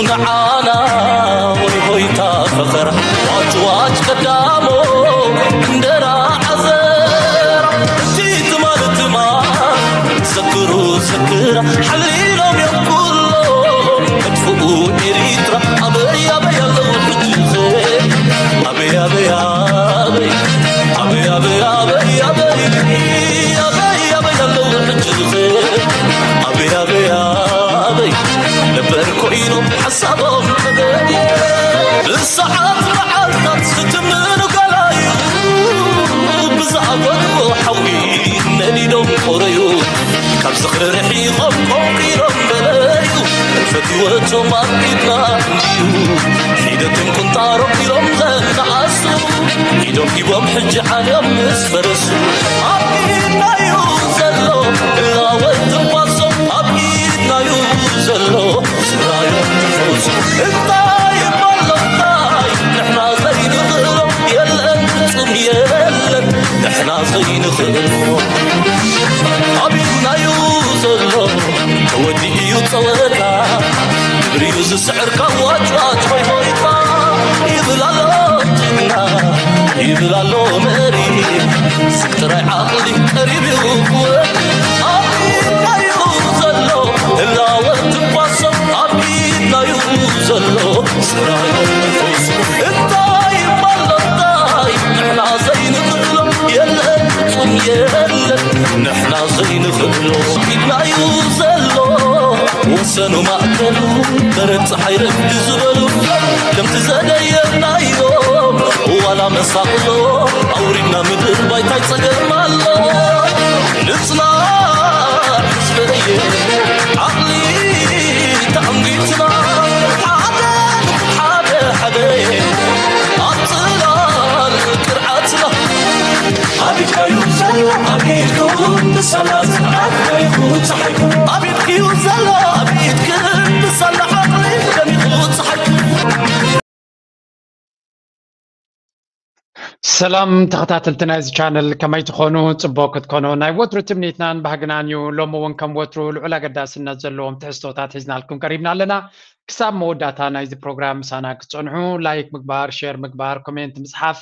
ንዓና ወይ ሆይታ ፈኸራ ዋጭ ዋጭ ቀዳሞ እንደራ ዓዘራ እቲ ትማል ትማል ዘክሩ ዘክራ ሓሊሎም እዮም ኩሎም መጥፍኡ ኤሪትራ ኣበይ ኣበይ ኣለዉ ሕጂ ኸ ኣበይ ኣበይ ኣበይ ኣበይ ኣበይ ኣበይ ኣበይ ኣበይ ኣበይ ኣለዉ ሕጂ ኸ ኣበይ ኣበይ ኣበይ ነበር ኮይኑ ሓሳቦም ተገድየ ብሰዓት መዓልታት ዝትምኑ ገላዩ ብዝኣበድዎ ሓዊ ነዲዶም ቆረዩ ካብ ዝኽሪ ርሒቖም ቆንቂሮም በለዩ ሕልፈት ህይወቶም ኣብ ኢድና እንድዩ ሒደቶም ቁንጣሮም ኢሎም ዘነኣሱ ኢዶም ሂቦም ሕጂ ዓልዮም ምስ ፈረሱ ኣብ ኢድናዩ ዘሎ እላወት ትንፋሶም ኣብ ኢድናዩ ዘሎ ስራዮም ትንፋሶም እንታይ እሞ ኣሎ እንታይ ንሕና ዘይንኽእሎ የለን ፍጹም የለን ንሕና ዘይንኽእሎ ኣብ ኢድናዩ ዘሎ ተወዲኡ እዩ ጸወታ ግብሪዩ ዝስዕር ካብ ዋጭዋጭ ሆይ ሆይታ ይብል ኣሎ ጅግና ይብል ኣሎ መሪ ስብ ጥራይ ዓቕሊ ቀሪብ እዩ ክወድ ኣብ ኢድናዩ ዘሎ ህላወ ትንፋሶም ኣብ ኢድናዩ ዘሎ ስራዮ ንፉስ እንታይ እሞ ኣሎ እንታይ ንሕና ዘይንኽእሎ የለን ፍጹም የለን ንሕና ዘይንኽእሎ ኢድናዩ ዘሎ ወሰኑ ማእከሉ በረድ ፀሓይ ረፍዲ ዝበሉ ከምቲ ዘደየናዮም ዋላ መሳቕሎ ኣውሪድና ምድር ባይታይ ፀገም ኣሎ ንፅናዕ ህዝበየ ዓቕሊ ተዓንጊትና ሓደ ሓደ ሓደ ኣብ ፅላል ቅርዓትና ኣብ ኢድካዩ ዘሎ ኣብ ኢድኩም ብሰላት ዓድካይኹ ፀሓይኩም ኣብ ኢድክዩ ዘሎ ኣብ ኢድክን ብሰላ ዓቕሊ ደሚቑ ፀሓይኩም ሰላም ተኸታተልቲ ናይዚ ቻነል ከመይ ትኾኑ? ፅቡቅ ክትኮኑ ናይ ወትሩ ትምኒትናን ባህግናን እዩ። ሎሚ እውን ከም ወትሩ ልዑል ኣገዳስነት ዘለዎም ትሕዝቶታት ሒዝናልኩም ቀሪብና ኣለና። ክሳብ መወዳእታ ናይዚ ፕሮግራም ምሳና ክትፀንሑ ላይክ ምግባር፣ ሼር ምግባር፣ ኮሜንት ምፅሓፍ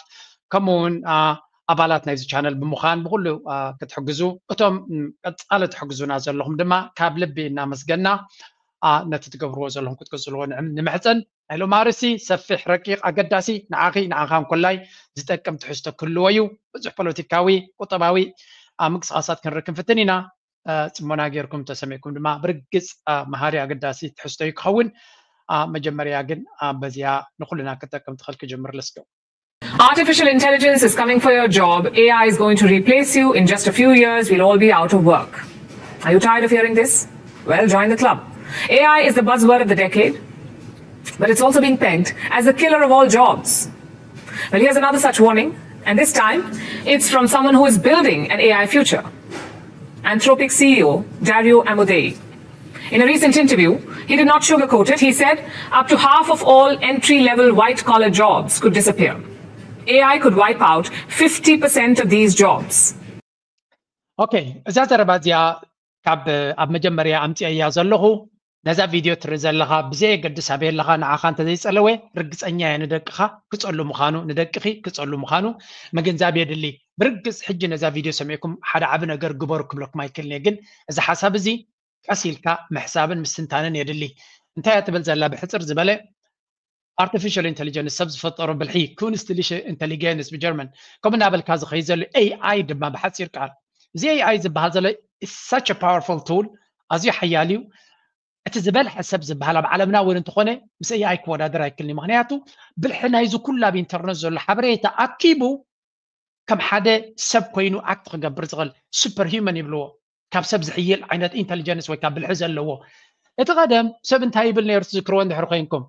ከምኡ እውን ኣባላት ናይዚ ቻነል ብምዃን ብኩሉ ክትሕግዙ እቶም ቀፃሊ ትሕግዙና ዘለኹም ድማ ካብ ልቢ እናመስገና ነቲ ትገብርዎ ዘለኹም ክትቅፅልዎ ንምሕፀን። ናይ ሎም ኣርእስቲ ሰፊሕ ረቂቕ ኣገዳሲ ንዓኺ ንዓኻ እንኮላይ ዝጠቅም ትሕዝቶ ክህልዎ እዩ። ብዙሕ ፖለቲካዊ፣ ቁጠባዊ ምንቅስቃሳት ክንርኢ ክንፍትን ኢና። ፅሞና ጌርኩም ተሰሚዕኩም ድማ ብርግፅ መሃሪ ኣገዳሲ ትሕዝቶ እዩ ክኸውን። መጀመርያ ግን በዚያ ንኩልና ክጠቅም ትኽእል ክጅምር። Let's go. Artificial intelligence is coming for your job. A I is going to replace you. In just a few years, we'll all be out of work. Are you tired of hearing this? Well, join the club. A I is the buzzword of the decade, but it's also being pegged as the killer of all jobs. Well, here's another such warning, and this time it's from someone who is building an A I future, Anthropic C E O Dario Amodei. In a recent interview, he did not sugarcoat it. He said up to half of all entry level white collar jobs could disappear. A I could wipe out fifty percent of these jobs. ኦኬ፣ እዛ ዘረባ እዚኣ ካብ ኣብ መጀመርያ ኣምፅኤያ ዘለኹ ነዛ ቪድዮ ትርኢ ዘለኻ ብዘየገድስ ኣበይ ኣለኻ ንዓኻ እንተዘይፀለወ ርግፀኛ እየ ንደቅኻ ክፀሉ ምዃኑ ንደቅኺ ክፀሉ ምዃኑ ምግንዛብ የድሊ። ብርግፅ ሕጂ ነዛ ቪድዮ ሰሚዕኩም ሓደ ዓቢ ነገር ግበሩ ክብለኩም ኣይክእልን እየ፣ ግን እዚ ሓሳብ እዚ ቀስ ኢልካ ምሕሳብን ምስትንታንን የድሊ። እንታይ እያ ትብል ዘላ? ብሕፅር ዝበለ ኣርቲፊሻል ኢንተሊጀንስ ሰብ ዝፈጠሮ ብልሒ ኩንስትሊሸ ኢንተሊጀንስ ብጀርመን ከምኡ እናበልካ ዝኸይድ ዘሎ ኤኣይ ድማ ብሓፂር ቃል እዚ ኤኣይ ዝበሃል ዘሎ such a powerful tool ኣዝዩ ሓያል እዩ። እቲ ዝበልሐ ሰብ ዝበሃል ኣብ ዓለምና እውን እንተኾነ ምስ ኤኣይ ክወዳደር ኣይክልኒ። ምክንያቱ ብልሒ ናይዚ ኩሉ ኣብ ኢንተርነት ዘሎ ሓበሬታ ኣኪቡ ከም ሓደ ሰብ ኮይኑ ኣክት ክገብር ዝኽእል ሱፐር ሂውመን ይብልዎ። ካብ ሰብ ዝሕይል ዓይነት ኢንተሊጀንስ ወይ ካብ ብልሒ ዘለዎ። እቲ ቀደም ሰብ እንታይ ይብል ነይሩ ትዝክርዎ እንድሕር ኮይንኩም?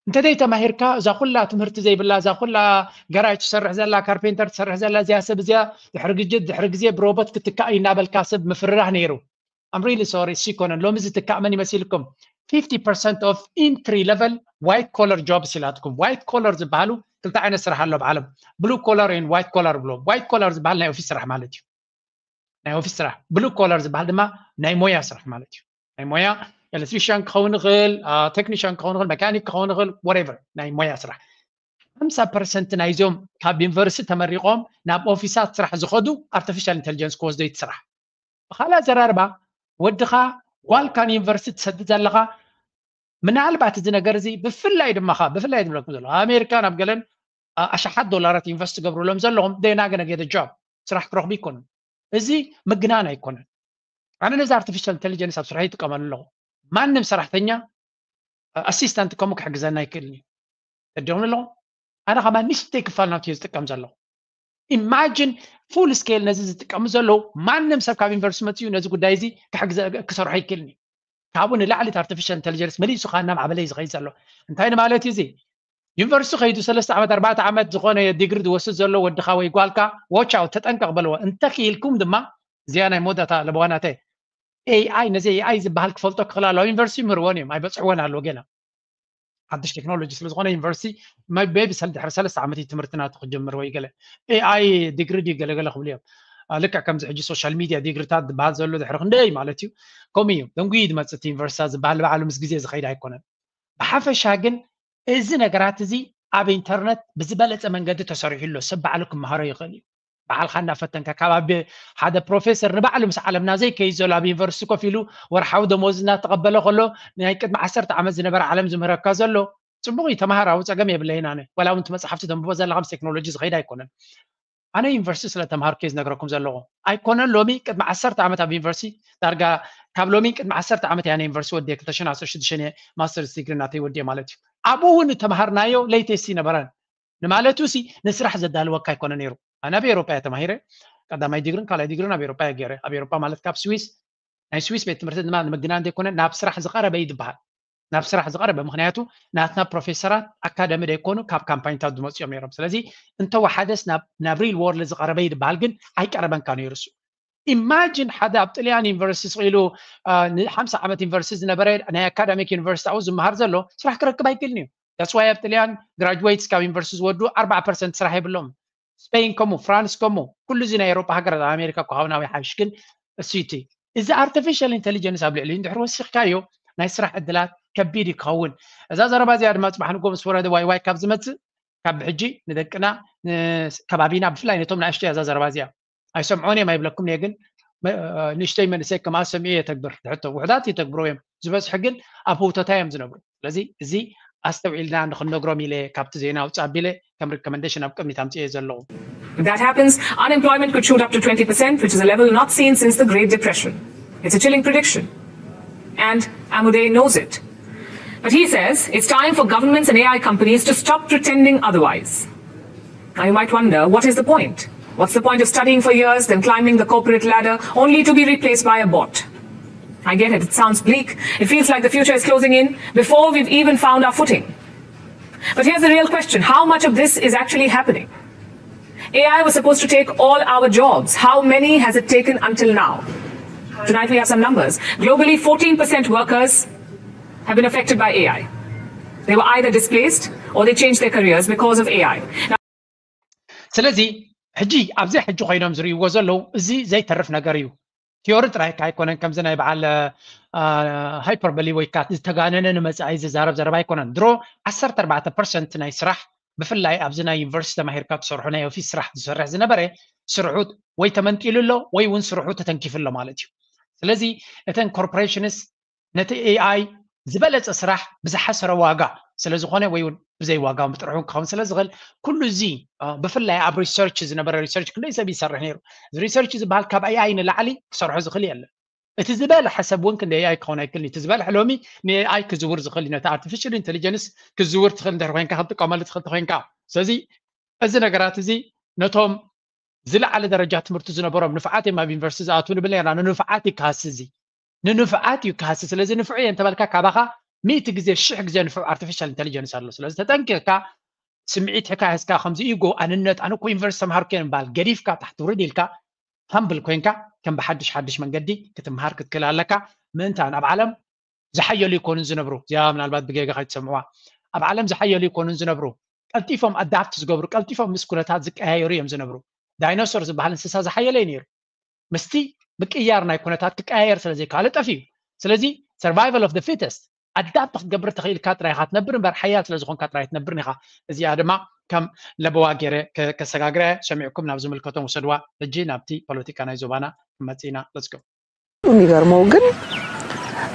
እንተደይ ተማሂርካ እዛ ኩላ ትምህርቲ ዘይብላ እዛ ኩላ ገራጅ ትሰርሕ ዘላ ካርፔንተር ትሰርሕ ዘላ እዚኣ ሰብ እዚኣ ድሕሪ ግዜ ድሕሪ ግዜ ብሮቦት ክትካእ እዩ እናበልካ ሰብ ምፍርራህ ነይሩ። I'm really sorry እሱ ይኮነን ሎሚ ዝትካእ መን ይመሲልኩም? Fifty percent of entry level white collar jobs ኢላትኩም። White collar ዝበሃሉ ክልተ ዓይነት ስራሕ ኣሎ ኣብ ዓለም። Blue collar and white collar ብሎም። White collar ዝበሃል ናይ ኦፊስ ስራሕ ማለት እዩ። ናይ ኦፊስ ስራሕ። Blue collar ዝበሃል ድማ ናይ ሞያ ስራሕ ማለት እዩ። ናይ ሞያ ኤሌክትሪሽያን ክኸውን ይኽእል፣ ቴክኒሽያን ክኸውን ይኽእል፣ መካኒክ ክኸውን ይኽእል፣ whatever ናይ ሞያ ስራሕ። ሓምሳ ፐርሰንት ናይዞም ካብ ዩኒቨርሲቲ ተመሪቖም ናብ ኦፊሳት ስራሕ ዝኸዱ ኣርቲፊሻል ኢንቴሊጀንስ ክወስዶ እዩ እቲ ስራሕ። ብካልእ ኣዘራርባ ወድኻ ጓልካ ንዩኒቨርሲቲ ትሰድድ ዘለኻ ምናልባት እዚ ነገር እዚ ብፍላይ ድማ ኻ ብፍላይ ዝብለኩም ዘሎ ኣብ ኣሜሪካ ናብ ገለን ኣሽሓት ዶላራት ኢንቨስት ትገብሩሎም ዘለኹም ደና ገነ ጌደ ጆብ ስራሕ ክረኽቡ ይኮኑን። እዚ ምግናን ኣይኮነን። ኣነ ነዚ ኣርቲፊሻል ኢንቴሊጀንስ ኣብ ስራሕ ይጥቀመሉ ኣለኹ። ማንም ሰራሕተኛ ኣሲስታንት ከምኡ ክሕግዘና ይክእልኒ። ተደም ኣለኹ ኣነ ከማ ንሽተይ ክፋል ናብቲ ዝጥቀም ዘለኹ። ኢማጂን ፉል ስኬል ነዚ ዝጥቀሙ ዘለዉ ማንም ሰብ ካብ ዩኒቨርሲቲ መፅኡ ነዚ ጉዳይ እዚ ክሰርሖ ይክእልኒ። ካብኡ ንላዕሊ ኣርቲፊሻል ኢንቴሊጀንስ መሊሱ ካ እናማዕበለ እዩ ዝኸይድ ዘሎ። እንታይ ንማለት እዩ እዚ? ዩኒቨርሲቲ ከይዱ ሰለስተ ዓመት ኣርባዕተ ዓመት ዝኾነ ዲግሪ ዝወስድ ዘሎ ወድኻ ወይ ጓልካ ዎች ኣውት ተጠንቀቕ በልዎ። እንተክኢልኩም ድማ እዚኣ ናይ መወዳእታ ለበዋናተ ኤኣይ ነዚ ኤኣይ ዝበሃል ክፈልጦ ክኽእል ኣለዎ። ዩኒቨርሲቲ ይምህርዎን እዮም ኣይበፅሕዎን ኣለዎ ገና ሓድሽ ቴክኖሎጂ ስለዝኾነ ዩኒቨርሲቲ ቢ ሰል ድሕሪ ሰለስተ ዓመት እዩ ትምህርቲ ናቱ ክጀምር ወይ ገለ ኤኣይ ዲግሪ ድዩ ገለገለ ክብሉ እዮም። ልክዕ ከምዚ ሕጂ ሶሻል ሚድያ ዲግሪታት ዝበሃል ዘሎ ድሕሪ ክንደይ ማለት እዩ ከምኡ እዩ ደንጉዩ ዝመፅእ ዩኒቨርሲታት ዝበሃል ባዕሉ ምስ ግዜ ዝኸይድ ኣይኮነን። ብሓፈሻ ግን እዚ ነገራት እዚ ኣብ ኢንተርነት ብዝበለፀ መንገዲ ተሰሪሑ ኣሎ። ሰብ ባዕሉ ክመሃሮ ይኽእል እዩ። ባዕልካ እናፈተንካ ካብ ኣብ ሓደ ፕሮፌሰር ንባዕሉ ምስ ዓለምና ዘይከይድ ዘሎ ኣብ ዩኒቨርሲቲ ኮፍ ኢሉ ወርሓዊ ደሞዝ እናተቐበለ ከሎ ናይ ቅድሚ ዓሰርተ ዓመት ዝነበረ ዓለም ዝምህረካ ዘሎ ፅቡቕ እዩ። ተምሃር ኣብኡ ፀገም የብለይን። ኣነ ዋላ እውን እቲ መፅሓፍቲ ተንብቦ ዘለካ ምስ ቴክኖሎጂ ዝኸይድ ኣይኮነን። ኣነ ዩኒቨርሲቲ ስለ ተምሃርኩ እየ ዝነግረኩም ዘለኹ። ኣይኮነን ሎሚ ቅድሚ ዓሰርተ ዓመት ኣብ ዩኒቨርሲቲ ዳርጋ ካብ ሎሚ ቅድሚ ዓሰርተ ዓመት እያ ዩኒቨርሲቲ ወዲየ ክልተ ሽሕን ዓሰርተ ሽዱሽተን እየ ማስተርስ ዲግሪ ናተይ ወዲየ ማለት እዩ። ኣብኡ እውን ተምሃርናዮ ሌተስት ይነበረን ንማለቱ ሲ ንስራሕ ዘዳልወካ ኣይኮነ ነይሩ። ኣነ ኣብ ኤሮፓ እየ ተማሂረ ቀዳማይ ዲግርን ካልኣይ ዲግርን ኣብ ኤሮፓ እየ ገይረ። ኣብ ኤሮፓ ማለት ካብ ስዊስ ናይ ስዊስ ቤት ትምህርቲ ድማ ንምግናን ዘይኮነ ናብ ስራሕ ዝቐረበ እዩ ዝበሃል። ናብ ስራሕ ዝቐረበ ምክንያቱ ናትና ፕሮፌሰራት ኣካደሚ ዘይኮኑ ካብ ካምፓኒታት ዝመፅኦም ነይሮም። ስለዚ እንተወሓደስ ናብ ሪል ወርልድ ዝቐረበ እዩ ዝበሃል ግን ኣይቀረበን ካብ ነይሩ እሱ። ኢማጂን ሓደ ኣብ ጥልያን ዩኒቨርሲቲ ስቕ ኢሉ ንሓምሳ ዓመት ዩኒቨርሲቲ ዝነበረ ናይ ኣካዳሚክ ዩኒቨርሲቲ ኣብኡ ዝመሃር ዘሎ ስራሕ ክረክብ ኣይክእልን እዩ። That's why ኣብ ጥልያን ግራጅዌትስ ካብ ዩኒቨርሲቲ ዝወዱ ኣርባዓ ፐርሰንት ስራሕ የብሎም። ስፔን ከምኡ፣ ፍራንስ ከምኡ፣ ኩሉ እዚ ናይ ኤውሮጳ ሃገራት ኣብ ኣሜሪካ እኮ ሃውናዊ ሓይሽ ግን እሱ እቲ እዚ ኣርቲፊሻል ኢንቴሊጀንስ ኣብ ልዕሊ እንድሕር ወሲኽካዮ ናይ ስራሕ ዕድላት ከቢድ እዩ ክኸውን። እዛ ዘረባ እዚኣ ድማ ፅባሕ ንጎ ምስ ወረደ ዋይ ዋይ ካብ ዝመፅእ ካብ ብሕጂ ንደቅና ከባቢና ብፍላይ ነቶም ንኣሽተይ እዛ ዘረባ እዚኣ ኣይሰምዖን እዮም ኣይብለኩም እየ ግን ንእሽተይ መንእሰይ ከማኣ ሰሚዑ የተግብር ትሕቶ ውሕዳት ይተግብሮ እዮም ዝበዝሑ ግን ኣብ ህውተታ እዮም ዝነብሩ። ስለዚ እዚ ኣስተውዒልና ንክንነግሮም ኢለ ካብቲ ዜና ውፃእ ኣቢለ ከም ሪኮመንዴሽን ኣብ ቅድሚት ኣምፅኤ ዘለኹ። If that happens, unemployment could shoot up to twenty percent, which is a level not seen since the Great Depression. It's a chilling prediction. And Amudei knows it. But he says it's time for governments and A I companies to stop pretending otherwise. Now you might wonder, what is the point? What's the point of studying for years, then climbing the corporate ladder, only to be replaced by a bot? I get it, it sounds bleak. It feels like the future is closing in before we've even found our footing. But here's the real question, how much of this is actually happening? A I was supposed to take all our jobs. How many has it taken until now? Tonight we have some numbers. Globally, fourteen percent workers have been affected by A I. They were either displaced or they changed their careers because of A I. Now, ስለዚ ሕጂ ኣብዚ ሕጂ ኮይኖም ዝርእይዎ ዘለዉ እዚ ዘይተርፍ ነገር እዩ። ቲዮሪ ጥራይ ኣይኮነን ከምዚ ናይ በዓል ሃይፐርበሊ ወይ ከዓ ዝተጋነነ ንመፃኢ ዝዛረብ ዘረባ ኣይኮነን። ድሮ ዓሰርተ ኣርባዕተ ፐርሰንት ናይ ስራሕ ብፍላይ ኣብዚ ናይ ዩኒቨርሲቲ ተማሂርካ ትሰርሑ ናይ ኦፊስ ስራሕ ዝሰርሕ ዝነበረ ስርሑ ወይ ተመንጢሉ ኣሎ ወይ እውን ስርሑ ተተንኪፉ ኣሎ ማለት እዩ። ስለዚ እተን ኮርፖሬሽንስ ነቲ ኤኣይ ዝበለፀ ስራሕ ብዝሓሰረ ዋጋ ስለዝኾነ ወይ እውን ብዘይ ዋጋ ብጥርሑ ክኸውን ስለ ዝኽእል ኩሉ እዚ ብፍላይ ኣብ ሪሰርች ዝነበረ ሪሰርች ክንደይ ሰብ ይሰርሕ ነይሩ። እዚ ሪሰርች ዝበሃል ካብ ኤኣይ ንላዕሊ ክሰርሖ ዝኽእል የለን። እቲ ዝበልሐ ሰብ እውን ክንደ ኤኣይ ክኸውን ኣይክእልን እዩ። እቲ ዝበልሐ ሎሚ ንኤኣይ ክዝውር ዝኽእል እዩ። ነቲ ኣርቲፊሻል ኢንቴሊጀንስ ክዝውር ትኽእል እንድሕር ኮይንካ ክትጥቀመሉ ትኽእል ተኮይንካ። ስለዚ እዚ ነገራት እዚ ነቶም ዝለዓለ ደረጃ ትምህርቲ ዝነበሮም ንፍዓት እዮም ኣብ ዩኒቨርሲቲ ዝኣትዉ ንብል ነርና። ንንፍዓት እዩ ክሃሲ እዚ ንንፍዓት እዩ ክሃሲ። ስለዚ ንፍዑ እየ እንተበልካ ካባኻ ሚእቲ ግዜ ሽሕ ግዜ ንፍዑ ኣርቲፊሻል ኢንቴሊጀንስ ኣሎ። ስለዚ ተጠንቂቕካ ስምዒት ሕካ ሒዝካ ከምዚ ኢጎ ኣንነት ኣነ እኮ ዩኒቨርሲቲ ተምሃርኩ እየ ምባል ገዲፍካ ታሕቲ ውርድ ኢልካ ሃምብል ኮይንካ ከም ብሓድሽ ሓድሽ መንገዲ ክትምሃር ክትክእል ኣለካ። ምእንታን ኣብ ዓለም ዝሓየሉ ይኮኑን ዝነብሩ እዚኣ ምናልባት ብጌጋ ከይትሰምዕዋ ኣብ ዓለም ዝሓየሉ ይኮኑን ዝነብሩ ቀልጢፎም ኣዳፕት ዝገብሩ ቀልጢፎም ምስ ኩነታት ዝቀያየሩ እዮም ዝነብሩ። ዳይኖሶር ዝበሃል እንስሳ ዝሓየለ እዩ ነይሩ። ምስቲ ምቅያር ናይ ኩነታት ክቀያየር ስለዘይከኣለ ጠፊኡ። ስለዚ survival of the fittest ኣዳፕት ክትገብር ተኽኢልካ ጥራይ ኢኻ ትነብር እምበር ሓያል ስለ ዝኾንካ ጥራይ ትነብርን ኢኻ። እዚኣ ድማ ከም ለበዋ ገይረ ከሰጋግረ ሰሚዕኩም ናብ ዝምልከቶም ውሰድዋ። ሕጂ ናብቲ ፖለቲካ ናይ ዞባና መፂና። ለስገው የሚገርመው ግን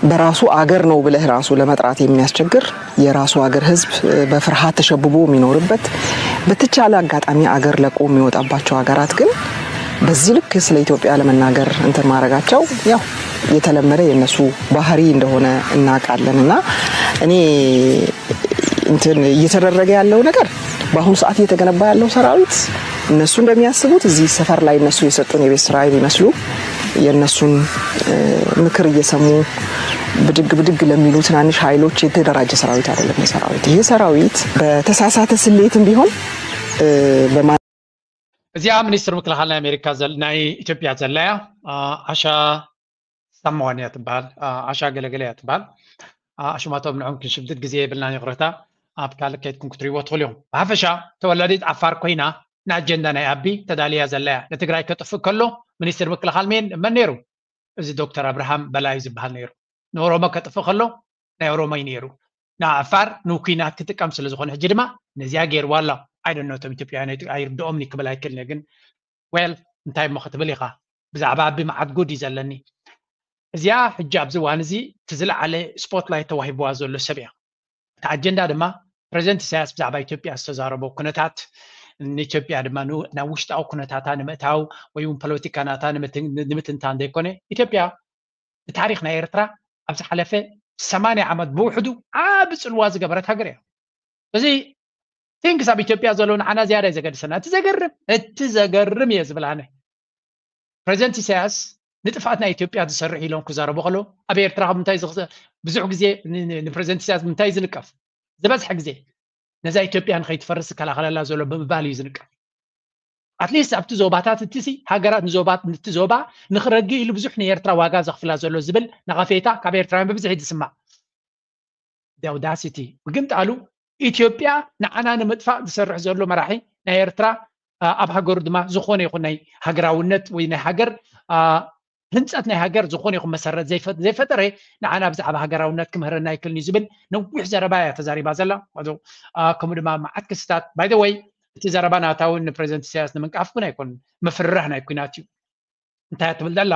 በራሱ አገር ነው ብለህ ራሱ ለመጥራት የሚያስቸግር የራሱ አገር ህዝብ በፍርሃት ተሸብቦ የሚኖርበት በተቻለ አጋጣሚ አገር ለቆ የሚወጣባቸው ሀገራት ግን በዚህ ልክ ስለ ኢትዮጵያ ለመናገር እንትን ማድረጋቸው ያው የተለመደ የእነሱ ባህሪ እንደሆነ እናውቃለን። እና እኔ እንትን እየተደረገ ያለው ነገር በአሁኑ ሰዓት እየተገነባ ያለው ሰራዊት እነሱ እንደሚያስቡት እዚህ ሰፈር ላይ እነሱ የሰጡን የቤት ስራ የሚመስሉ የእነሱን ምክር እየሰሙ ብድግ ብድግ ለሚሉ ትናንሽ ኃይሎች የተደራጀ ሰራዊት አይደለም። የሰራዊት ይሄ ሰራዊት በተሳሳተ ስሌትም ቢሆን እዚኣ ሚኒስትር ምክልኻል ናይ ኣሜሪካ ናይ ኢትዮጵያ ዘላ እያ። ዓሻ ሳማዋን እያ ትበሃል። ዓሻ ገለገለ እያ ትበሃል። ኣሽማቶም ንዖም ክንሽምድድ ግዜ የብልናን፣ ይቕረታ። ኣብ ካልእ ከይድኩም ክትሪእዎ ትኽእሉ ኢኹም። ብሓፈሻ ተወላዲት ዓፋር ኮይና ንኣጀንዳ ናይ ኣቢ ተዳልያ ዘላ እያ። ንትግራይ ከጥፍእ ከሎ ሚኒስትር ምክልኻል መን ነይሩ? እዚ ዶክተር ኣብርሃም በላይ ዝበሃል ነይሩ። ንኦሮሞ ከጥፍእ ከሎ ናይ ኦሮሞ እዩ ነይሩ። ንዓፋር ንኩናት ክጥቀም ስለ ዝኾነ ሕጂ ድማ ነዚኣ ገይርዋ ኣሎ። ኣይደኖ እቶም ኢትዮጵያውያን ኣይርድኦም ክብል ኣይክእል ግን well እንታይ እሞ ክትብል ኢኻ? ብዛዕባ ኣቢ መዓት ጉድ እዩ ዘለኒ። እዚኣ ሕጂ ኣብዚ እዋን እዚ እቲ ዝለዓለ ስፖትላይት ተዋሂብዋ ዘሎ ሰብ እያ። እቲ ኣጀንዳ ድማ ፕሬዚደንት ኢሳያስ ብዛዕባ ኢትዮጵያ ዝተዛረቦ ኩነታት ንኢትዮጵያ ድማ ናብ ውሽጣዊ ኩነታታ ንምእታው ወይ እውን ፖለቲካ ናታ ንምትንታን ዘይኮነ ኢትዮጵያ ብታሪክ ናይ ኤርትራ ኣብ ዝሓለፈ ሰማንያ ዓመት ብውሕዱ ዓቢ ጽልዋ ዝገበረት ሃገር እያ። እዚ ቲንክስ ኣብ ኢትዮጵያ ዘሎ ንዓና ዝያዳ እዩ ዘገድሰና። እቲ ዘገርም እቲ ዘገርም እየ ዝብል ኣነ ፕሬዚደንት ኢሳያስ ንጥፍኣት ናይ ኢትዮጵያ ዝሰርሕ ኢሎም ክዛረቡ ከለዉ ኣብ ኤርትራ ብዙሕ ግዜ ንፕሬዚደንት ኢሳያስ ብምንታይ ዝንቀፍ ዝበዝሐ ግዜ ነዛ ኢትዮጵያ ንኸይትፈርስ ዝከላኸለላ ዘሎ ብምባል እዩ ዝንቀፍ። ኣትሊስት ኣብቲ ዞባታት እትሲ ሃገራት ንዞባት ንቲ ዞባ ንክረግ ኢሉ ብዙሕ ንኤርትራ ዋጋ ዘኽፍላ ዘሎ ዝብል ነቐፌታ ካብ ኤርትራውያን ብብዝሒ ዝስማዕ። ዳውዳሲቲ ብግምጣሉ ኢትዮጵያ ንዓና ንምጥፋእ ዝሰርሕ ዘሎ መራሒ ናይ ኤርትራ ኣብ ሃገሩ ድማ ዝኾነ ይኹን ናይ ሃገራውነት ወይ ናይ ሃገር ህንፀት ናይ ሃገር ዝኾነ ይኹን መሰረት ዘይፈጠረ ንዓና ብዛዕባ ሃገራውነት ክምህረና ኣይክልን እዩ ዝብል ነዊሕ ዘረባ እያ ተዛሪባ ዘላ። ከምኡ ድማ መዓት ክስታት ባይ ወይ እቲ ዘረባ ናታ እውን ንፕሬዚደንት ኢሳያስ ንምንቃፍ እውን ኣይኮን ምፍርራህ ናይ ኩናት እዩ። እንታይ ትብል ዘላ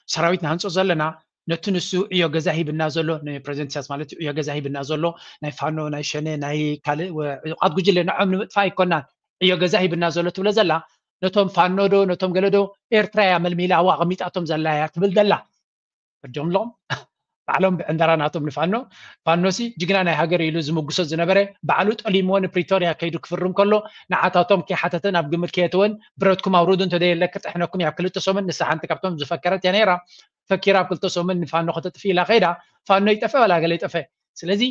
ሰራዊት ንሃንፆ ዘለና ነቲ ንሱ ዕዮ ገዛ ሂብና ዘሎ ንፕሬዚደንት ኢሳያስ ማለት ዕዮ ገዛ ሂብና ዘሎ ናይ ፋኖ ናይ ሸነ ናይ ካልእ ዕቃት ጉጅለ ንዖም ንምጥፋእ ኣይኮናን ዕዮ ገዛ ሂብና ዘሎ ትብለ ዘላ ነቶም ፋኖ ዶ ነቶም ገለ ዶ ኤርትራ እያ መልሚላ ኣብኡ ኣቐሚጣቶም ዘላ እያ ትብል ዘላ። ፈጆምሎም ባዕሎም ብዕንደራ ናቶም ንፋኖ ፋኖሲ ጅግና ናይ ሃገር ኢሉ ዝምጉሶ ዝነበረ ባዕሉ ጠሊምዎ ንፕሪቶርያ ከይዱ ክፍርም ከሎ ንዓታቶም ከይሓተተ ናብ ግምል ከየተወን ብረትኩም ኣውርዱ እንተደየለ ክጥሕነኩም እያ ክልተ ሰሙን ንሳ ሓንቲ ካብቶም ዝፈከረት እያ ነይራ። ፈኪራ ኣብ ክልተ ሰሙን ንፋኖ ከተጥፍ ኢላ ከይዳ ፋኖ ይጠፈ በላ ገለ ይጠፈ። ስለዚ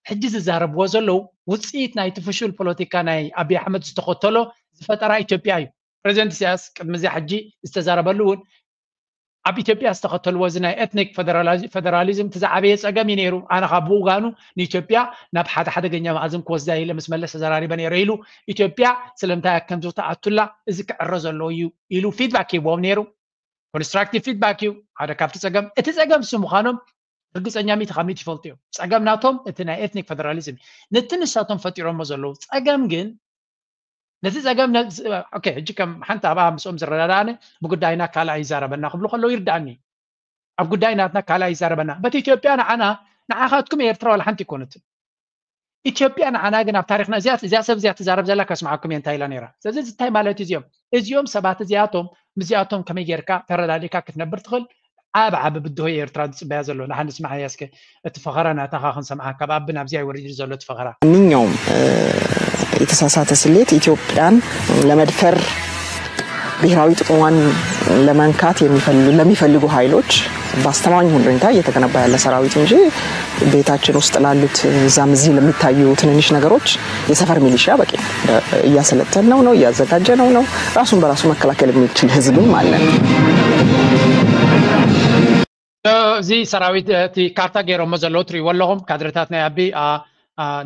ሕጂ ዝዛረብዎ ዘለዉ ውፅኢት ናይቲ ፍሹል ፖለቲካ ናይ ኣብይ ኣሕመድ ዝተኸተሎ ዝፈጠራ ኢትዮጵያ እዩ። ፕሬዚደንት ኢሳያስ ቅድሚ እዚኣ ሕጂ ዝተዛረበሉ እውን ኣብ ኢትዮጵያ ዝተኸተልዎ እዚ ናይ ኤትኒክ ፌደራሊዝም እቲ ዝዓበየ ፀገም እዩ ነይሩ። ኣነ ካብ ብኡጋኑ ንኢትዮጵያ ናብ ሓደ ሓደገኛ መኣዝን ክወስዳ ኢለ ምስ መለስ ተዘራሪበ ነይረ ኢሉ ኢትዮጵያ ስለምንታይ ከምዚ ተኣቱላ እዚ ክዕረ ዘለዎ እዩ ኢሉ ፊድባክ ሂብዎም ነይሩ። ኮንስትራክቲቭ ፊድባክ እዩ ሓደ ካብቲ ፀገም። እቲ ፀገም እሱ ምዃኖም ርግፀኛ ሚእቲ ካብ ሚእቲ ይፈልጡ እዮም። ፀገም ናቶም እቲ ናይ ኤትኒክ ፌደራሊዝም ነቲ ንሳቶም ፈጢሮሞ ዘለዉ ፀገም ግን ነቲ ፀገም ሕጂ ከም ሓንቲ ኣብኣ ምስኦም ዝረዳዳእነ ብጉዳይና ካልኣ ይዛረበና ክብሉ ከለዉ ይርዳእኒ። ኣብ ጉዳይ ናትና ካልኣ ይዛረበና በት ኢትዮጵያ ንዓና ንዓኻትኩም ኤርትራ ዋላ ሓንቲ ይኮነትን። ኢትዮጵያ ንዓና ግን ኣብ ታሪክና እዚኣ እዚኣ ሰብ እዚኣ ትዛረብ ዘላ ከስምዓኩም እየ እንታይ ኢላ ነይራ። ስለዚ እንታይ ማለት እዩ እዚኦም እዚኦም ሰባት እዚኣቶም ምስዚኣቶም ከመይ ጌርካ ተረዳዲእካ ክትነብር ትኽእል ዓብ ዓብ ብድሆ ኤርትራ ዝፅበያ ዘሎ ንሓ ንስማዕ ያስከ እቲ ፈኸራ ናታኻ ክንሰምዓ ካብ ኣቢ ናብዚ ኣይወሪድ ዘሎ እቲ ፈኸራ። ማንኛውም የተሳሳተ ስሌት ኢትዮጵያን ለመድፈር ብሔራዊ ጥቅሟን ለመንካት ለሚፈልጉ ኃይሎች በአስተማማኝ ሁኔታ እየተገነባ ያለ ሰራዊት እንጂ ቤታችን ውስጥ ላሉት እዛም እዚህ ለሚታዩ ትንንሽ ነገሮች የሰፈር ሚሊሻ በቂ እያሰለጠን ነው ነው እያዘጋጀ ነው ነው ራሱን በራሱ መከላከል የሚችል ህዝብም አለን። እዚ ሰራዊት እቲ ካርታ ገይሮሞ ዘለዉ ትሪእዎ ኣለኹም ካድረታት ናይ ኣቢ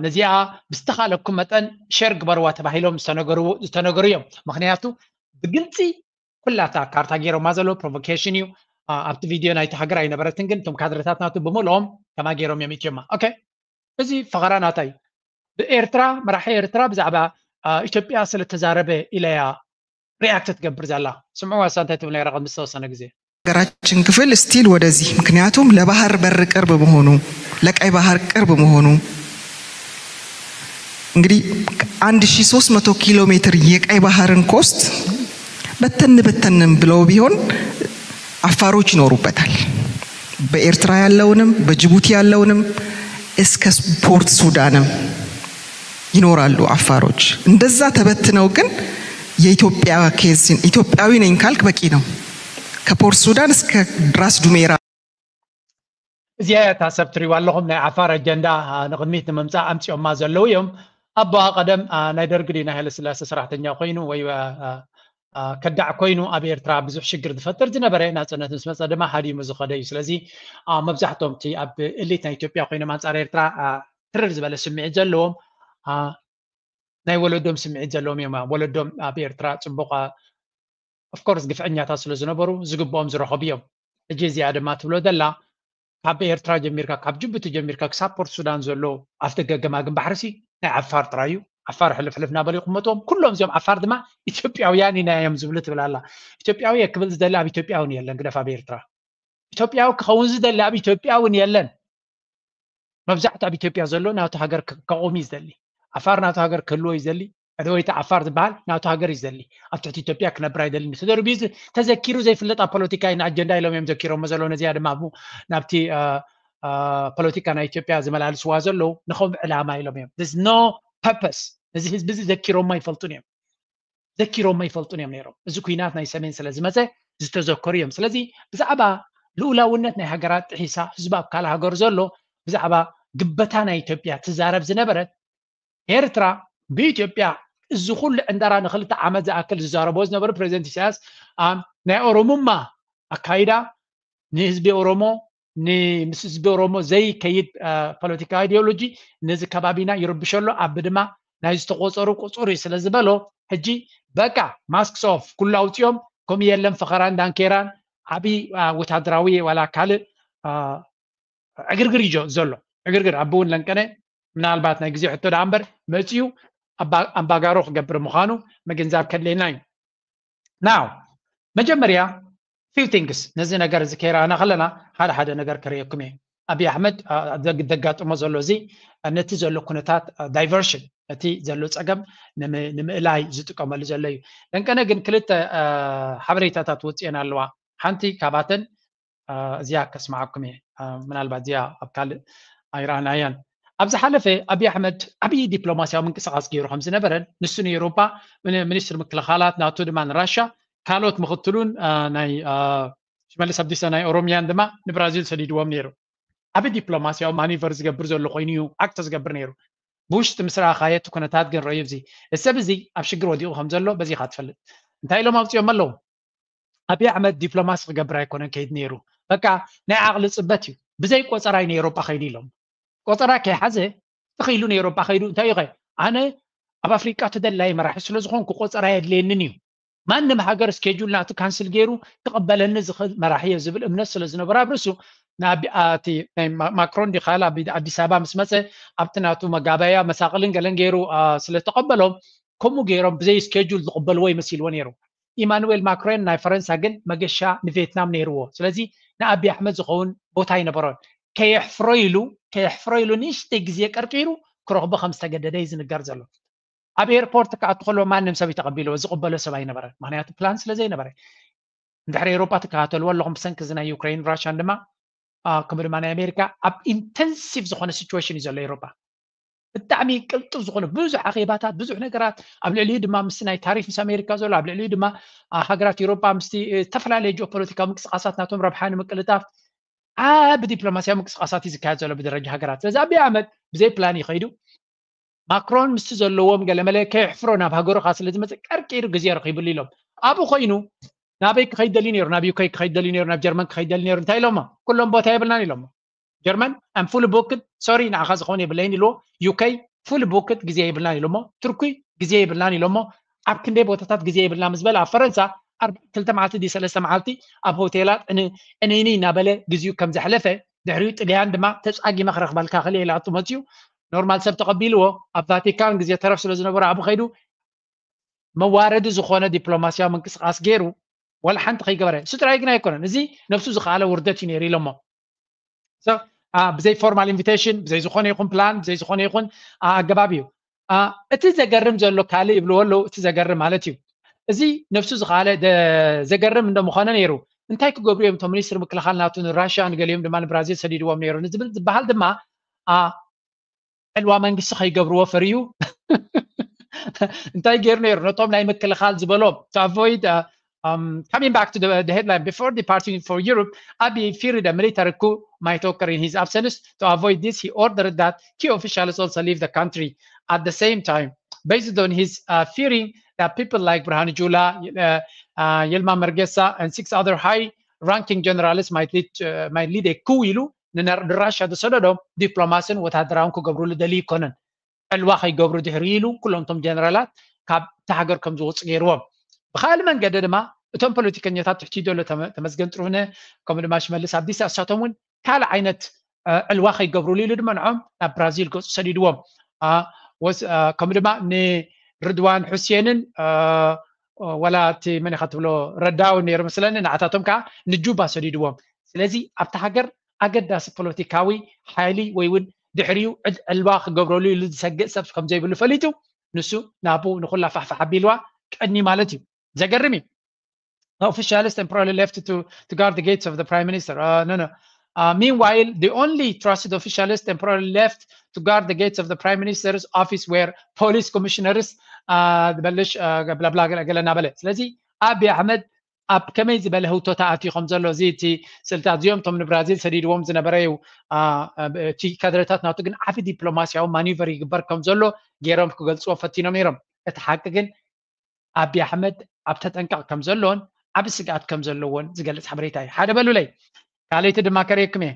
ነዚኣ ብዝተኻለኩም መጠን ሸር ግበርዋ ተባሂሎም ዝተነገሩ እዮም። ምክንያቱ ብግልፂ ኩላታ ካርታ ገይሮማ ዘለዉ ፕሮቮኬሽን እዩ። ኣብቲ ቪድዮ ናይቲ ሃገር ኣይነበረትን፣ ግን እቶም ካድረታት ናቱ ብምልኦም ከማ ገይሮም እዮም ኢትዮማ። ኦኬ፣ እዚ ፈኸራ ናታይ ብኤርትራ፣ መራሒ ኤርትራ ብዛዕባ ኢትዮጵያ ስለተዛረበ ኢለያ ሪኣክት ትገብር ዘላ። ስምዑ ዋሳ እንታይ ትብል ነይራ ቅድሚ ዝተወሰነ ግዜ። ሀገራችን ክፍል ስቲል ወደዚህ፣ ምክንያቱም ለባህር በር ቅርብ መሆኑ፣ ለቀይ ባህር ቅርብ መሆኑ። እንግዲህ አንድ ሺ ሶስት መቶ ኪሎ ሜትር የቀይ ባህርን ኮስት በተን በተንም ብለው ቢሆን አፋሮች ይኖሩበታል። በኤርትራ ያለውንም በጅቡቲ ያለውንም እስከ ፖርት ሱዳንም ይኖራሉ አፋሮች። እንደዛ ተበትነው ግን የኢትዮጵያ ኬዝን ኢትዮጵያዊ ነኝ ካልክ በቂ ነው። ከፖርት ሱዳን እስከ ራስ ዱሜራ። እዚኣ እታ ሰብ ትሪዋ ኣለኹም ናይ ዓፋር ኣጀንዳ ንቕድሚት ንምምፃእ ኣምፂኦማ ዘለዉ እዮም። ኣቦኣ ቀደም ናይ ደርግ ድዩ ናይ ሃይለስላሴ ሰራሕተኛ ኮይኑ ወይ ከዳዕ ኮይኑ ኣብ ኤርትራ ብዙሕ ሽግር ዝፈጥር ዝነበረ፣ ናፅነት ምስ መፀ ድማ ሃዲሙ ዝኸደ እዩ። ስለዚ መብዛሕቶም እቲ ኣብ ኤሊት ናይ ኢትዮጵያ ኮይኖም ኣንፃር ኤርትራ ትርር ዝበለ ስምዒት ዘለዎም ናይ ወለዶም ስምዒት ዘለዎም እዮም። ወለዶም ኣብ ኤርትራ ፅቡቕ ኦፍኮርስ ግፍዐኛታት ስለ ዝነበሩ ዝግብኦም ዝረኸቡ እዮም። ሕጂ እዚኣ ድማ ትብሎ ዘላ ካብ ኤርትራ ጀሚርካ ካብ ጅቡቲ ጀሚርካ ክሳብ ፖርት ሱዳን ዘሎ ኣፍደገ ገማግም ባሕሪ ሲ ናይ ዓፋር ጥራይ እዩ። ዓፋር ሕልፍ ሕልፍ እናበሉ ይቕመጥዎም። ኩሎም እዚኦም ዓፋር ድማ ኢትዮጵያውያን ኢና እዮም ዝብሉ ትብል ኣላ። ኢትዮጵያዊ እየ ክብል ዝደሊ ኣብ ኢትዮጵያ እውን የለን፣ ግደፍ ኣብ ኤርትራ። ኢትዮጵያዊ ክኸውን ዝደሊ ኣብ ኢትዮጵያ እውን የለን። መብዛሕትኡ ኣብ ኢትዮጵያ ዘሎ ናቱ ሃገር ከቑም እዩ ዝደሊ። ዓፋር ናቱ ሃገር ክህልዎ እዩ ዝደሊ። ወይ እቲ ዓፋር ዝበሃል ናቱ ሃገር እዩ ዝደሊ። ኣብ ትሕቲ ኢትዮጵያ ክነብር ኣይደልን እዩ ተደርቢዩ ተዘኪሩ ዘይፍለጥ ኣብ ፖለቲካ ኢና ኣጀንዳ ኢሎም እዮም ዘኪሮሞ ዘለዉ። ነዚኣ ድማ ኣብኡ ናብቲ ፖለቲካ ናይ ኢትዮጵያ ዝመላልስዋ ዘለዉ ንኸም ዕላማ ኢሎም እዮም። No purpose። እዚ ህዝቢ እዚ ዘኪሮሞ ኣይፈልጡን እዮም። ዘኪሮሞ ኣይፈልጡን እዮም ነይሮም። እዚ ኩናት ናይ ሰሜን ስለ ዝመፀ ዝተዘከሩ እዮም። ስለዚ ብዛዕባ ልኡላውነት ናይ ሃገራት ጥሒሳ ህዝቢ ኣብ ካልእ ሃገር ዘሎ ብዛዕባ ግበታ ናይ ኢትዮጵያ ትዛረብ ዝነበረት ኤርትራ ብኢትዮጵያ እዚ ኩሉ ዕንደራ ንክልተ ዓመት ዝኣክል ዝዛረቦ ዝነበሩ ፕሬዚደንት ኢሳያስ ናይ ኦሮሙማ ኣካይዳ ንህዝቢ ኦሮሞ ምስ ህዝቢ ኦሮሞ ዘይከይድ ፖለቲካ ኣይዲዮሎጂ ነዚ ከባቢና ይርብሸሎ ኣብ ድማ ናይ ዝተቆፀሩ ቁፁር እዩ ስለ ዝበሎ ሕጂ በቃ ማስክስ ኦፍ ኩሉ ኣውፅኦም ከምኡ የለን ፈኸራን ዳንኬራን ዓብዪ ወታደራዊ ዋላ ካልእ ዕግርግር እዩ ዘሎ ዕግርግር ኣቢ እውን ለንቀነ ምናልባት ናይ ግዜ ሕቶ ደኣ እምበር መፅኡ ኣምባጋሮ ክገብር ምዃኑ ምግንዛብ ከድልየና እዩ። ናው መጀመርያ few things ነዚ ነገር እዚ ከይረኣና ከለና ሓደ ሓደ ነገር ከርእየኩም እየ። ኣብይ ኣሕመድ ዘጋጥሞ ዘሎ እዚ ነቲ ዘሎ ኩነታት diversion እቲ ዘሎ ፀገም ንምእላይ ዝጥቀመሉ ዘሎ እዩ። ለንቀነ ግን ክልተ ሓበሬታታት ወፅኤን ኣለዋ። ሓንቲ ካባተን እዚኣ ከስምዓኩም እየ። ምናልባት እዚኣ ኣብ ካልእ ኣይረኣናያን። ኣብ ዝሓለፈ ኣብይ ኣሕመድ ዓብዪ ዲፕሎማስያዊ ምንቅስቃስ ገይሩ ከም ዝነበረን ንሱ ንኤውሮጳ ሚኒስትር ምክልኻላት ናቱ ድማ ንራሻ ካልኦት ምኽትሉን ናይ ሽመልስ ኣብዲሳ ናይ ኦሮሚያን ድማ ንብራዚል ሰዲድዎም ነይሩ። ዓቢ ዲፕሎማስያዊ ማኒቨር ዝገብር ዘሎ ኮይኑ እዩ ኣክት ዝገብር ነይሩ። ብውሽጢ ምስ ረኣኻዮ እቲ ኩነታት ግን ረእዩ እዚ ሰብ እዚ ኣብ ሽግር ወዲቑ ከም ዘሎ በዚኻ ትፈልጥ። እንታይ ኢሎም ኣውፅኦም ኣለዉ? ኣብይ ኣሕመድ ዲፕሎማሲ ክገብር ኣይኮነን ከይድ ነይሩ። በቃ ናይ ዓቕሊ ፅበት እዩ። ብዘይ ቆፀራ እዩ ንኤውሮጳ ከይዱ ኢሎም። ቆፀራ ከይሓዘ ትኽኢሉ ንኤውሮጳ ከይዱ እንታይ እዩ ኸ ኣነ ኣብ ኣፍሪቃ ተደላይ መራሒ ስለ ዝኾንኩ ቆፀራ የድልየንን እዩ። ማንም ሃገር ስኬጁል ናቱ ካንስል ገይሩ ክቕበለኒ ዝኽእል መራሒ እየ ዝብል እምነት ስለ ዝነበሮ ኣብ ርእሱ ንኣቲ ናይ ማክሮን ዲኻል ኣብ ኣዲስ ኣበባ ምስ መፀ ኣብቲ ናቱ መጋበያ መሳቕልን ገለን ገይሩ ስለ ተቐበሎም ከምኡ ገይሮም ብዘይ ስኬጁል ዝቕበልዎ ይመሲልዎ ነይሩ። ኢማኑዌል ማክሮን ናይ ፈረንሳ ግን መገሻ ንቬትናም ነይርዎ። ስለዚ ንኣቢ ኣሕመድ ዝኸውን ቦታ ኣይነበሮን። ከየሕፍሮ ኢሉ ከየሕፍሮ ኢሉ ንእሽተይ ግዜ ቀርቂሩ ክረኽቦ ከም ዝተገደደ እዩ ዝንገር ዘሎ። ኣብ ኤርፖርት ክኣቱ ከሎ ማንም ሰብ እዩ ተቐቢልዎ፣ ዝቕበሎ ሰብ ኣይነበረን። ምክንያቱ ፕላን ስለ ዘይነበረ። እንድሕሪ ኤውሮጳ ትከታተልዎ ኣለኹም ብሰንኪ እዚ ናይ ዩክሬን ራሽያን ድማ ከምኡ ድማ ናይ ኣሜሪካ ኣብ ኢንተንሲቭ ዝኾነ ሲቹዌሽን እዩ ዘሎ ኤውሮጳ። ብጣዕሚ ቅልጡፍ ዝኾነ ብዙሕ ኣኼባታት ብዙሕ ነገራት ኣብ ልዕሊኡ ድማ ምስቲ ናይ ታሪፍ ምስ ኣሜሪካ ዘሎ ኣብ ልዕሊኡ ድማ ሃገራት ኤውሮጳ ምስቲ ዝተፈላለዩ ጂኦፖለቲካዊ ምንቅስቃሳት ናቶም ረብሓ ንምቅልጣፍ ዓቢ ዲፕሎማስያዊ ምንቅስቃሳት እዩ ዝካየድ ዘሎ ብደረጃ ሃገራት። ስለዚ ኣብይ ኣሕመድ ብዘይ ፕላን እዩ ከይዱ። ማክሮን ምስቲ ዘለዎም ገለመለ ከየሕፍሮ ናብ ሃገሩ ካብ ስለ ዝመፅእ ቀርቂሩ ግዜ ረኺብሉ ኢሎም ኣብኡ ኮይኑ ናበይ ክኸይድ ደልዩ ነይሩ? ናብ ዩኬ ክኸይድ ደልዩ ነይሩ? ናብ ጀርመን ክኸይድ ደልዩ ነይሩ? እንታይ ኢሎሞ? ኩሎም ቦታ የብልናን ኢሎሞ። ጀርመን I'm fully booked፣ ሶሪ ንዓኻ ዝኸውን የብለይን ኢልዎ። ዩኬ fully booked ግዜ የብልናን ኢሎሞ። ቱርኪ ግዜ የብልናን ኢሎሞ። ኣብ ክንደይ ቦታታት ግዜ የብልና ምስ በለ ኣብ ፈረንሳ ክልተ መዓልቲ ዲ ሰለስተ መዓልቲ ኣብ ሆቴላት ዕንይንይ እናበለ ግዜኡ ከም ዘሕለፈ፣ ድሕሪኡ ጥልያን ድማ ተጻጊመ ክረኽበልካ ክእል ኢላቱ መፅዩ። ኖርማል ሰብ ተቐቢልዎ። ኣብ ቫቲካን ግዜ ተረፍ ስለ ዝነበረ ኣብኡ ከይዱ መዋረዲ ዝኾነ ዲፕሎማሲያዊ ምንቅስቃስ ገይሩ፣ ዋላ ሓንቲ ከይገበረ። እሱ ጥራይ ግን ኣይኮነን፣ እዚ ነብሱ ዝኸኣለ ውርደት እዩ ነይሩ ኢሎሞ። ብዘይ ፎርማል ኢንቪቴሽን፣ ብዘይ ዝኾነ ይኹን ፕላን፣ ብዘይ ዝኾነ ይኹን ኣገባብ እዩ። እቲ ዘገርም ዘሎ ካልእ ይብልዎ ኣለዉ፣ እቲ ዘገርም ማለት እዩ፣ እዚ ነብሱ ዝኸኣለ ዘገርም እንደምኾነ ነይሩ። እንታይ ክገብሩ እዮም እቶም ሚኒስትር ምክልኻል ናቱ ንራሽያ ንገሊኦም ድማ ንብራዚል ሰዲድዎም ነይሩ ንዝብል ዝበሃል ድማ ዕልዋ መንግስቲ ከይገብርዎ ፈርዩ እንታይ ገይሩ ነይሩ ነቶም ናይ ምክልኻል ዝበሎም to avoid um, coming back to the, the headline before departing for Europe, Abiy feared a military coup might occur in his absence. To avoid this, he ordered that key officials also leave the country. At the same time, based on his uh, fearing that people like Burhan Jula, uh, uh, Yilma Mergesa, and six other high-ranking generals might lead, uh, might lead a coup, ንራሽያ ዝሰደዶም ዲፕሎማስን ወታደራውን ክገብሩሉ ደልዩ ይኮነን። ዕልዋ ከይገብሩ ድሕሪ ኢሉ ኩሎም እቶም ጀነራላት ካብ እታ ሃገር ከም ዝወፁ ገይርዎም። ብካልእ መንገዲ ድማ እቶም ፖለቲከኛታት ትሕቲ ዘሎ ተመስገን ጥሩነ ከምኡ ድማ ሽመልስ ኣብዲሳ እሳቶም እውን ካልእ ዓይነት ዕልዋ ከይገብሩሉ ኢሉ ድማ ንዖም ናብ ብራዚል ገፁ ሰዲድዎም። ከምኡ ድማ ንርድዋን ሑሴንን ወላ እቲ መን ኢኻ ትብሎ ረዳዊ ነይሩ መስለኒ ንዓታቶም ከዓ ንጁባ ሰዲድዎም። ስለዚ ኣብቲ ሃገር ኣገዳሲ ፖለቲካዊ ሓይሊ ወይ እውን ድሕሪኡ ዕልዋ ክገብረሉ ኢሉ ዝሰግእ ሰብ ከም ዘይብሉ ፈሊጡ ንሱ ናብኡ ንኩላ ፋሕፋሕ ኣቢልዋ ቀኒ ማለት እዩ። ዘገርም እዩ። The officials temporarily left to, to guard the gates of the prime minister. Uh, no, no. Uh, meanwhile, the only trusted officials temporarily left to guard the gates of the prime minister's office were police commissioners. Uh, ዝበልሽ ብላብላ ገለ እናበለ ስለዚ ኣቢ ኣሕመድ ኣብ ከመይ ዝበለ ህውቶታ ኣትዩ ከም ዘሎ እዚ እቲ ስልታት እዚኦም እቶም ንብራዚል ሰዲድዎም ዝነበረ እዩ። እቲ ካድረታት ናቱ ግን ዓቢ ዲፕሎማሲያዊ ማኒቨር ይግበር ከም ዘሎ ገይሮም ክገልፅዎ ፈቲኖም ነይሮም። እቲ ሓቂ ግን ኣቢ ኣሕመድ ኣብ ተጠንቀቕ ከም ዘሎን ዓቢ ስግኣት ከም ዘለዎን ዝገልፅ ሓበሬታ እዩ። ሓደ በሉለይ። ካልኣይቲ ድማ ከርእየኩም እየ።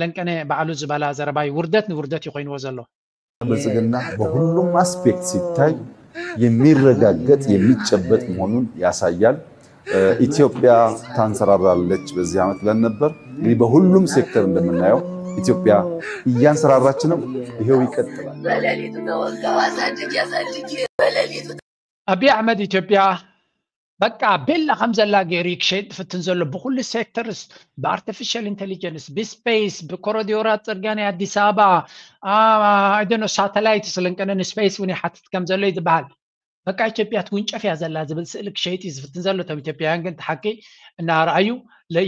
ለንቀነ ባዕሉ ዝበላ ዘረባይ ውርደት ንውርደት እዩ ኮይንዎ ዘሎ። ብልጽግና በሁሉም አስፔክት ሲታይ የሚረጋገጥ የሚጨበጥ መሆኑን ያሳያል። ኢትዮጵያ ታንሰራራለች በዚህ ዓመት ብለን ነበር። እንግዲህ በሁሉም ሴክተር እንደምናየው ኢትዮጵያ እያንሰራራች ነው። ይሄው ይቀጥላል። ኣቢ ኣሕመድ ኢትዮጵያ በቃ ቤላ ከም ዘላ ገይሩ ክሸይጥ ዝፍትን ዘሎ ብኩሉ ሴክተርስ፣ ብኣርቲፊሻል ኢንቴሊጀንስ፣ ብስፔስ፣ ብኮረዲዮራት ፅርግያ ናይ ኣዲስ ኣበባ ኣይደኖ ሳተላይት ስለንቀነ ንስፔስ እውን ይሓትት ከም ዘሎ እዩ ዝበሃል። በቃ ኢትዮጵያ ትውንጨፍ እያ ዘላ ዝብል ስእሊ ክሸይጥ እዩ ዝፍትን ዘሎ። እቶም ኢትዮጵያውያን ግን እቲ ሓቂ እናረኣዩ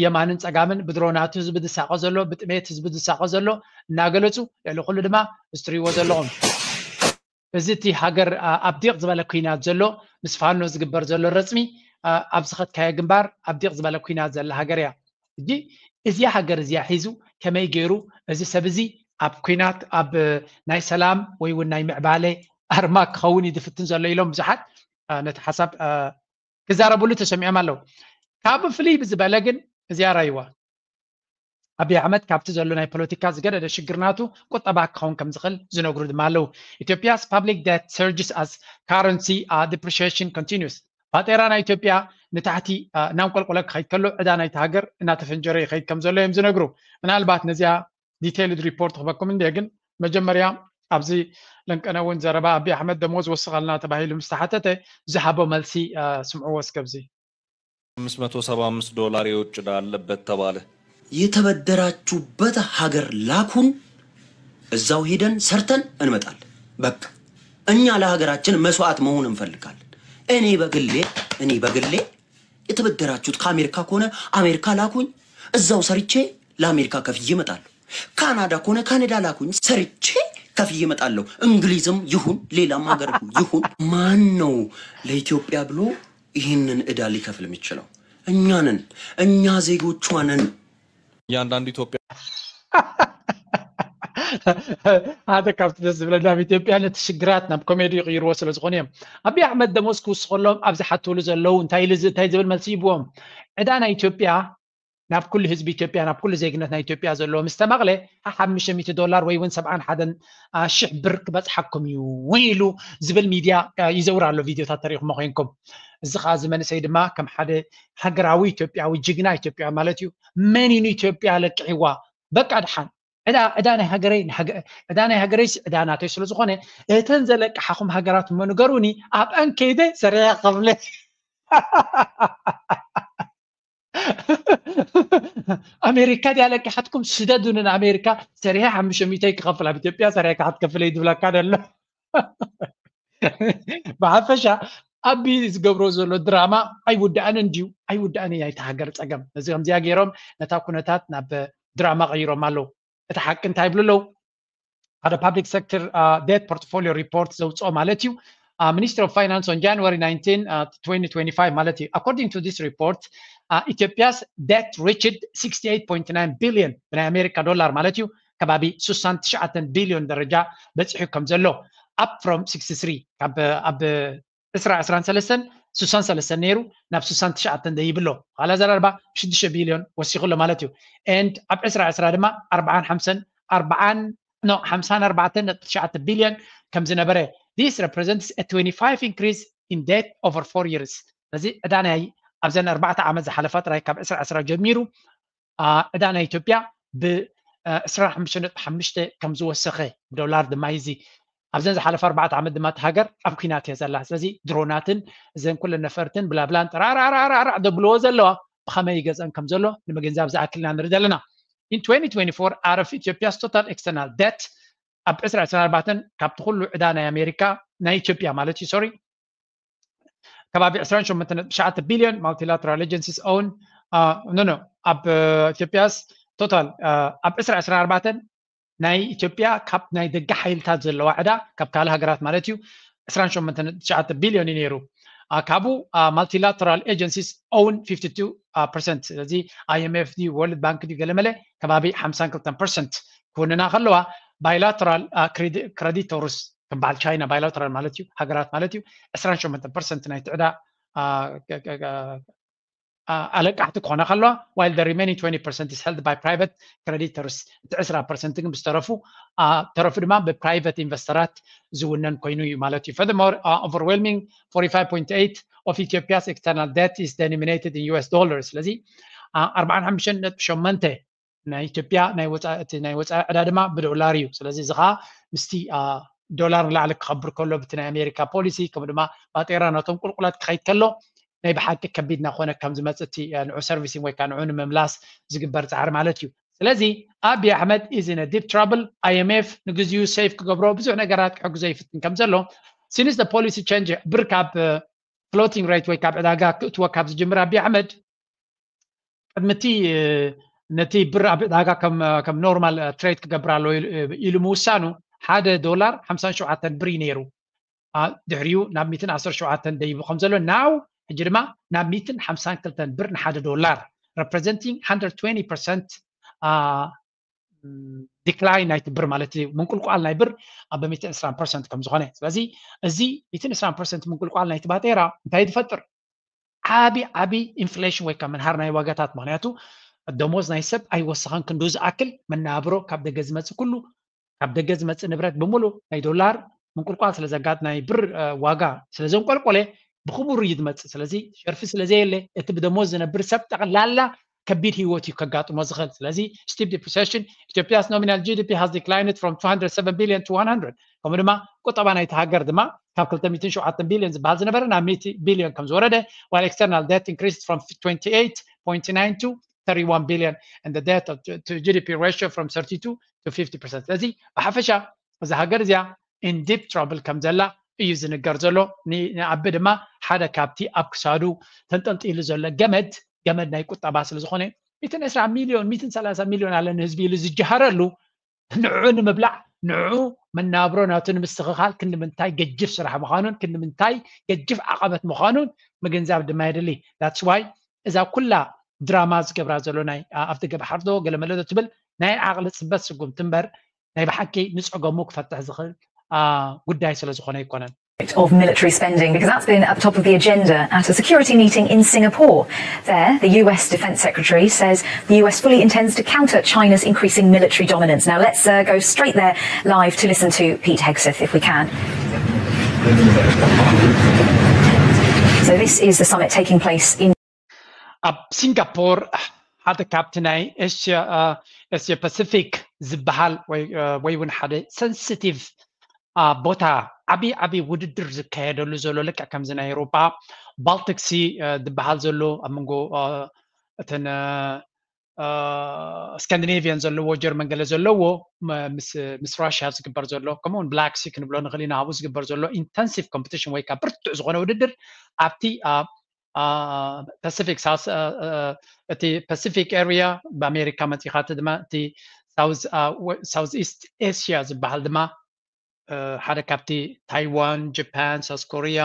የማንን ፀጋምን ብድሮናት ህዝቢ ዝሳቐ ዘሎ፣ ብጥሜት ህዝቢ ዝሳቐ ዘሎ እናገለፁ ልዕሊ ኩሉ ድማ እዚ ትሪእዎ ዘለኹም እዚ እቲ ሃገር ኣብ ዲቕ ዝበለ ኩናት ዘሎ ምስ ፋኖ ዝግበር ዘሎ ረፅሚ ኣብ ዝኸድካዮ ግንባር ኣብ ዲቕ ዝበለ ኩናት ዘላ ሃገር እያ። ሕጂ እዚኣ ሃገር እዚኣ ሒዙ ከመይ ገይሩ እዚ ሰብ እዚ ኣብ ኩናት ኣብ ናይ ሰላም ወይ እውን ናይ ምዕባለ ኣርማ ክኸውን እዩ ዝፍትን ዘሎ ኢሎም ብዙሓት ነቲ ሓሳብ ክዛረብሉ ተሰሚዖም ኣለዉ። ካብኡ ፍልይ ብዝበለ ግን እዚኣ ራይዋ ኣቢ ኣሕመድ ካብቲ ዘሎ ናይ ፖለቲካ ዝገደደ ሽግር ናቱ ቁጠባ ክኸውን ከም ዝኽእል ዝነግሩ ድማ ኣለዉ። ኢትዮጵያስ public debt surges as currency depreciation continues። ባጤራ ናይ ኢትዮጵያ ንታሕቲ እናንቆልቆለ ክኸይድ ከሎ ዕዳ ናይቲ ሃገር እናተፈንጀረ ይኸይድ ከም ዘሎ እዮም ዝነግሩ። ምናልባት ነዚኣ ዲቴይልድ ሪፖርት ክበኩም እንደ ግን መጀመርያ ኣብዚ ለንቀነ እውን ዘረባ ኣቢ ኣሕመድ ደሞዝ ወስኸልና ተባሂሉ ምስ ተሓተተ ዝሃቦ መልሲ ስምዕዎ እስከ ኣብዚ። አምስት መቶ ሰባ አምስት ዶላር የውጭ ዕዳ አለበት ተባለ። የተበደራችሁበት ሀገር ላኩን፣ እዛው ሄደን ሰርተን እንመጣለን። በቃ እኛ ለሀገራችን መስዋዕት መሆን እንፈልጋለን። እኔ በግሌ እኔ በግሌ የተበደራችሁት ከአሜሪካ ከሆነ አሜሪካ ላኩኝ፣ እዛው ሰርቼ ለአሜሪካ ከፍዬ እመጣለሁ። ካናዳ ከሆነ ካናዳ ላኩኝ፣ ሰርቼ ከፍዬ እመጣለሁ። እንግሊዝም ይሁን ሌላም ሀገር ይሁን። ማን ነው ለኢትዮጵያ ብሎ ይህንን ዕዳ ሊከፍል የሚችለው? እኛ ነን። እኛ ዜጎቿ ነን። እያንዳንዱ ኢትዮጵያ ሓደ ካብቲ ደስ ዝብለና ኣብ ኢትዮጵያ ነቲ ሽግራት ናብ ኮሜዲ ይቕይርዎ ስለ ዝኾነ እዮም። ኣቢ ኣሕመድ ደሞዝ ክውስኸሎም ኣብ ዝሓትሉ ዘለዉ እንታይ ኢሉ እንታይ ዝብል መልሲ ይብዎም? ዕዳ ናይ ኢትዮጵያ ናብ ኩሉ ህዝቢ ኢትዮጵያ፣ ናብ ኩሉ ዜግነት ናይ ኢትዮጵያ ዘለዎ ምስ ተማቕለ ሓሓምሽተ ሚእቲ ዶላር ወይ እውን ሰብዓን ሓደን ሽሕ ብር ክበፅሓኩም እዩ ኢሉ ዝብል ሚድያ ይዘውር ኣሎ። ቪድዮታት ተሪኢኹሞ ኮይንኩም። እዚ ከዓ እዚ መንእሰይ ድማ ከም ሓደ ሃገራዊ ኢትዮጵያዊ፣ ጅግና ኢትዮጵያ ማለት እዩ። መን እዩ ንኢትዮጵያ ለቅሕዋ? በቃ ድሓን ዕዳ ዕዳ ናይ ሃገረይ ዕዳ ናይ ሃገረይ ዕዳ ናተይ ስለ ዝኾነ እተን ዘለቅሓኹም ሃገራት እሞ ንገሩኒ፣ ኣብአን ከይደ ሰሪሐ ክኸፍለ። ኣሜሪካ ድያ ለቂሓትኩም? ስደዱኒ ንኣሜሪካ፣ ሰሪሐ ሓሙሽተ ሚእቲ ክኸፍል፣ ኣብ ኢትዮጵያ ሰሪሐ ክትከፍለይ ድብለካ ደሎ። ብሓፈሻ ኣቢ ዝገብሮ ዘሎ ድራማ ኣይውዳእን እንድዩ፣ ኣይውዳእን እዩ ናይቲ ሃገር ፀገም። እዚ ከምዚኣ ገይሮም ነታ ኩነታት ናብ ድራማ ቀይሮም ኣለዉ። እቲ ሓቂ እንታይ ይብሉ ኣለዉ? ሓደ public sector debt portfolio report ዘውፅኦ ማለት እዩ። Ministry of Finance on January nineteen, twenty twenty-five ማለት እዩ። According to this report, Ethiopia's debt reached sixty-eight point nine billion ብናይ ኣሜሪካ ዶላር ማለት እዩ። ከባቢ ስሳን ትሽዓተን ቢልዮን ደረጃ በፂሑ ከም ዘሎ፣ up from sixty-three፣ ካብ ኣብ ዕስራ ዕስራን ሰለስተን ስሳን ሰለስተን ነይሩ፣ ናብ ስሳን ትሽዓተን ደይብሎ። ካላ ዘራርባ ሽዱሽተ ቢልዮን ወሲኹ ኣሎ ማለት እዩ። And ኣብ ዕስራ ዕስራ ድማ ኣርባዓን ሓምሳን ኣርባዓን no ሓምሳን ኣርባዕተን ነጥቢ ትሽዓተ ቢልዮን ከም ዝነበረ፣ this represents a twenty-five increase in debt over four years። ስለዚ ዕዳ ናይ ኣብዘን ኣርባዕተ ዓመት ዝሓለፋ ጥራይ ካብ ዕስራ ዕስራ ጀሚሩ ዕዳ ናይ ኢትዮጵያ ብ ዕስራን ሓሙሽተን ነጥቢ ሓሙሽተ ከም ዝወሰኸ፣ ዶላር ድማ እዚ ኣብዘን ዝሓለፈ ኣርባዕተ ዓመት ድማ እቲ ሃገር ኣብ ኲናት እያ ዘላ። ስለዚ ድሮናትን እዘን ኩለን ነፈርትን ብላብላን ጠራራራራራ ደብልዎ ዘለዋ ብኸመይ ይገዝአን ከም ዘሎ ንምግንዛብ ዝኣክልና ንርኢ ዘለና። In twenty twenty-four, out of Ethiopia's total external debt, ኣብ ዕስራ ዕስራን ኣርባዕተን ካብቲ ኩሉ ዕዳ ናይ ኣሜሪካ፣ ናይ ኢትዮጵያ ማለት እዩ፣ ሶሪ፣ ከባቢ ዕስራን ሸሞንተን ነጥቢ ትሽዓተ ቢልዮን multilateral agencies own, no no፣ ኣብ ኢትዮጵያስ ቶታል ኣብ ዕስራ ዕስራን ኣርባዕተን ናይ ኢትዮጵያ ካብ ናይ ደገ ሓይልታት ዘለዋ ዕዳ ካብ ካልእ ሃገራት ማለት እዩ ዕስራን ሸሞንተን ነጥቢ ትሽዓተ ቢልዮን እዩ ነይሩ። ካብኡ multilateral agencies own fifty-two percent። ስለዚ I M F ድዩ፣ World Bank ድዩ፣ ገለመለ ከባቢ ሓምሳን ክልተን ፐርሰንት ክውንና ከለዋ፣ bilateral creditors ከም በዓል ቻይና፣ bilateral ማለት እዩ፣ ሃገራት ማለት እዩ፣ ዕስራን ሸሞንተን ፐርሰንት ናይቲ ዕዳ ኣለቃሕቲ ክኾና ከለዋ፣ while the remaining twenty percent is held by private creditors። እቲ ዕስራ ፐርሰንት ግን ብዝተረፉ ተረፉ ድማ ብ private ኢንቨስተራት ዝውነን ኮይኑ እዩ ማለት እዩ። Furthermore, overwhelming forty-five point eight of Ethiopia's external debt is denominated in U S dollars። ስለዚ ኣርባዓን ሓሙሽተን ነጥቢ ሸሞንተ ናይ ኢትዮጵያ ናይ ወፃኢ፣ እቲ ናይ ወፃኢ ዕዳ ድማ ብዶላር እዩ። ስለዚ እዚ ከዓ ምስቲ ዶላር ንላዕሊ ክኸብር ከሎ፣ ብቲ ናይ ኣሜሪካ ፖሊሲ ከምኡ ድማ ባጤራ ናቶም ቁልቁላት ክኸይድ ከሎ ናይ ብሓቂ ከቢድ እናኾነ ከም ዝመፅእ፣ እቲ ንዑ servicing ወይ ከዓ ንዑ ንምምላስ ዝግበር ፃዕሪ ማለት እዩ። ስለዚ ኣቢ ኣሕመድ is in a deep trouble። I M F ንግዚኡ ሴፍ ክገብሮ ብዙሕ ነገራት ክሕግዞ ይፍትን ከም ዘሎ፣ since the policy change ብር ካብ floating rate ወይ ካብ ዕዳጋ ክእትወ ካብ ዝጅምር ኣቢ ኣሕመድ ቅድሚ እቲ ነቲ ብር ኣብ ዕዳጋ ከም ኖርማል ትሬድ ክገብር ኣለዎ ኢሉ ምውሳኑ፣ ሓደ ዶላር ሓምሳን ሸውዓተን ብር እዩ ነይሩ። ድሕሪኡ ናብ ሚእትን ዓሰርተ ሸውዓተን ደይቡ ከም ዘሎ፣ now ሕጂ ድማ ናብ ሚእትን ሓምሳን ክልተን ብር ንሓደ ዶላር፣ representing hundred twenty percent decline ናይቲ ብር ማለት እዩ፣ ምንቁልቋል ናይ ብር ኣብ ሚእትን ዕስራን ፐርሰንት ከም ዝኾነ። ስለዚ እዚ ሚእትን ዕስራን ፐርሰንት ምንቁልቋል ናይቲ ባጤራ እንታይ ዝፈጥር? ዓቢ ዓቢ ኢንፍሌሽን ወይ ከዓ ምንሃር ናይ ዋጋታት። ምክንያቱ ደሞዝ ናይ ሰብ ኣይወሰኸን፣ ክንዱ ዝኣክል መናብሮ ካብ ደገ ዝመፅእ ኩሉ፣ ካብ ደገ ዝመፅእ ንብረት ብምሉ ናይ ዶላር ምንቁልቋል ስለ ዘጋጥ፣ ናይ ብር ዋጋ ስለ ዘንቆልቆለ ብክቡር እዩ ዝመፅእ። ስለዚ ሸርፊ ስለ ዘየለ እቲ ብደሞዝ ዝነብር ሰብ ጠቕላላ ከቢድ ህይወት እዩ ከጋጥሞ ዝኽእል። ስለዚ steep depreciation, Ethiopia's nominal G D P has declined from two hundred seven billion to one hundred። ከምኡ ድማ ቁጠባ ናይቲ ሃገር ድማ ካብ ክልተ ሚእትን ሸውዓተን ቢልዮን ዝበሃል ዝነበረ ናብ ሚእቲ ቢልዮን ከም ዝወረደ፣ while external debt increased from twenty-eight point nine to thirty-one billion and the debt to G D P ratio from thirty-two to fifty percent። ስለዚ ብሓፈሻ እዛ ሃገር እዚኣ in deep trouble ከም ዘላ እዩ ዝንገር ዘሎ። ንኣቢ ድማ ሓደ ካብቲ ኣብ ክሳዱ ተንጠልጢሉ ዘሎ ገመድ፣ ገመድ ናይ ቁጠባ ስለ ዝኾነ፣ ሚእትን ዕስራ ሚልዮን፣ ሚእትን ሰላሳ ሚልዮን ኣለ ንህዝቢ ኢሉ ዝጀሃረሉ፣ ንዕኡ ንምብላዕ፣ ንዕኡ መናብሮ ናቱ ንምስትኽኻል ክንዲ ምንታይ ገጅፍ ስራሕ ምዃኑን ክንዲ ምንታይ ገጅፍ ዓቐበት ምዃኑን ምግንዛብ ድማ የድሊ። That's why እዛ ኩላ ድራማ ዝገብራ ዘሎ ናይ ኣፍደገ ባሕሪ ዶ ገለመለ ዶ ትብል ናይ ዓቕሊ ፅበት ስጉምቲ እምበር ናይ ብሓቂ ንፀገሙ ክፈትሕ ዝኽእል ጉዳይ ስለ ዝኾነ ኣይኮነን። of military spending, because that's been at the top of the agenda at a security meeting in Singapore. There, the U S Defense Secretary says the U S fully intends to counter China's increasing military dominance. Now, let's uh, go straight there live to listen to Pete Hegseth, if we can. So, this is the summit taking place in ኣብ ሲንጋፖር ሓደ ካብቲ ናይ ኤስያ ፓሲፊክ ዝበሃል ወይ እውን ሓደ ሰንሲቲቭ ቦታ ዓብዪ ዓብዪ ውድድር ዝካየደሉ ዘሎ ልክዕ ከምዚ ናይ ኤውሮጳ ባልቲክ ሲ ዝበሃል ዘሎ ኣብ መንጎ እተን ስካንዲኔቪያን ዘለዎ ጀርመን ገለ ዘለዎ ምስ ራሽያ ዝግበር ዘሎ ከምኡውን ብላክ ሲ ክንብሎ ንኽእል ኢና ኣብኡ ዝግበር ዘሎ ኢንተንሲቭ ኮምፒቲሽን ወይ ከዓ ብርቱዕ ዝኾነ ውድድር ኣብቲ ፓሲፊክ እቲ ፓሲፊክ ኤሪያ ብኣሜሪካ መፂኻ እቲ ድማ እቲ ሳውዝ ኢስት ኤስያ ዝበሃል ድማ ሓደ ካብቲ ታይዋን ጃፓን ሳውዝ ኮሪያ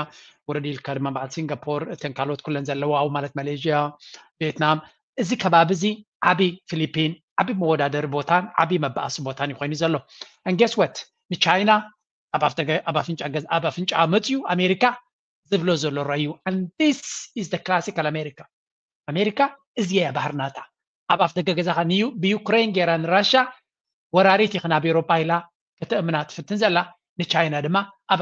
ወረድ ኢልካ ድማ በዓል ሲንጋፖር እተን ካልኦት ኩለን ዘለዋ ኣብኡ ማለት ማሌዥያ ቪየትናም እዚ ከባቢ እዚ ዓብዪ ፊሊፒን ዓብዪ መወዳደሪ ቦታን ዓብዪ መባኣሲ ቦታን እዩ ኮይኑ ዘሎ and guess what ንቻይና ኣብ ኣፍንጫ መፅዩ ኣሜሪካ ዝብሎ ዘሎ ረዩ and this is the classical ኣሜሪካ ኣሜሪካ እዚ እያ ባህርናታ ኣብ ኣፍ ደገ ገዛኻ ብዩክሬን ገይራ ንራሻ ወራሪት ኢኺ ናብ ኤውሮጳ ኢላ ከተእምና ትፍትን ዘላ ንቻይና ድማ ኣብ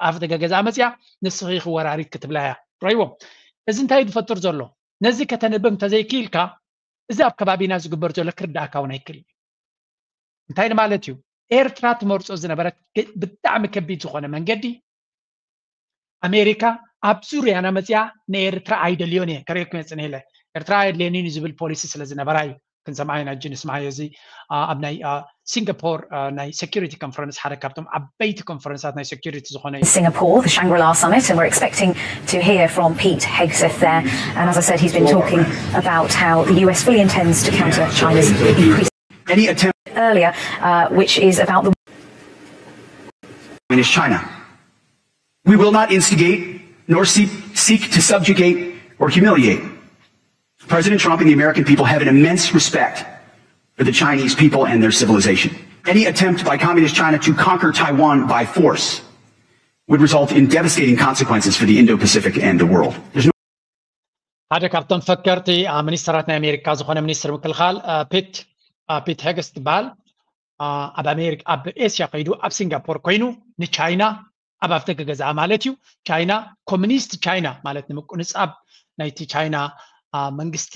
ኣፍ ደገ ገዛ መፅያ ንስኺ ኢኺ ወራሪት ክትብላ እያ ረይዎም እዚ እንታይ ዝፈጥር ዘሎ ነዚ ከተንብብ እንተዘይክኢልካ እዚ ኣብ ከባቢና ዝግበር ዘሎ ክርዳእካ እውን ኣይክእል እዩ እንታይ ማለት እዩ ኤርትራ ትመርፆ ዝነበረት ብጣዕሚ ከቢድ ዝኾነ መንገዲ ኣሜሪካ ኣብ ዙርያና መፅያ ንኤርትራ ኣይደልዮን እየ ከርእየኩም እየ ፅንሄለ ኤርትራ ኣየድልየንን እዩ ዝብል ፖሊሲ ስለ ዝነበራ እዩ ክንሰምዓ ኢና እጂ ንስምዓዮ እዚ ኣብ ናይ ሲንጋፖር ናይ ሴኪሪቲ ኮንፈረንስ ሓደ ካብቶም ዓበይቲ ኮንፈረንሳት ናይ ሴኪሪቲ ዝኾነ እዩ Singapore, the Shangri-La Summit, and we're expecting to hear from Pete Hegseth there. And as I said, he's been talking about how the U S fully intends to counter China's increasing Any attempt earlier, uh, which is about the is China. We will not instigate nor seek, seek to subjugate or humiliate. President Trump and the American people have an immense respect for the Chinese people and their civilization. Any attempt by Communist China to conquer Taiwan by force would result in devastating consequences for the Indo-Pacific and the world. There's no ሓደ ካብቶም ፈከርቲ ሚኒስተራት ናይ ኣሜሪካ ዝኾነ ሚኒስትር ምክልኻል ፒት ፒት ሄግስ ትበሃል ኣብ ኣሜሪካ ኣብ ኤስያ ከይዱ ኣብ ሲንጋፖር ኮይኑ ንቻይና ኣብ ኣፍደገ ገዛኣ ማለት እዩ ቻይና ኮሚኒስት ቻይና ማለት ንምቁንጻብ ናይቲ ቻይና መንግስቲ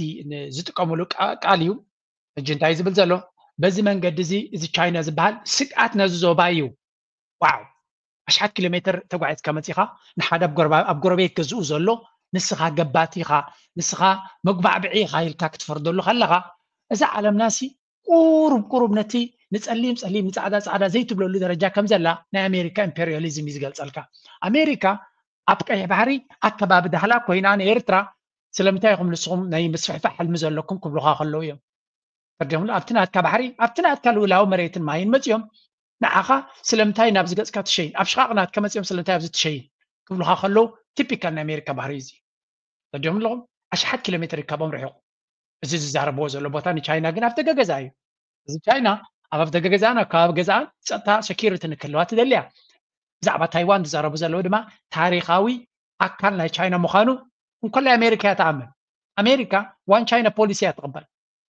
ዝጥቀምሉ ቃል እዩ ሕጂ እንታይ ዝብል ዘሎ በዚ መንገዲ እዚ እዚ ቻይና ዝበሃል ስግኣት ነዚ ዞባ እዩ ዋው ኣሽሓት ኪሎ ሜትር ተጓዒዝካ መፂኻ ንሓደ ኣብ ጎረቤት ገዝኡ ዘሎ ንስኻ ገባቲ ኢኻ ንስኻ መጉባዕብዒ ኢኻ ኢልካ ክትፈርደሉ ከለኻ እዛ ዓለምና ሲ ቁሩብ ቁሩብ ነቲ ንፀሊም ፀሊም ንፃዕዳ ፃዕዳ ዘይትብለሉ ደረጃ ከም ዘላ ናይ ኣሜሪካ ኢምፔሪያሊዝም እዩ ዝገልፀልካ ኣሜሪካ ኣብ ቀይሕ ባሕሪ ኣከባቢ ዳህላ ኮይና ንኤርትራ ስለምንታይ ኢኹም ንስኹም ናይ ምስፍሕፋሕ ሕልሚ ዘለኩም ክብሉኻ ከለዉ እዮም ፈርዲምሉ ኣብቲ ናትካ ባሕሪ ኣብቲ ናትካ ልውላዊ መሬትን ማይን መፂኦም ንዓኻ ስለምንታይ ናብዚ ገፅካ ትሸይን ኣብ ሽቓቕ ናትካ መፂኦም ስለምንታይ ኣብዚ ትሸይን ክብሉኻ ከለዉ ቲፒካል ናይ ኣሜሪካ ባህሪ እዚ ፈርዲም ኣለኹም ኣሽሓት ኪሎ ሜትር ይካቦም ርሒቑ እዚ ዝዛረብዎ ዘሎ ቦታ ንቻይና ግን ኣብቲ ገገዛ እዩ እዚ ቻይና ኣብ ኣፍደገ ገዛን ኣብ ከባቢ ገዛን ፀጥታ ሴኪሪቲ ንክህልዋ ትደልያ ብዛዕባ ታይዋን ዝዛረቡ ዘለዉ ድማ ታሪካዊ ኣካል ናይ ቻይና ምዃኑ እንኮላይ ኣሜሪካ እያ ትኣምን ኣሜሪካ ዋን ቻይና ፖሊሲ እያ ትቕበል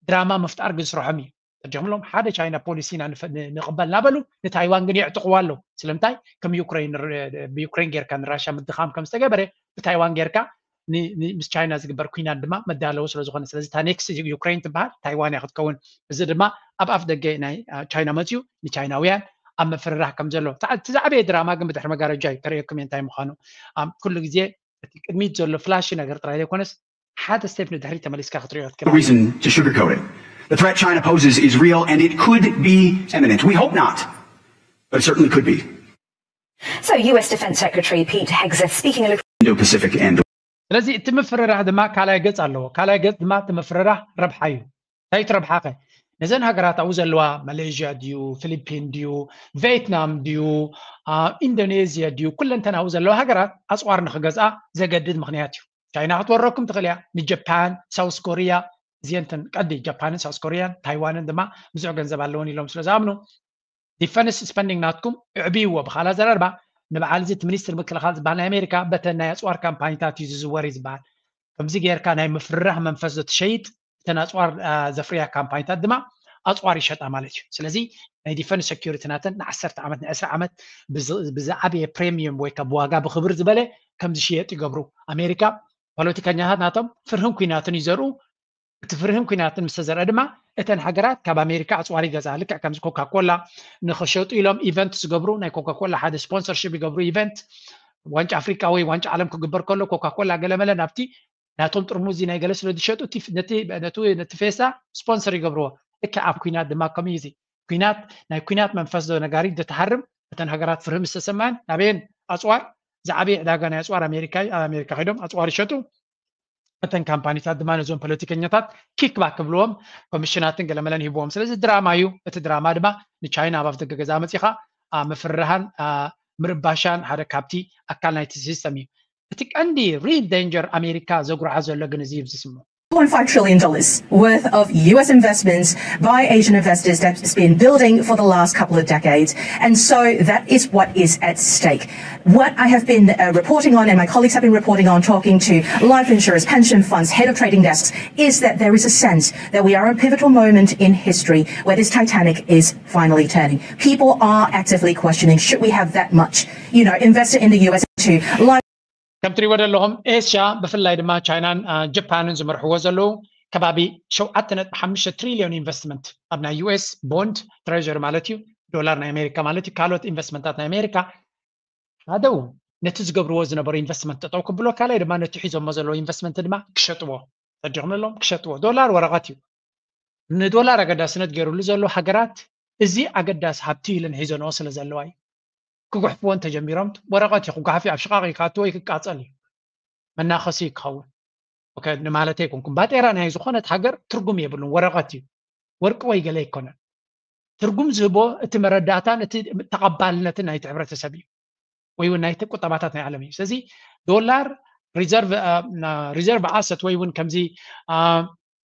ድራማ ምፍጣር ግን ስርሖም እዩ ተጀምሎም ሓደ ቻይና ፖሊሲ ኢና ንቕበል እናበሉ ንታይዋን ግን የዕጥቕዋ ኣለዉ ስለምንታይ ከም ዩክሬን ብዩክሬን ጌርካ ንራሻ ምድኻም ከም ዝተገበረ ብታይዋን ጌርካ ምስ ቻይና ዝግበር ኩናት ድማ መዳለዊ ስለ ዝኾነ ስለዚ እታ ኔክስት ዩክሬን ትበሃል ታይዋን እያ ክትከውን እዚ ድማ ኣብ ኣፍ ደገ ናይ ቻይና መፅዩ ንቻይናውያን ኣብ ምፍርራህ ከም ዘሎ እቲ ዝዓበየ ድራማ ግን ብድሕሪ መጋረጃ እዩ ከርእየኩም እንታይ ምዃኑ ኩሉ ግዜ እቲ ቅድሚት ዘሎ ፍላሽ ነገር ጥራይ ዘይኮነስ ሓደ ስቴፕ ንድሕሪ ተመሊስካ ክትሪኦ ትክእል reason to sugarcoat it. The threat China poses is real and it could be imminent. We hope not, but it certainly could be. So, U S Defense Secretary Pete Hegseth speaking a little. Indo-Pacific and the ስለዚ እቲ ምፍርራህ ድማ ካልኣይ ገጽ ኣለዎ። ካልኣይ ገጽ ድማ እቲ ምፍርራህ ረብሓ እዩ። እንታይ ትረብሓኸ? ነዘን ሃገራት ኣብኡ ዘለዋ ማሌዥያ ድዩ፣ ፊሊፒን ድዩ፣ ቬትናም ድዩ፣ ኢንዶኔዝያ ድዩ፣ ኩለንተን ኣብኡ ዘለዋ ሃገራት ኣጽዋር ንኽገዝኣ ዘገድድ ምኽንያት እዩ። ቻይና ክትወረኩም ትኽእል እያ፣ ንጀፓን፣ ሳውስ ኮሪያ፣ እዚአንተን ቀዲ ጃፓንን ሳውስ ኮሪያን ታይዋንን ድማ ብዙሕ ገንዘብ ኣለውን ኢሎም ስለ ዝኣምኑ ዲፈንስ ስፐንዲንግ ናትኩም እዕብይዎ ብኻላ ዘረርባ ንበዓል እዚ እቲ ሚኒስትር ምክልኻል ዝበሃል ናይ ኣሜሪካ በተን ናይ ኣፅዋር ካምፓኒታት እዩ ዝዝወር እዩ ዝበሃል። ከምዚ ጌርካ ናይ ምፍርራህ መንፈስ ዶ ትሸይጥ፣ እተን ኣፅዋር ዘፍርያ ካምፓኒታት ድማ ኣፅዋር ይሸጣ ማለት እዩ። ስለዚ ናይ ዲፈንስ ሴኩሪቲ ናተን ንዓሰርተ ዓመት ንዕስራ ዓመት ብዝዓበየ ፕሬሚየም ወይ ካብ ዋጋ ብክብር ዝበለ ከም ዝሽየጥ ይገብሩ። ኣሜሪካ ፖለቲከኛታት ናቶም ፍርህን ኩናትን ይዘርኡ። እቲ ፍርህን ኩናትን ምስ ተዘርአ ድማ እተን ሃገራት ካብ ኣሜሪካ ኣፅዋር ይገዛ። ልክዕ ከምዚ ኮካኮላ ንኸሸጡ ኢሎም ኢቨንት ዝገብሩ፣ ናይ ኮካኮላ ሓደ ስፖንሰርሽፕ ይገብሩ። ኢቨንት ዋንጫ ኣፍሪቃ ወይ ዋንጫ ዓለም ክግበር ከሎ ኮካኮላ ገለመለ ናብቲ ናቶም ጥርሙዝ ናይ ገለ ስለ ዝሸጡ ነቲ ፌስታ ስፖንሰር ይገብርዎ። ልክዕ ኣብ ኩናት ድማ ከምኡ እዩ። ኩናት ናይ ኩናት መንፈስ ዶ ነጋሪት ዶ ትሃርም? እተን ሃገራት ፍርህም ዝተሰማን ናበየን ኣፅዋር ዝዓበየ ዕዳጋ ናይ ኣፅዋር ኣሜሪካ ኣብ ኣሜሪካ ከይዶም ኣፅዋር ይሸጡ። እተን ካምፓኒታት ድማ ነዞም ፖለቲከኛታት ኪክባክ ክብልዎም ኮሚሽናትን ገለመለን ሂብዎም። ስለዚ ድራማ እዩ። እቲ ድራማ ድማ ንቻይና ኣብ ኣፍደገ ገዛ መፂኻ ምፍርራሃን ምርባሻን ሓደ ካብቲ ኣካል ናይቲ ሲስተም እዩ። እቲ ቀንዲ ሪል ዴንጀር ኣሜሪካ ዘጉርዓ ዘሎ ግን እዚ እዩ ዝስሙ $1.5 trillion worth of U S investments by Asian investors that's been building for the last couple of decades. And so that is what is at stake. What I have been uh, reporting on, and my colleagues have been reporting on, talking to life insurers, pension funds, head of trading desks, is that there is a sense that we are at a pivotal moment in history where this Titanic is finally turning. People are actively questioning, should we have that much, you know, invested in the U S to life ከም ትሪእዎ ዘለኹም ኤስያ ብፍላይ ድማ ቻይናን ጀፓንን ዝመርሕዎ ዘለዉ ከባቢ ሸውዓተ ነጥቢ ሓሙሽተ ትሪልዮን ኢንቨስትመንት ኣብ ናይ ዩ ኤስ ቦንድ ትሬዥሪ ማለት እዩ፣ ዶላር ናይ ኣሜሪካ ማለት እዩ። ካልኦት ኢንቨስትመንታት ናይ ኣሜሪካ ሓደ ነቲ ዝገብርዎ ዝነበሩ ኢንቨስትመንት ጠጠው ክብሎ፣ ካልኣይ ድማ ነቲ ሒዞሞ ዘለዎ ኢንቨስትመንት ድማ ክሸጥዎ፣ ጸዲቕምሎም ክሸጥዎ። ዶላር ወረቐት እዩ። ንዶላር ኣገዳስነት ገይሩሉ ዘሎ ሃገራት እዚ ኣገዳሲ ሃብቲ ኢለን ሒዘንኦ ስለ ዘለዋ እዩ። ክጉሕፍዎ እንተጀሚሮም ወረቐት እዩ ክጓሓፍ እዩ፣ ኣብ ሽቓቕ እዩ ክኣትዎ እዩ ክቃጸል እዩ፣ መናኸሲ እዩ ክኸውን። ንማለተይ ኣይኮንኩም። ባጤራ ናይ ዝኾነት ሃገር ትርጉም የብሉን፣ ወረቐት እዩ፣ ወርቂ ወይ ገለ ኣይኮነን። ትርጉም ዝህቦ እቲ መረዳእታን እቲ ተቐባልነትን ናይቲ ሕብረተሰብ እዩ፣ ወይ እውን ናይቲ ቁጠባታት ናይ ዓለም እዩ። ስለዚ ዶላር ሪዘርቭ ኣሰት ወይ እውን ከምዚ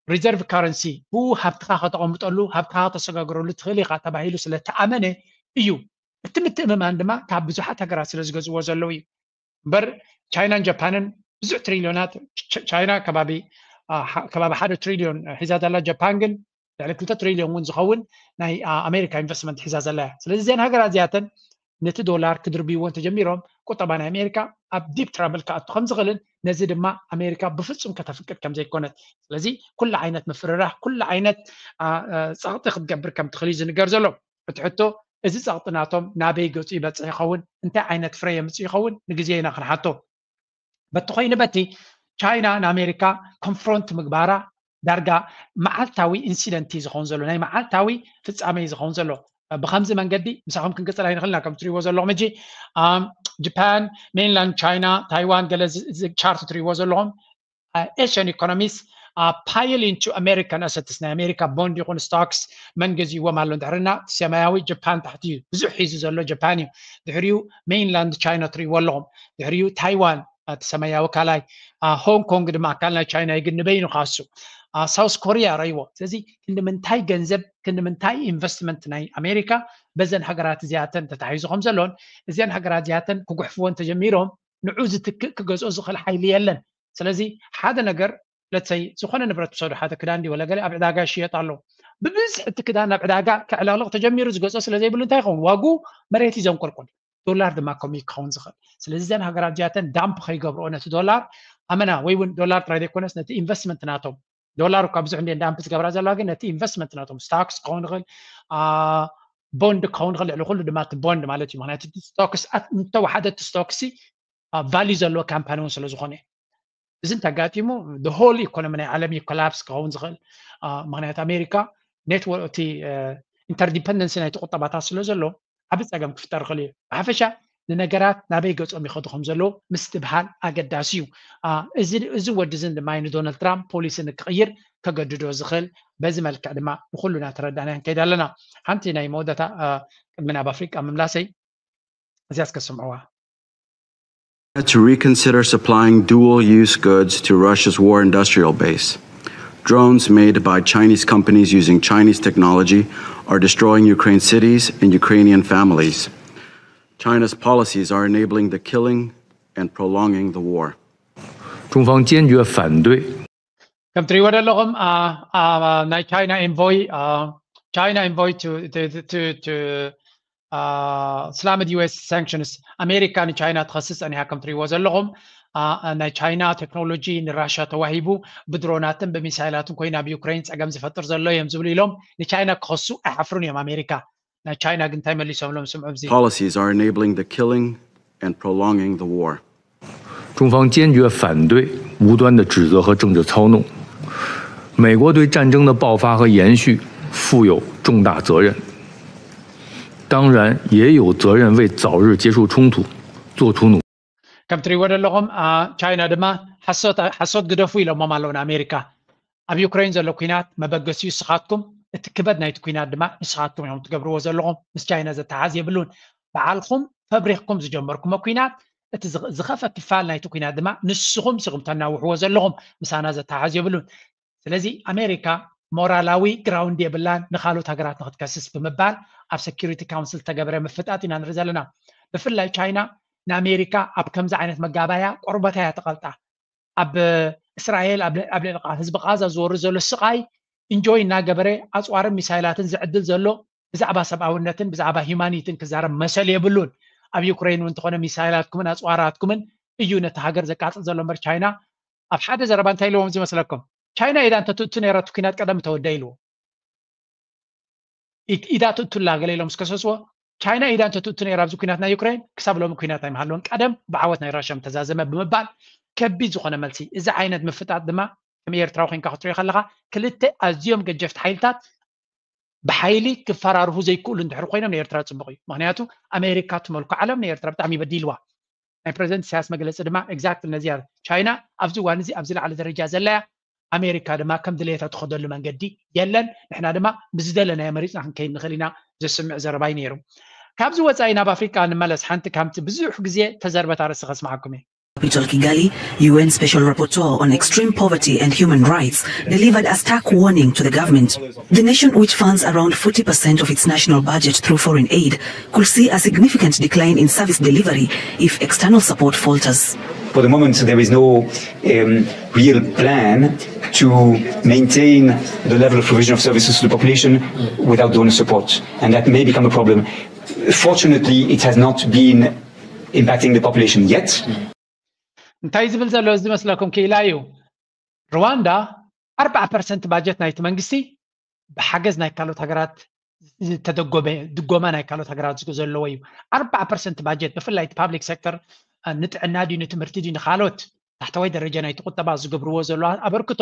ሪዘርቭ ካረንሲ ብኡ ሃብትኻ ከተቐምጠሉ ሃብትኻ ከተሰጋግረሉ ትኽእል ኢኻ ተባሂሉ ስለተኣመነ እዩ። እቲ ምትእምማን ድማ ካብ ብዙሓት ሃገራት ስለ ዝገዝእዎ ዘለዉ እዩ። እምበር ቻይናን ጃፓንን ብዙሕ ትሪልዮናት፣ ቻይና ከባቢ ሓደ ትሪልዮን ሒዛ ዘላ፣ ጃፓን ግን ልዕሊ ክልተ ትሪልዮን እውን ዝኸውን ናይ ኣሜሪካ ኢንቨስትመንት ሒዛ ዘላ እያ። ስለዚ እዚኣን ሃገራት እዚኣተን ነቲ ዶላር ክድርብይዎ እንተጀሚሮም ቁጠባ ናይ ኣሜሪካ ኣብ ዲፕ ትራብል ክኣቱ ከም ዝኽእልን ነዚ ድማ ኣሜሪካ ብፍጹም ከተፍቅድ ከም ዘይኮነት፣ ስለዚ ኩሉ ዓይነት ምፍርራህ ኩሉ ዓይነት ጸቕጢ ክትገብር ከም ትኽእል እዩ ዝንገር ዘሎ። እቲ ሕቶ እዚ ጸቕጢ ናቶም ናበይ ገጹ ይበጽሕ ይኸውን? እንታይ ዓይነት ፍረ የምጽእ ይኸውን? ንግዜ ኢና ክንሓቶ። በቲ ኮይኑ በቲ ቻይና ንኣሜሪካ ኮንፍሮንት ምግባራ ዳርጋ መዓልታዊ ኢንሲደንት እዩ ዝኸውን ዘሎ፣ ናይ መዓልታዊ ፍጻመ እዩ ዝኸውን ዘሎ። ብከምዚ መንገዲ ምሳኹም ክንቅጽል ኣይንኽእልና። ከም ትሪእዎ ዘለኹም ሕጂ ጃፓን፣ ሜንላንድ ቻይና፣ ታይዋን ገለ ቻርት ትሪእዎ ዘለኹም ኤሽን ኢኮኖሚስ pile into American assets፣ ናይ ኣሜሪካ ቦንድ ይኹን ስቶክስ መን ገዚእዎም ኣሎ እንድሕርና ሰማያዊ ጃፓን ታሕቲ እዩ ብዙሕ ሒዙ ዘሎ ጃፓን እዩ። ድሕሪኡ ሜይንላንድ ቻይና ትሪእዎ ኣለኹም። ድሕሪኡ ታይዋን እቲ ሰማያዊ ካልኣይ፣ ሆንግ ኮንግ ድማ ኣካል ናይ ቻይና እዩ ግን ንበይኑ ካሱ። ሳውስ ኮሪያ ረይዎ። ስለዚ ክንዲ ምንታይ ገንዘብ ክንዲ ምንታይ ኢንቨስትመንት ናይ ኣሜሪካ በዘን ሃገራት እዚኣተን ተታሒዙ ከም ዘሎን እዚኣን ሃገራት እዚኣተን ክጉሕፍዎ እንተጀሚሮም ንዑ ዝትክእ ክገዝኦ ዝኽእል ሓይሊ የለን። ስለዚ ሓደ ነገር ለትሰይ ዝኾነ ንብረት ትሰዱ ሓደ ክዳን ድዩ ወለ ገለ ኣብ ዕዳጋ ይሽየጥ ኣሎ። ብብዝሒ እቲ ክዳን ናብ ዕዳጋ ክዕለቕልቕ ተጀሚሩ ዝገዝኦ ስለ ዘይብሉ እንታይ ይኸውን? ዋጉ መሬት እዩ ዘንቆልቆል። ዶላር ድማ ከምኡ ክኸውን ዝኽእል። ስለዚ እዘን ሃገራት እዚኣተን ዳምፕ ከይገብርኦ ነቲ ዶላር ኣመና ወይ እውን ዶላር ጥራይ ዘይኮነስ ነቲ ኢንቨስትመንት ናቶም ዶላር እኳ ብዙሕ እንደ ዳምፕ ዝገብራ ዘለዋ ግን ነቲ ኢንቨስትመንት ናቶም ስታክስ ክኸውን ይኽእል፣ ቦንድ ክኸውን ይኽእል። ልዕሊ ኩሉ ድማ እቲ ቦንድ ማለት እዩ። ምክንያቱ ስቶክስ እንተወሓደ እቲ ስቶክሲ ቫልዩ ዘለዎ ካምፓኒ እውን ስለ ዝኾነ እዚ እንተጋጢሙ ሆል ኢኮኖሚ ናይ ዓለም እዩ ኮላፕስ ክኸውን ዝኽእል። ምክንያቱ ኣሜሪካ ኔትወርክ እቲ ኢንተርዲፐንደንሲ ናይቲ ቁጠባታት ስለ ዘሎ ዓቢ ጸገም ክፍጠር ይኽእል እዩ። ብሓፈሻ ንነገራት ናበይ ገጾም ይኸዱ ከም ዘለዉ ምስትብሃል ኣገዳሲ እዩ። እዚ ወዲ እዝን ድማ ንዶናልድ ትራምፕ ፖሊሲ ንክቕይር ከገድዶ ዝኽእል በዚ መልክዕ ድማ ንኩሉ እናተረዳእና ንከይድ ኣለና። ሓንቲ ናይ መወዳእታ ቅድሚ ናብ ኣፍሪቃ ምምላሰይ እዚኣ እስከ ስምዕዋ። To reconsider supplying dual use goods to Russia's war industrial base. Drones made by Chinese companies using Chinese technology are destroying Ukraine's cities and Ukrainian families. China's policies are enabling the killing and prolonging the war. 中方坚决反对。 ከም ትሪእዎ ዘለኹም ናይ ቻይና ኢንቮይ ቻይና ኢንቮይ ስላምድ ዩ ኤስ ሳንክሽንስ ኣሜሪካ ንቻይና ትኸስስ ጸኒሓ። ከም ትሪእዎ ዘለኹም ናይ ቻይና ቴክኖሎጂ ንራሻ ተዋሂቡ ብድሮናትን ብሚሳይላትን ኮይኑ ኣብ ዩክሬን ጸገም ዝፈጥር ዘሎ እዮም ዝብሉ ኢሎም ንቻይና ክኸሱ ኣይሓፍሩን እዮም ኣሜሪካ። ናይ ቻይና ግን እንታይ መሊሶምሎም ስምዑ ኣብዚ። Policies are enabling the killing and prolonging the war. 中方坚决反对无端的指责和政治操弄。美国对战争的爆发和延续负有重大责任，当然也有责任为早日结束冲突做出努。 ከም ትሪእዎ ዘለኹም ቻይና ድማ ሓሶት ግደፉ ኢሎሞም ኣለዉ ንኣሜሪካ። ኣብ ዩክሬን ዘሎ ኩናት መበገሲኡ ንስኻትኩም፣ እቲ ክበድ ናይቲ ኩናት ድማ ንስኻትኩም እዮም ትገብርዎ ዘለኹም። ምስ ቻይና ዘተሓዝ የብሉን። በዓልኹም ፈብሪኽኩም ዝጀመርኩሞ ኩናት እቲ ዝኸፈ ክፋል ናይቲ ኩናት ድማ ንስኹም ኢኹም ተናውሕዎ ዘለኹም። ምሳና ዘተሓዝ የብሉን። ስለዚ ኣሜሪካ ሞራላዊ ግራውንድ የብላን ንካልኦት ሃገራት ንክትከስስ ብምባል ኣብ ሰኪሪቲ ካውንስል ዝተገበረ ምፍጣጥ ኢና ንርኢ ዘለና። ብፍላይ ቻይና ንኣሜሪካ ኣብ ከምዚ ዓይነት መጋባያ ቆርበታ እያ ተቐልጣ። ኣብ እስራኤል ኣብ ልዕሊ ህዝቢ ቃዛ ዝወርድ ዘሎ ስቓይ እንጆይ እናገበረ ኣፅዋርን ሚሳይላትን ዝዕድል ዘሎ ብዛዕባ ሰብኣውነትን ብዛዕባ ሂማኒትን ክዛረብ መሰል የብሉን። ኣብ ዩክሬን እውን እንተኾነ ሚሳይላትኩምን ኣፅዋራትኩምን እዩ ነቲ ሃገር ዘቃፅል ዘሎ እምበር ቻይና ኣብ ሓደ ዘረባ እንታይ ኢልዎም ዝመስለኩም? ቻይና ኢዳ እንተትእቱ ነይራ እቲ ኩናት ቀደም ምተወደ ኢልዎ። ኢዳ ትእቱላ ገለ ኢሎም ዝከሰስዎ ቻይና ኢዳ እንተትእቱ ነይራ ኣብዚ ኩናት ናይ ዩክሬን ክሳብ ሎሚ ኩናት ኣይምሃለወን ቀደም ብዓወት ናይ ራሽያ ምተዛዘመ ብምባል ከቢድ ዝኾነ መልሲ። እዚ ዓይነት ምፍጣጥ ድማ ከም ኤርትራዊ ኮይንካ ክትሪኦ ከለኻ ክልተ ኣዝዮም ገጀፍቲ ሓይልታት ብሓይሊ ክፈራርሁ ዘይክእሉ እንድሕር ኮይኖም ንኤርትራ ፅቡቕ እዩ። ምክንያቱ ኣሜሪካ ትመልኮ ዓለም ንኤርትራ ብጣዕሚ በዲልዋ። ናይ ፕረዚደንት ኢሳያስ መግለፂ ድማ ኤግዛክትሊ ነዚያ ቻይና ኣብዚ እዋን እዚ ኣብዚ ላዕሊ ደረጃ ዘለያ ኣሜሪካ ድማ ከም ድሌታ ትኸደሉ መንገዲ የለን። ንሕና ድማ ብዝደለናዮ መሪፅና ክንከይድ ንኽእል ኢና። ዘስምዕ ዘረባ እዩ ነይሩ። ካብዚ ወፃኢ ናብ ኣፍሪቃ ንመለስ። ሓንቲ ካብቲ ብዙሕ ግዜ ተዘርበት ኣርእስቲ ከስምዓኩም እየ። Capital Kigali, U N Special Rapporteur on Extreme Poverty and Human Rights, delivered a stark warning to the government. The nation, which funds around forty percent of its national budget through foreign aid, could see a significant decline in service delivery if external support falters. For the moment, there is no um, real plan to maintain the level of provision of services to the population without donor support, and that may become a problem. Fortunately, it has not been impacting the population yet. እንታይ ዝብል ዘሎ እዚ ዝመስለኩም ክኢላ እዩ። ሩዋንዳ ኣርባዓ ፐርሰንት ባጀት ናይቲ መንግስቲ ብሓገዝ ናይ ካልኦት ሃገራት ዝተደጎመ ድጎማ ናይ ካልኦት ሃገራት ዘለዎ እዩ። ኣርባዓ ፐርሰንት ባጀት ብፍላይ እቲ ፓብሊክ ሴክተር ንጥዕና ድዩ ንትምህርቲ ድዩ ንካልኦት ታሕተዋይ ደረጃ ናይቲ ቁጠባ ዝገብርዎ ዘሎ ኣበርክቶ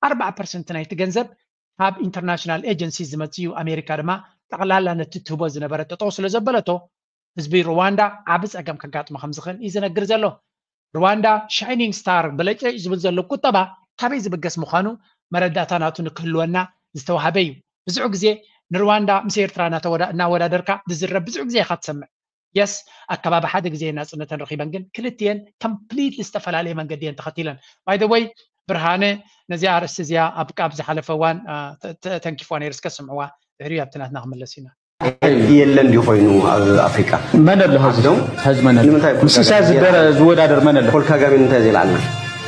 ኣርባዓ ፐርሰንት ናይቲ ገንዘብ ካብ ኢንተርናሽናል ኤጀንሲ ዝመፅእ እዩ። ኣሜሪካ ድማ ጠቕላላ ነቲ ትህቦ ዝነበረ ጠጠው ስለ ዘበለቶ ህዝቢ ሩዋንዳ ዓቢ ጸገም ከጋጥሞ ከም ዝኽእል እዩ ዝነግር ዘሎ። ሩዋንዳ ሻይኒንግ ስታር ብለጨጭ ዝብል ዘሎ ቁጠባ ካበይ ዝብገስ ምዃኑ መረዳእታ ናቱ ንክህልወና ዝተዋህበ እዩ። ብዙሕ ግዜ ንሩዋንዳ ምስ ኤርትራ እናወዳደርካ ዝዝረብ ብዙሕ ግዜ ኢኻ ትሰምዕ። የስ ኣከባቢ ሓደ ግዜ ናጽነተን ረኺበን ግን ክልትኤን ኮምፕሊትሊ ዝተፈላለየ መንገዲ እየን ተኸቲለን። ባይ ዘ ወይ ብርሃነ ነዚኣ ኣርእስቲ እዚኣ ኣብ ቃብ ዝሓለፈ እዋን ተንኪፍዋ ነይሩ እስከ ስምዕዋ ድሕሪኡ ኣብቲ ናትና ክምለስ ኢና። የለን ድዩ ኮይኑ ኣብ ኣፍሪቃ መን ኣሎ ሀዚ ዓዶም ሀዚ መን ኣሎ ንምንታይ ምስ ኢሳያስ ዝደረ- ዝወዳደር መን ኣሎ ፖል ካጋሜ ንምንታይ ዘይለዓልና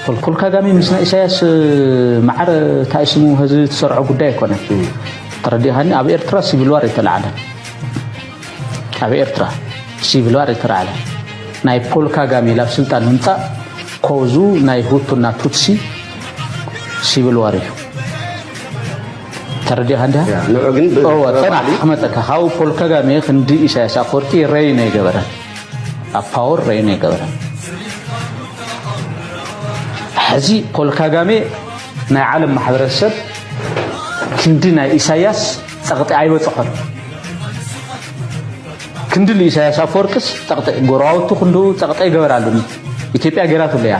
ፖል ፖል ካጋሜ ምስ ናይ ኢሳያስ ማዕረ እንታይ ስሙ ሀዚ ትሰርዖ ጉዳይ ኣይኮነን ተረዲኻኒ ኣብ ኤርትራ ሲቪል ዋር የተለዓለ ኣብ ኤርትራ ሲቪል ዋር የተለዓለ ናይ ፖል ካጋሜ ላብ ስልጣን ምምፃእ ኮዙ ናይ ሁቱና ቱትሲ ሲቪል ዋር እዩ ተረዲኻ እንዲያ ንዑ ግን ብ- እወ ብባዕሊ ፀናሕ ክመፀካ ካብኡ ፖል ካጋሜ ክንዲ ኢሳያስ ኣፈወርቂ ረይን ኣይገበረን ኣብ ፓወር ረይን ኣይገበረን ሕዚ ፖል ካጋሜ ናይ ዓለም ማሕበረሰብ ክንዲ ናይ ኢሳያስ ፀቕጢ ኣይበፅሖን ክንዲ ንኢሳያስ ኣፈወርቅስ ፀቕጢ ጎረባብቱ ክንዱ ፀቕጢ ኣይገበራሉን ኢትዮጵያ ገይራትሉ እያ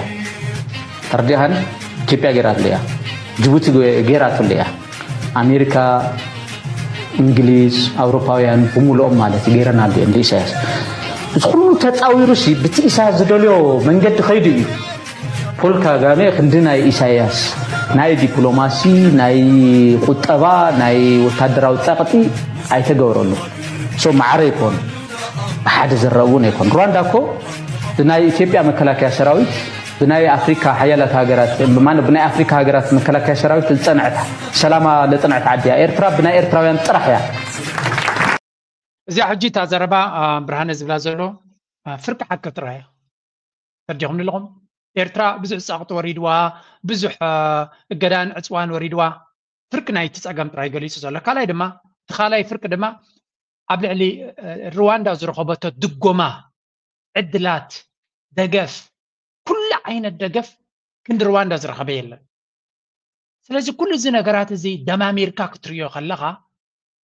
ተረዲኻኒ ኢትዮጵያ ገይራትሉ እያ ጅቡቲ ገይራትሉ እያ ኣሜሪካ እንግሊዝ ኣውሮፓውያን ብምልኦም ማለት ገይረናሉ እየን ኢሳያስ እዚ ኩሉ ተፃዊሩ ሲ ብቲ ኢሳያስ ዝደልዮ መንገዲ ከይዱ እዩ ፖል ካጋሜ ክንዲ ናይ ኢሳያስ ናይ ዲፕሎማሲ ናይ ቁጠባ ናይ ወታደራዊ ፀቕጢ ኣይተገበረሉ ሶ ማዕረ ይኮኑ ሓደ ዝረብ እውን ኣይኮን። ሩዋንዳ እኮ ብናይ ኢትዮጵያ መከላከያ ሰራዊት፣ ብናይ ኣፍሪካ ሓያላት ሃገራት፣ ብማን-፣ ብናይ ኣፍሪካ ሃገራት መከላከያ ሰራዊት ዝጸንዐት፣ ሰላማ ለጸንዐት ዓዲ እያ። ኤርትራ ብናይ ኤርትራውያን ጥራሕ እያ። እዚኣ ሕጂ እታ ዘረባ፣ አ፣ ብርሃነ ዝብላ ዘሎ፣ አ፣ ፍርቂ ሓቂ ጥራይ እያ። ተርዲኹም ኣለኹም። ኤርትራ ብዙሕ ጻቕጢ ወሪድዋ፣ ብዙሕ፣ አ፣ እገዳን ዕጽዋን ወሪድዋ። ፍርቂ ናይቲ ጸገም ጥራይ ገሊጹ ዘሎ። ካልኣይ ድማ፣ እቲ ካልኣይ ፍርቂ ድማ ኣብ ልዕሊ፣ አ፣ ሩዋንዳ ዝረኸበቶ ድጎማ፣ ዕድላት፣ ደገፍ፣ ኩሉ ዓይነት ደገፍ ክንዲ ሩዋንዳ ዝረኸበ የለን። ስለዚ ኩሉ እዚ ነገራት እዚ ደማሚርካ ክትርእዮ ከለኻ፣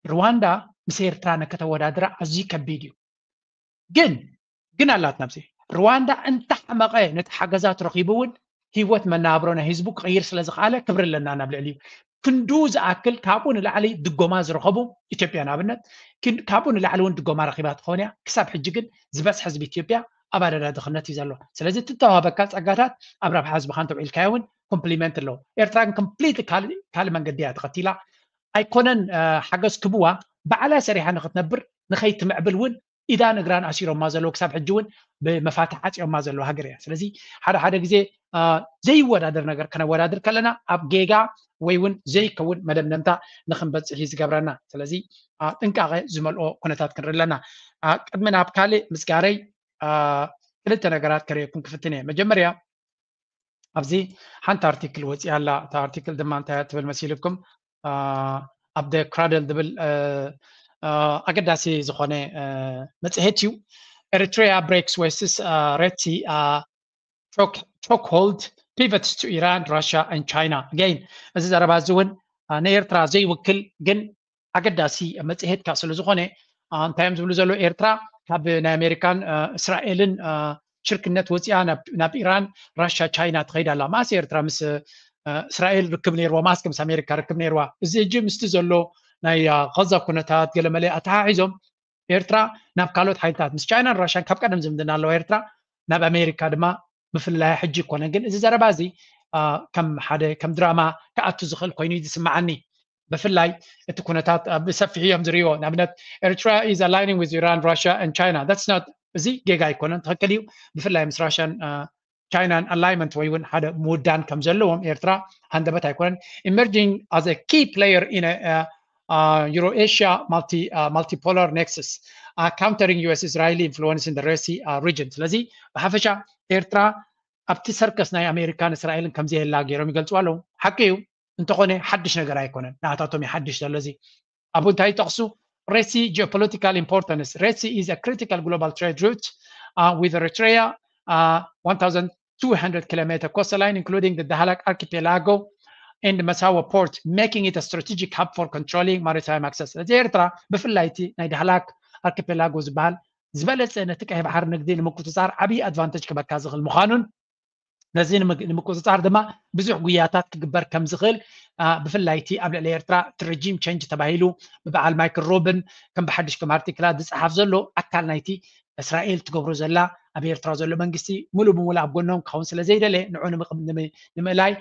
ሩዋንዳ ምስ ኤርትራ ንከተወዳድራ ኣዝዩ ከቢድ እዩ። ግን፣ ግን ኣላት ነብሲ። ሩዋንዳ እንተሓመቐ ነቲ ሓገዛት ረኺቡ እውን ህይወት መናብሮ ናይ ህዝቡ ክቕይር ስለ ዝኸኣለ ክብሪ ኣለና ናብ ልዕሊኡ። ክንዱ ዝኣክል ካብኡ ንላዕሊ ድጎማ ዝረኸቡ፣ ኢትዮጵያ ንኣብነት፣ ክን-፣ ካብኡ ንላዕሊ እውን ድጎማ ረኺባ ትኸውን እያ። ክሳብ ሕጂ ግን ዝበዝሐ ህዝቢ ኢትዮጵያ ኣብ ኣደዳ ድኽነት እዩ ዘሎ። ስለዚ እትተዋሃበካ ጸጋታት ኣብ ረብሓ ህዝብኻ እንተውዒልካዮ እውን ኮምፕሊመንት ኣለዎ። ኤርትራ ግን ኮምፕሊት ካልእ፣ ካልእ መንገዲ እያ ተኸቲላ። ኣይኮነን፣ አ፣ ሓገዝ ክብዋ፣ ባዕላ ሰሪሓ ንኽትነብር፣ ንኸይትምዕብል እውን ኢዳን እግራን ኣሲሮማ ዘለዉ፣ ክሳብ ሕጂ እውን ብመፋትሕ ዓጽዮማ ዘለዉ ሃገር እያ። ስለዚ ሓደ ሓደ ግዜ፣ አ፣ ዘይወዳደር ነገር ከነወዳድር ከለና ኣብ ጌጋ ወይ እውን ዘይከውን መደምደምታ ንኽንበጽሕ እዩ ዝገብረና። ስለዚ፣ አ፣ ጥንቃቐ ዝመልኦ ኩነታት ክንርኢ ኣለና። አ፣ ቅድሚ ናብ ካልእ ምስጋረይ፣ አ፣ ክልተ ነገራት ከርእየኩም ክፍትን እየ። መጀመርያ ኣብዚ ሓንቲ ኣርቲክል ወፂኣ ኣላ። እታ ኣርቲክል ድማ እንታይ እያ ትብል መሲልኩም? አ፣ ኣብ The Cradle ዝብል፣ አ፣ አ፣ ኣገዳሲ ዝኾነ፣ አ፣ መፅሄት እዩ። Eritrea breaks West's, አ፣ Red Sea, አ፣ choke-, chokehold, pivots to Iran, Russia and China. Again፣ እዚ ዘረባ እዚ እውን፣ አ፣ ንኤርትራ ዘይውክል ግን ኣገዳሲ መፅሄት ካብ ስለ ዝኾነ፣ አ፣ እንታይ እዮም ዝብሉ ዘለዉ? ኤርትራ ካብ ናይ ኣሜሪካን፣ አ፣ እስራኤልን፣ አ፣ ሽርክነት ወፂኣ ናብ፣ ናብ ኢራን፣ ራሻ፣ ቻይና ትኸይድ ኣላ። መኣስ ኤርትራ ምስ፣ አ፣ እስራኤል ርክብ ነይርዋ? መኣስ ምስ ኣሜሪካ ርክብ ነይርዋ? እዚ ሕጂ ምስቲ ዘሎ ናይ፣ አ፣ ቐዛ ኩነታት ገለመለ ኣተሓሒዞም ኤርትራ ናብ ካልኦት ሓይልታት፣ ምስ ቻይናን ራሻን ካብ ቀደም ዝምድና ኣለዋ ኤርትራ፣ ናብ ኣሜሪካ ድማ ምፍልላያ ሕጂ ኣይኮነን። ግን እዚ ዘረባ እዚ፣ አ፣ ከም ሓደ፣ ከም ድራማ ክኣቱ ዝኽእል ኮይኑ እዩ ዝስምዓኒ። ብፍላይ እቲ ኩነታት፣ አ፣ ብሰፊሑ እዮም ዝርእይዎ። ንኣብነት፣ Eritrea is aligning with Iran, Russia and China. That's not፣ እዚ ጌጋ ኣይኮነን፣ ትኽክል እዩ። ብፍላይ ምስ ራሽያን፣ አ፣ ቻይናን ኣላይመንት ወይ እውን ሓደ ምውዳን ከም ዘለዎም ኤርትራ ሃንደበት ኣይኮነን። Emerging as a key player in a, አ፣ አ፣ Euro-Asia multi-, አ፣ multipolar nexus, አ፣ countering U S Israeli influence in the Red Sea, አ፣ region። ስለዚ ብሓፈሻ ኤርትራ ኣብቲ ሰርከስ ናይ ኣሜሪካን እስራኤልን ከም ዘየላ ገይሮም ይገልጽዋ ኣለዉ። ሓቂ እዩ። እንተኾነ ሓድሽ ነገር ኣይኮነን። ንኣታቶም እዩ ሓድሽ ዘሎ እዚ። ኣብኡ እንታይ ይጠቕሱ? Red Sea geopolitical importance. Red Sea is a critical global trade route, uh, with Eritrea, uh, one thousand two hundred kilometer coastline, including the Dahlak archipelago and Massawa port, making it a strategic hub for controlling maritime access. እዚ ኤርትራ ብፍላይ እቲ ናይ ዳህላክ ኣርኪፔላጎ ዝበሃል ዝበለጸ ነቲ ቀይ ባሕሪ ንግዲ ንምቁጽጻር ዓብዪ ኣድቫንቴጅ ክበካ ዝኽእል ምዃኑን ነዚ ንምግ-፣ ንምቁጽጻር ድማ ብዙሕ ጉያታት ክግበር ከም ዝኽእል፣ አ፣ ብፍላይ እቲ ኣብ ልዕሊ ኤርትራ እቲ ረጂም ቸንጅ ተባሂሉ ብበዓል ማይክል ሮብን ከም ብሓድሽ ከም ኣርቲክላት ዝጸሓፍ ዘሎ ኣካል ናይቲ እስራኤል ትገብሮ ዘላ ኣብ ኤርትራ ዘሎ መንግስቲ ሙሉእ ብሙሉእ ኣብ ጎኖም ክኸውን ስለ ዘይደለ ንዑ ንምቕ-፣ ንምእላይ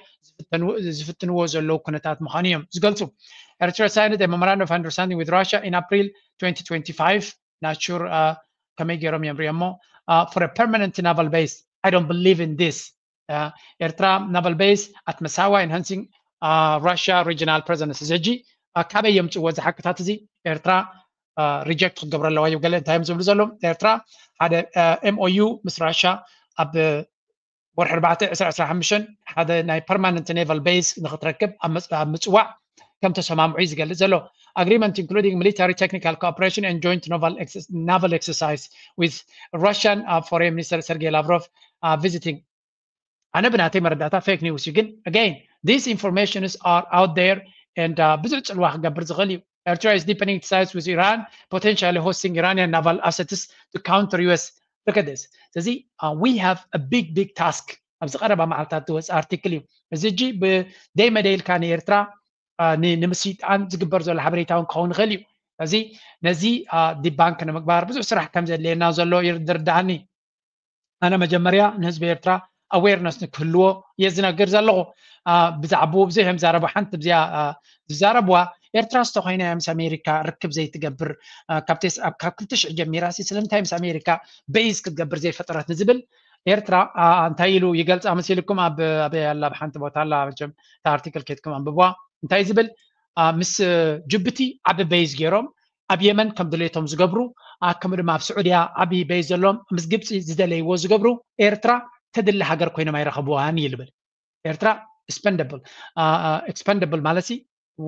ዝፍተንዎ ዘለዉ ኩነታት ምዃኑ እዮም ዝገልጹ። Eritrea signed a memorandum of understanding with Russia in April twenty twenty-five. Not sure, uh, ከመይ ገይሮም እዮም ሪኦሞ? Uh, for a permanent naval base. I don't believe in this. Uh, ኤርትራ naval base at Massawa, enhancing, uh, Russia regional presence። እዚ ሕጂ፣ uh፣ ካበይ የምፅዎ እዚ ሓቅታት እዚ? ኤርትራ፣ uh፣ ሪጀክት ክትገብሮ ኣለዋ እዩ። ገለ እንታይ እዮም ዝብሉ ዘለዉ? ኤርትራ ሓደ፣ uh፣ M O U ምስ ራሻ ኣብ ወርሒ ኣርባዕተ ዕስራ ዕስራ ሓሙሽተ ሓደ ናይ ፐርማነንት ኔቫል ቤዝ ንክትረክብ ኣብ መጽ-፣ ኣብ ምጽዋዕ ከም ተሰማምዑ እዩ ዝገልጽ ዘሎ። Agreement including military technical cooperation and joint naval exer-, naval exercise with Russian, uh, Foreign Minister Sergei Lavrov, uh, visiting. ኣነ ብናተይ መረዳእታ ፌክ ኒውስ እዩ፣ ግን again, these informations are out there and, uh፣ ብዙሕ ጽልዋ ክገብር ዝኽእል እዩ። Eritrea is deepening ties with Iran, potentially hosting Iranian naval assets to counter U S. Look at this. ስለዚ፣ uh, we have a big, big task። ኣብዚ ቀረባ መዓልታት ዝወፅእ ኣርቲክል እዩ። እዚ ሕጂ ብደይ መደይ ኢልካ ንኤርትራ፣ uh፣ ን-፣ ንምስይጣን ዝግበር ዘሎ ሓበሬታ እውን ክኸውን ይኽእል እዩ። ስለዚ ነዚ፣ uh፣ ዲባንክ ንምግባር ብዙሕ ስራሕ ከም ዘድልየና ዘሎ ይርዳእኒ። ኣነ መጀመርያ ንህዝቢ ኤርትራ ኣዌርነስ ንክህልዎ እየ ዝነግር ዘለኹ። አ፣ ብዛዕባኡ ብዙሕ እዮም ዝዛረቡ። ሓንቲ ብዚኣ፣ አ፣ ዝዛረብዋ ኤርትራ ዝተኮይና ምስ ኣሜሪካ ርክብ ዘይትገብር ካብ ክልተ ሽሕ ጀሚራ ስለምንታይ ምስ ኣሜሪካ ቤዝ ክትገብር ዘይፈጠረት ንዝብል ኤርትራ እንታይ ኢሉ ይገልፃ መሲልኩም ኣብ ኣበይ ኣላ ብሓንቲ ቦታ ኣላ መቸም ኣርቲክል ኬድኩም ኣንብቧ እንታይ ዝብል ምስ ጅቡቲ ዓቢ ቤዝ ገይሮም ኣብ የመን ከም ድሌቶም ዝገብሩ ከምኡ ድማ ኣብ ስዑድያ ዓቢ ቤዝ ዘለዎም ምስ ግብፂ ዝደለይዎ ዝገብሩ ኤርትራ ተድሊ ሃገር ኮይኖም ኣይረኸብዋን እዩ ዝብል ኤርትራ expendable ማለት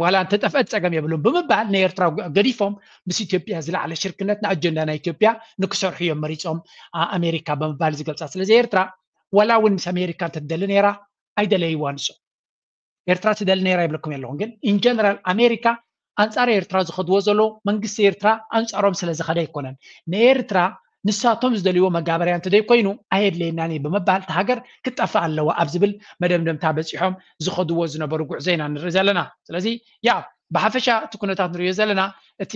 ዋላ እንተጠፍአት ፀገም የብሉን ብምባል ንኤርትራ ገዲፎም ምስ ኢትዮጵያ ዝለዓለ ሽርክነት ንኣጀንዳ ናይ ኢትዮጵያ ንክሰርሑ እዮም መሪፆም ኣሜሪካ ብምባል ዝገልፃ ስለዚ ኤርትራ ዋላ እውን ምስ ኣሜሪካ እንተትደሊ ነይራ ኣይደለይዋ ንሶም ኤርትራ ትደሊ ነይራ ይብለኩም ኣለኹም ግን in general ኣሜሪካ ኣንፃር ኤርትራ ዝኸድዎ ዘለዉ መንግስቲ ኤርትራ ኣንፃሮም ስለ ዝኸደ ኣይኮነን ንኤርትራ ንሳቶም ዝደልይዎ መጋበርያ እንተዘይኮይኑ ኣየድለየናን እዩ ብምባል እቲ ሃገር ክትጠፍእ ኣለዋ ኣብ ዝብል መደምደምታ በፂሖም ዝኸድዎ ዝነበሩ ጉዕዞ ኢና ንርኢ ዘለና ስለዚ ያ ብሓፈሻ እቲ ኩነታት ንሪኦ ዘለና እቲ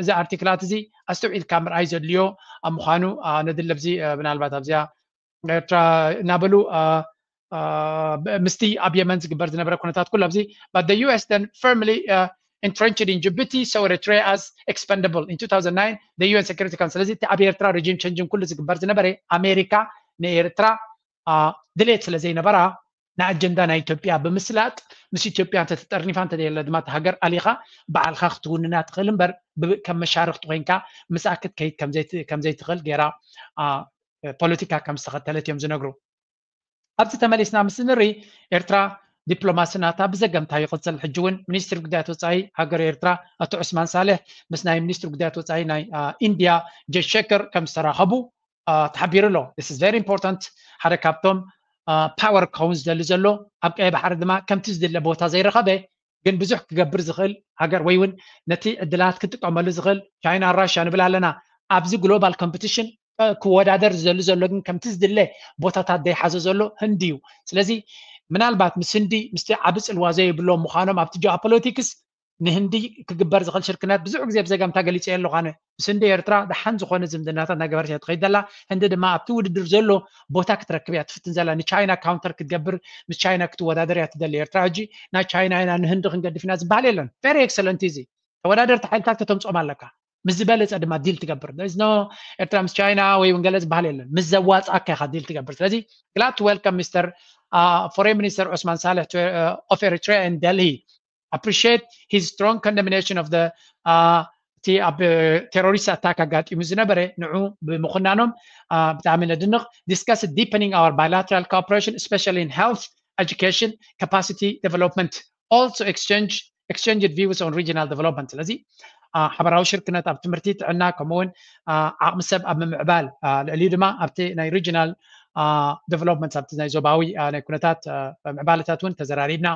እዚ ኣርቲክላት እዚ ኣስተውዒልካ ምርኣይ ዘድልዮ ኣብ ምዃኑ ነድለብዚ ምናልባት ኣብዚኣ ኤርትራ እናበሉ ምስቲ ኣብ የመን ዝግበር ዝነበረ ኩነታት ኩሉ ኣብዚ but the U S then firmly uh, entrenched in Djibouti so Eritrea as expendable in two thousand nine the U N Security Council ስለዚ እቲ ኣብ ኤርትራ regime changing ኩሉ ዝግበር ዝነበረ ኣሜሪካ ንኤርትራ ድሌት ስለ ዘይነበራ ንኣጀንዳ ናይ ኢትዮጵያ ብምስላጥ ምስ ኢትዮጵያ እንተተጠርኒፋ እንተዘየለ ድማ ሃገር ኣሊኻ ባዕልኻ ክትውንና ትኽእል እምበር ከም መሻርክቲ ኮይንካ ምስኣ ክትከይድ ከምዘይትኽእል ገይራ ፖለቲካ ከም ዝተኸተለት እዮም ዝነግሩ ኣብዚ ተመሊስና ምስ ንርኢ ኤርትራ ዲፕሎማሲ ናታ ብዘገምታ ይቕጽል ሕጂ እውን ሚኒስትሪ ጉዳያት ወፃኢ ሃገር ኤርትራ ኣቶ ዑስማን ሳልሕ ምስ ናይ ሚኒስትሪ ጉዳያት ወፃኢ ናይ ኢንድያ ጀሸከር ከም ዝተራኸቡ ተሓቢሩ ኣሎ this is very important ሓደ ካብቶም power ክኸውን ዝደሊ ዘሎ ኣብ ቀይ ባሕሪ ድማ ከምቲ ዝድለ ቦታ ዘይረኸበ ግን ብዙሕ ክገብር ዝኽእል ሃገር ወይ እውን ነቲ ዕድላት ክጥቀመሉ ዝኽእል ቻይና ራሽያ ንብል ኣለና ኣብዚ global competition ክወዳደር ዝደሊ ዘሎ ግን ከምቲ ዝድለ ቦታታት ዘይሓዘ ዘሎ ህንዲ እዩ ስለዚ ምናልባት ምስ ህንዲ ምስቲ ዓቢ ፅልዋ ዘይብሎም ምዃኖም ኣብቲ ጂኦፖለቲክስ ንህንዲ ክግበር ዝኽእል ሽርክነት ብዙሕ ግዜ ብዘገምታ ገሊፀ ኣለኹ ኣነ ምስ ህንዲ ኤርትራ ደሓን ዝኾነ ዝምድናታት እናገበረት እያ ትኸይድ ዘላ ህንዲ ድማ ኣብቲ ውድድር ዘሎ ቦታ ክትረክብ እያ ትፍትን ዘላ ንቻይና counter ክትገብር ምስ ቻይና ክትወዳደር እያ ትደሊ ኤርትራ ሕጂ ናይ ቻይና ኢና ንህንዲ ክንገድፍ ኢና ዝበሃል የለን very excellent እዚ ተወዳደርቲ ሓይልታት ከተምፅኦም ኣለካ ምስ ዝበለፀ ድማ ዲል ትገብር no ኤርትራ ምስ ቻይና ወይ እውን ገለ ዝበሃል የለን ምስ ዘዋፅኣካ ኢኻ ዲል ትገብር ስለዚ glad to welcome Mister Foreign Minister Osman Saleh of Eritrea and Delhi appreciate his strong condemnation of the እቲ ኣብ ቴሮሪስት ኣታክ ኣጋጢሙ ዝነበረ ንዑ ብምኹናኖም ብጣዕሚ ነድንቕ discuss deepening our bilateral cooperation especially in health education capacity development also exchange exchanged views on regional development ስለዚ ሓበራዊ ሽርክነት ኣብ ትምህርቲ ጥዕና ከምኡውን ዓቕሚ ሰብ ኣብ ምምዕባል ልዕሊኡ ድማ ኣብቲ ናይ regional development ኣብቲ ናይ ዞባዊ ናይ ኩነታት ምዕባለታት እውን ተዘራሪብና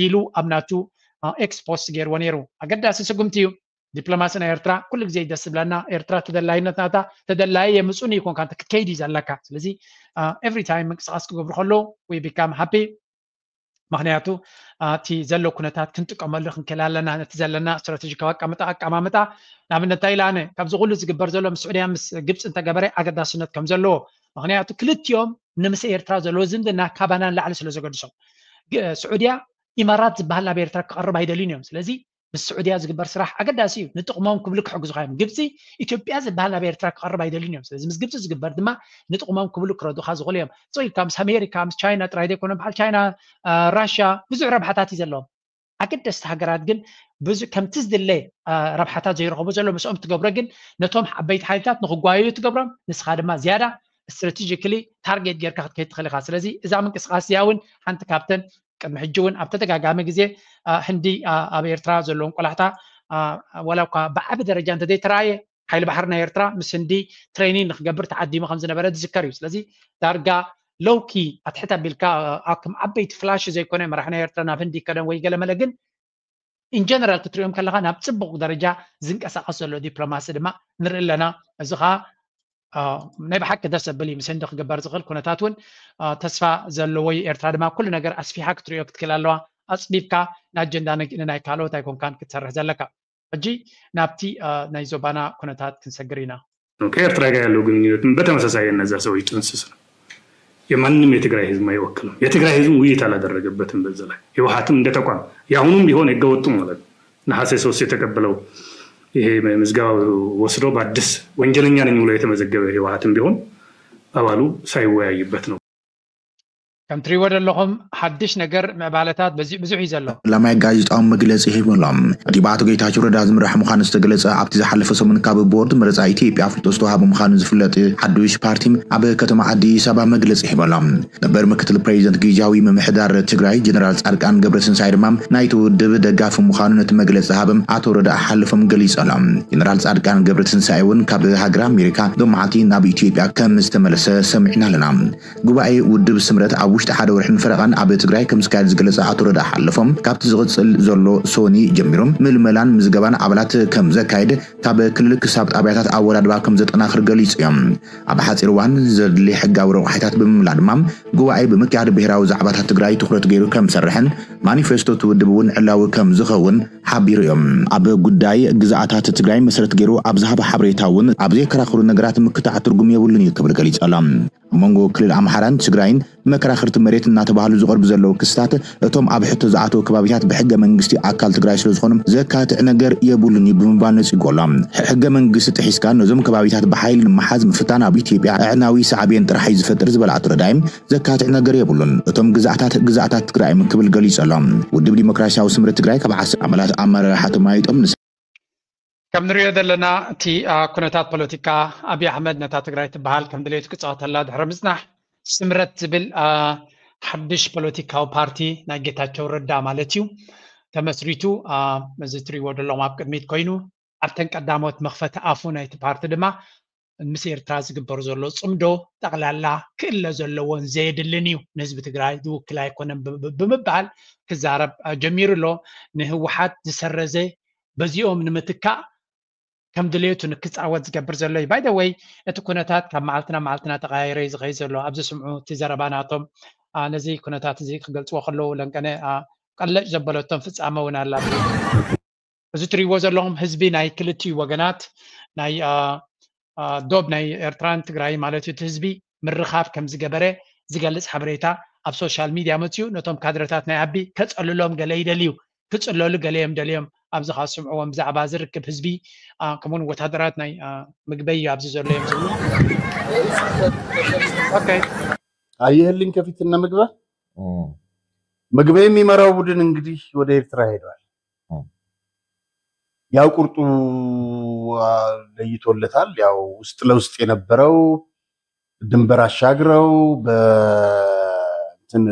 ኢሉ ኣብ ናቱ ኤክስ ፖስት ገይርዎ ነይሩ ኣገዳሲ ስጉምቲ እዩ ዲፕሎማሲ ናይ ኤርትራ ኩሉ ግዜ ደስ ዝብለና ኤርትራ ተደላይነት ናታ ተደላይ የምፁን ይኮንካ ክትከይድ እዩ ዘለካ ስለዚ every time ምንቅስቃስ ክገብሩ ከለዉ we become happy ምክንያቱ እቲ ዘሎ ኩነታት ክንጥቀመሉ ክንክእል ኣለና ነቲ ዘለና ስትራቴጂካዊ ኣቀማምጣ ኣቀማምጣ ንኣብነት እንታይ ኢላነ ካብዚ ኩሉ ዝግበር ዘሎ ምስ ስዑድያ ምስ ግብፂ እንተገበረ ኣገዳስነት ከም ዘለዎ ምክንያቱ ክልቲኦም ንምስ ኤርትራ ዘለዎ ዝምድና ካባና ንላዕሊ ስለ ዘገድሶም ስዑድያ ኢማራት ዝበሃል ናብ ኤርትራ ክቐርብ ኣይደልዩን እዮም ስለዚ ምስ ስዑድያ ዝግበር ስራሕ ኣገዳሲ እዩ ንጥቕሞም ክብሉ ክሕግዙኻ እዮም ግብፂ ኢትዮጵያ ዝበሃል ናብ ኤርትራ ክቐርብ ኣይደልዩን እዮም ስለዚ ምስ ግብፂ ዝግበር ድማ ንጥቕሞም ክብሉ ክረዱኻ ዝኽእሉ እዮም so ኢልካ ምስ ኣሜሪካ ምስ ቻይና ጥራይ ዘይኮነ በዓል ቻይና ራሽያ ብዙሕ ረብሓታት እዩ ዘለዎም ኣገደስቲ ሃገራት ግን ብዙ ከምቲ ዝድለ ረብሓታት ዘይረኸቡ ዘሎ ምስኦም ትገብሮ ግን ነቶም ዓበይቲ ሓይልታት ንክጓየዩ ትገብሮም ንስኻ ድማ ዝያዳ strategically target ጌርካ ክትከይድ ትኽእል ኢኻ ስለዚ እዛ ምንቅስቃስ እዚኣ እውን ሓንቲ ካብተን ቅድሚ ሕጂ እውን ኣብ ተደጋጋሚ ግዜ ህንዲ ኣብ ኤርትራ ዘለዎም ቆላሕታ ዋላ እኳ ብዓቢ ደረጃ እንተዘይተረኣየ ሓይሊ ባሕሪ ናይ ኤርትራ ምስ ህንዲ training ንክገብር ተዓዲሙ ከም ዝነበረ ዝዝከር እዩ ስለዚ ዳርጋ ሎውኪ ኣትሕት ኣቢልካ ከም ዓበይቲ ፍላሽ ዘይኮነ መራሕ ናይ ኤርትራ ናብ ህንዲ ይከደን ወይ ገለመለ ግን in general ክትሪኦም ከለካ ናብ ፅቡቅ ደረጃ ዝንቀሳቀስ ዘሎ ዲፕሎማሲ ድማ ንርኢ ኣለና እዚ ከዓ ናይ ብሓቂ ደስ ዘብል እዩ ምስ ህንዲ ክግበር ዝኽእል ኩነታት እውን ተስፋ ዘለዎ እዩ ኤርትራ ድማ ኩሉ ነገር ኣስፊሓ ክትሪኦ ክትክእል ኣለዋ ኣፅቢብካ ንኣጀንዳ ንናይ ካልኦት ኣይኮንካን ክትሰርሕ ዘለካ ሕጂ ናብቲ ናይ ዞባና ኩነታት ክንሰግር ኢና ከኤርትራ ጋር ያለው ግንኙነትም በተመሳሳይ እነዛ ሰዎች ጥንስስ ነው የማንም የትግራይ ህዝብ አይወክልም የትግራይ ህዝብ ውይይት አላደረገበትም በዛ ላይ ህወሓትም እንደ ተቋም የአሁኑም ቢሆን ህገወጡ ማለት ነው ነሐሴ ሶስት የተቀበለው ይሄ ምዝገባ ወስዶ በአዲስ ወንጀለኛ ነኝ ብሎ የተመዘገበ ህወሓትም ቢሆን አባሉ ሳይወያይበት ነው። ከም ትሪእዎ ዘለኹም ሓድሽ ነገር ምዕባለታት ብዙሕ እዩ ዘሎ። ላማይ ጋዜጣዊ መግለፂ ሂቡ ኣሎ። እቲ ብኣቶ ጌታቸው ረዳ ዝምራሕ ምዃኑ ዝተገለጸ ኣብቲ ዝሓለፈ ሰሙን ካብ ቦርድ መረፃ ኢትዮጵያ ኣፍልጦ ዝተዋሃበ ምዃኑ ዝፍለጥ ሓዱሽ ፓርቲ ኣብ ከተማ ኣዲስ ኣበባ መግለፂ ሂቡ ኣሎ። ነበር ምክትል ፕሬዚደንት ግዝያዊ ምምሕዳር ትግራይ ጀነራል ፃድቃን ገብረትንሳኤ ድማ ናይቲ ውድብ ደጋፊ ምዃኑ ነቲ መግለፂ ዝሃበ ኣቶ ረዳ ሓልፎም ገሊፁ ኣሎ። ጀነራል ፃድቃን ገብረትንሳኤ እውን ካብ ሃገር ኣሜሪካ ሎማዓንቲ ናብ ኢትዮጵያ ከም ዝተመለሰ ሰሚዕና ኣለና። ጉባኤ ውድብ ስምረት ኣብ ውሽጢ ሓደ ወርሕን ፈረቓን ኣብ ትግራይ ከም ዝካየድ ዝገለጸ ኣቶ ረዳ ሓለፎም ካብቲ ዝቕጽል ዘሎ ሶኒ ጀሚሩ ምልመላን ምዝገባን ኣባላት ከም ዘካየድ ካብ ክልል ክሳብ ጣብያታት ኣወዳድባ ከም ዘጠናኽር ገሊጹ እዮም። ኣብ ሓፂር እዋን ዘድሊ ሕጋዊ ረቑሒታት ብምምላእ ድማ ጉባኤ ብምክያድ ብሄራዊ ዛዕባታት ትግራይ ትኩረት ገይሩ ከም ዝሰርሕን ማኒፌስቶ እቲ ውድብ እውን ዕላዊ ከም ዝኸውን ሓቢሩ እዮም። ኣብ ጉዳይ ግዝኣታት ትግራይ መሰረት ገይሩ ኣብ ዝሃቦ ሓበሬታ እውን ኣብ ዘየከራኽሩ ነገራት ምክታዕ ትርጉም የብሉን እዩ ክብል ገሊጹ ኣሎ። ኣብ መንጎ ክልል ኣምሓራን ትግራይን መከራኸርቲ መሬት እናተባህሉ ዝቐርቡ ዘለዉ ክስታት እቶም ኣብ ሕቶ ዝኣተዉ ከባቢታት ብሕገ መንግስቲ ኣካል ትግራይ ስለዝኾኑ ዘካትዕ ነገር የብሉን እዩ ብምባል ነፂጉ ኣሎ። ሕገ መንግስቲ ጥሒስካ ነዞም ከባቢታት ብሓይሊ ንምሓዝ ምፍታን ኣብ ኢትዮጵያ ኣዕናዊ ሳዕቤን ጥራሕ እዩ ዝፈጥር ዝበለ ኣቶ ረዳይ ዘካትዕ ነገር የብሉን። እቶም ግዛኣታት ግዛኣታት ትግራይ እዮም ክብል ገሊጹ ኣሎ። ውድብ ዲሞክራሲያዊ ስምረት ትግራይ ካብ ዓሰርተ ኣባላት ኣመራርሓ ተማይጦም ንስ ከም ንሪኦ ዘለና እቲ አ፣ ኩነታት ፖለቲካ ኣብይ ኣሕመድ ነታ ትግራይ ትበሃል ከም ድሌቱ ክፃወተላ ድሕሪ ምፅናሕ ስምረት ዝብል አ፣ ሓድሽ ፖለቲካዊ ፓርቲ ናይ ጌታቸው ረዳ ማለት እዩ ተመስሪቱ አ፣ እዚ ትሪእዎ ዘለኹም ኣብ ቅድሚት ኮይኑ ኣብተን ቀዳሞት መኽፈቲ ኣፉ ናይቲ ፓርቲ ድማ ምስ ኤርትራ ዝግበር ዘሎ ፅምዶ ጠቕላላ ክእለ ዘለዎን ዘየድልን እዩ፣ ንህዝቢ ትግራይ ዝውክል ኣይኮነን ብ- ብ- ብምባል ክዛረብ አ፣ ጀሚሩ ኣሎ። ንህወሓት ዝሰረዘ በዚኦም ንምትካእ ከም ድሌቱ ንክፃወት ዝገብር ዘሎ እዩ። ባይ ወይ እቲ ኩነታት ካብ መዓልትና መዓልትና ተቀያይረ እዩ ዝኸይ ዘሎ። ኣብዚ ስምዑ እቲ ዘረባ ናቶም አ፣ ነዚ ኩነታት እዚ ክገልፅዎ ከለዉ ለንቀነ አ፣ ቀለጭ ዘበለቶም ፍፃመ እውን ኣላ። እዚ ትሪእዎ ዘለኹም ህዝቢ ናይ ክልቲኡ ወገናት ናይ አ፣ አ፣ ዶብ ናይ ኤርትራን ትግራይ ማለት እዩ። እቲ ህዝቢ ምርኻብ ከም ዝገበረ ዝገልፅ ሓበሬታ ኣብ ሶሻል ሚድያ መፅዩ። ነቶም ካድረታት ናይ ኣቢ ከፀልሎም ገለ ይደልዩ ክፅለሉ ገለ እዮም ደልዮም ኣብዚ ካብ ዝስምዕዎም ብዛዕባ ዝርክብ ህዝቢ አ፣ ከምኡውን ወታደራት ናይ አ፣ ምግበይ እዩ ኣብዚ ዘሎ እዮም ዝብሉ። ኦኬ። አየህልኝ ከፊትና ምግበ ምግበ የሚመራው ቡድን እንግዲህ ወደ ኤርትራ ሄደዋል። ያው ቁርጡ ለይቶለታል። ያው ውስጥ ለውስጥ የነበረው ድንበር አሻግረው በእንትን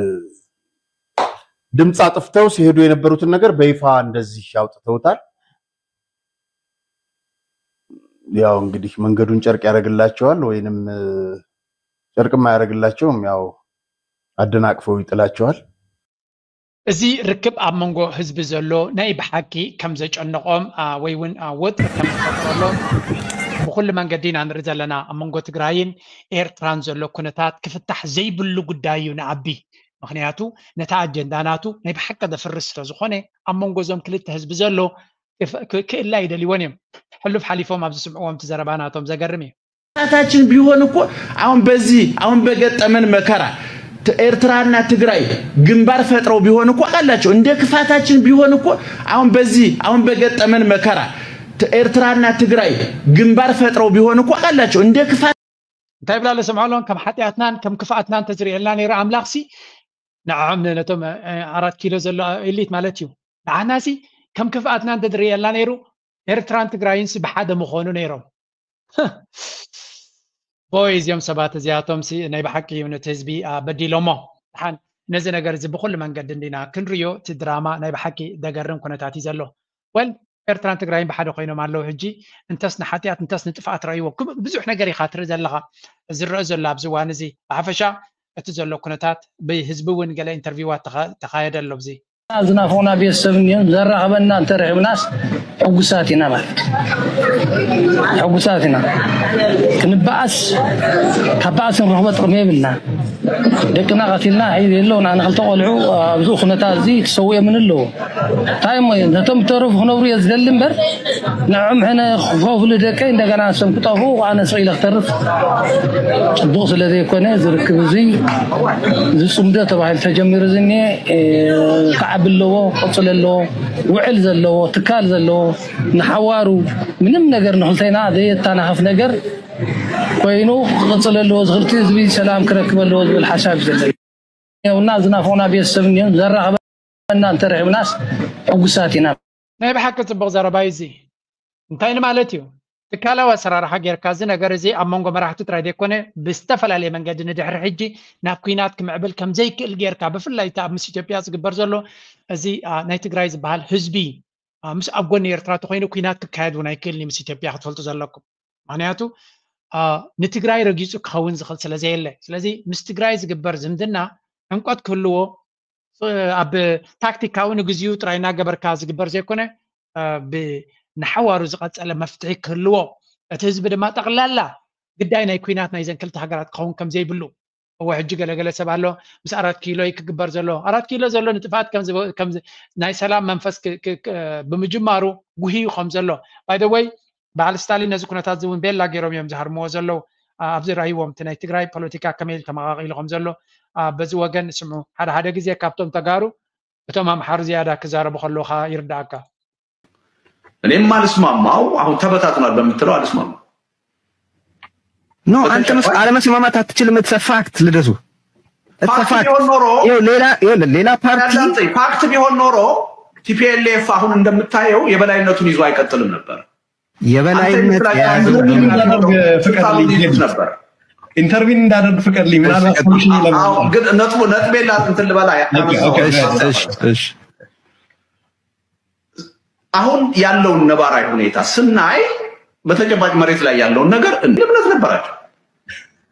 ድምፅ አጥፍተው ሲሄዱ የነበሩትን ነገር በይፋ እንደዚህ አውጥተውታል። ያው እንግዲህ መንገዱን ጨርቅ ያደርግላቸዋል ወይንም ጨርቅም አያደርግላቸውም። ያው አደናቅፈው ይጥላቸዋል። እዚ ርክብ ኣብ መንጎ ህዝቢ ዘሎ ናይ ብሓቂ ከም ዘጨነቖም አ፣ ወይ እውን አ፣ ወጥሪ ከም ዝፈጥረሎም ብኩሉ መንገዲ ኢና ንርኢ ዘለና። ኣብ መንጎ ትግራይን ኤርትራን ዘሎ ኩነታት ክፍታሕ ዘይብሉ ጉዳይ እዩ ንኣቢ። ምክንያቱ ነታ ኣጀንዳ ናቱ ናይ ብሓቂ ዘፍርስ ስለዝኾነ ኣብ መንጎ እዞም ክልተ ህዝቢ ዘሎ ክፍ- ክ- ክእላ ይደልይዎን እዮም። ሕሉፍ ሓሊፎም ኣብ ዝስምዕዎም እቲ ዘረባ ናቶም ዘገርም እዩ። ክፋታችን ቢሆን እኮ አሁን በዚህ አሁን በገጠመን መከራ ኤርትራና ትግራይ ግንባር ፈጥረው ቢሆን እኮ አላቸው። እንደ ክፋታችን ቢሆን እኮ አሁን በዚህ አሁን በገጠመን መከራ ኤርትራና ትግራይ ግንባር ፈጥረው ቢሆን እኮ አላቸው። እንደ ክፋት እንታይ ብላ ለሰምዖሎም ከም ሓጢኣትናን ከም ክፍኣትናን ተዝርእየልና ነይሩ ኣምላኽሲ ንዕዖም ነቶም እ፣ ኣራት ኪሎ ዘሎ ኤሊት ማለት እዩ። ንዓናሲ ከም ክፍኣትና እንተዝርእየልና ነይሩ ኤርትራን ትግራይንሲ ብሓደ ምኾኑ ነይሮም። ቦይ እዚኦም ሰባት እዚኣቶም ሲ ናይ ብሓቂ እዩ ነቲ ህዝቢ አ፣ በዲሎሞ። ድሓን ነዚ ነገር እዚ ብኩሉ መንገዲ እንዲና ክንሪዮ እቲ ድራማ ናይ ብሓቂ ደገርም ኩነታት እዩ ዘሎ። ወል ኤርትራን ትግራይን ብሓደ ኮይኖም ኣለዉ። ሕጂ እንተስ ንሓጢኣት እንተስ ንጥፍኣት ረእይዎ ክብ- ብዙሕ ነገር ኢኻ ትርኢ ዘለኻ ዝረአ ዘሎ ኣብዚ እዋን እዚ። ብሓፈሻ እቲ ዘሎ ኩነታት ብህዝቢ እውን ገለ ኢንተርቪዋት ተኻ- ተኻየደ ኣሎ ኣብዚ ዝናፈቑና ቤተሰብ እኒኦን ዘራኽበና እንተረኺብናስ ሕጉሳት ኢና ማለት ሕጉሳት ኢና። ክንበኣስ ካብ በኣስ ንረኽቦ ጥቕሚ የብልና። ደቅና ቀቲልና ዒብ የለውን። ኣነ ክልተ ቆልዑ ኣብዚ ኩነታት እዚ ተሰዊኦምን ኣለዉ። እንታይ እሞ ነቶም ዝተረፉ ክነብሩ እየ ዝደሊ እምበር ንዕኦም ሕነ ክኸፍሉ ደቀይ እንደገና ንሶም ክጠፍኡ ኣነ ስቕ ኢለ ክተርፍ ጽቡቕ ስለ ዘይኮነ፣ ዝርክብ እዚ ዝጽምዶ ተባሂሉ ተጀሚሩ ዝኒኤ ክዓቢ ኣለዎ፣ ክቕጽል ኣለዎ። ውዕል ዘለዎ፣ ትካል ዘለዎ፣ ንሓዋሩ ምንም ነገር ንክልቴና ዘየታናኸፍ ነገር ኮይኑ ክቕጽል ኣለዎ። ዝኽልቲ ህዝቢ ሰላም ክረክብ ኣለዎ ዝብል ሓሳብ እዩ ዘለኒ። እና ዝናፍቑና ቤተሰብ እኒኦም ዘራኽበና እንተረኺብናስ ሕጉሳት ኢና። ናይ ብሓቂ ጽቡቕ ዘረባ እዩ እዚ። እንታይ ንማለት እዩ? ትካላዊ ኣሰራርሓ ጌርካ እዚ ነገር እዚ ኣብ መንጎ መራሕቲ ጥራይ ዘይኮነ ብዝተፈላለየ መንገዲ ንድሕሪ ሕጂ ናብ ኲናት ክምዕብል ከም ዘይክእል ጌርካ፣ ብፍላይ እቲ ኣብ ምስ ኢትዮጵያ ዝግበር ዘሎ እዚ ናይ ትግራይ ዝበሃል ህዝቢ ምስ ኣብ ጎኒ ኤርትራ ተኮይኑ ኲናት ክካየድ እውን ኣይክእልን እዩ ምስ ኢትዮጵያ ክትፈልጡ ዘለኩም። ምክንያቱ ንትግራይ ረጊፁ ክኸውን ዝኽእል ስለ ዘየለ፣ ስለዚ ምስ ትግራይ ዝግበር ዝምድና ዕምቆት ክህልዎ፣ ኣብ ታክቲካዊ ንግዚኡ ጥራይ እናገበርካ ዝግበር ዘይኮነ፣ ብንሓዋሩ ዝቐጸለ መፍትሒ ክህልዎ፣ እቲ ህዝቢ ድማ ጠቕላላ ግዳይ ናይ ኲናት ናይዘን ክልተ ሃገራት ክኸውን ከም ዘይብሉ። እወ፣ ሕጂ ገለገለ ሰብ ኣሎ ምስ ኣራት ኪሎ ክግበር ዘሎ፣ ኣራት ኪሎ ዘሎ ንጥፍኣት ናይ ሰላም መንፈስ ብምጅማሩ ጉህዩ ከም ዘሎ። ባይደወይ፣ በዓል ስታሊን ነዚ ኩነታት እውን ቤላ ገይሮም እዮም ዝሃርምዎ ዘለዉ። ኣብዚ ራይዎም እቲ ናይ ትግራይ ፖለቲካ ከመይ ኢሉ ተመቓቒሉ ከም ዘሎ። በዚ ወገን ስምዑ፣ ሓደ ሓደ ግዜ ካብቶም ተጋሩ እቶም ኣምሓሩ ዝያዳ ክዛረቡ ከለዉ ከዓ ይርዳእካ። እኔም አልስማማው አሁን ተበታትኗል በምትለው አልስማማው። ኖ አንተ አለመስማማት አትችልም። It's a fact ልደቱ። It's a fact። ሌላ ሌላ ፓርቲ ፋክት ቢሆን ኖሮ ቲፒኤልኤፍ አሁን እንደምታየው የበላይነቱን ይዞ አይቀጥልም ነበር። የበላይነት የያዘ ነበር። ኢንተርቪን እንዳደርግ ፍቀድልኝ። ምናልባት ሶሉሽን ግን ነጥቡ ነጥቤ ላንትን ልበላ። አሁን ያለውን ነባራዊ ሁኔታ ስናይ በተጨባጭ መሬት ላይ ያለውን ነገር እምነት ነበራቸው።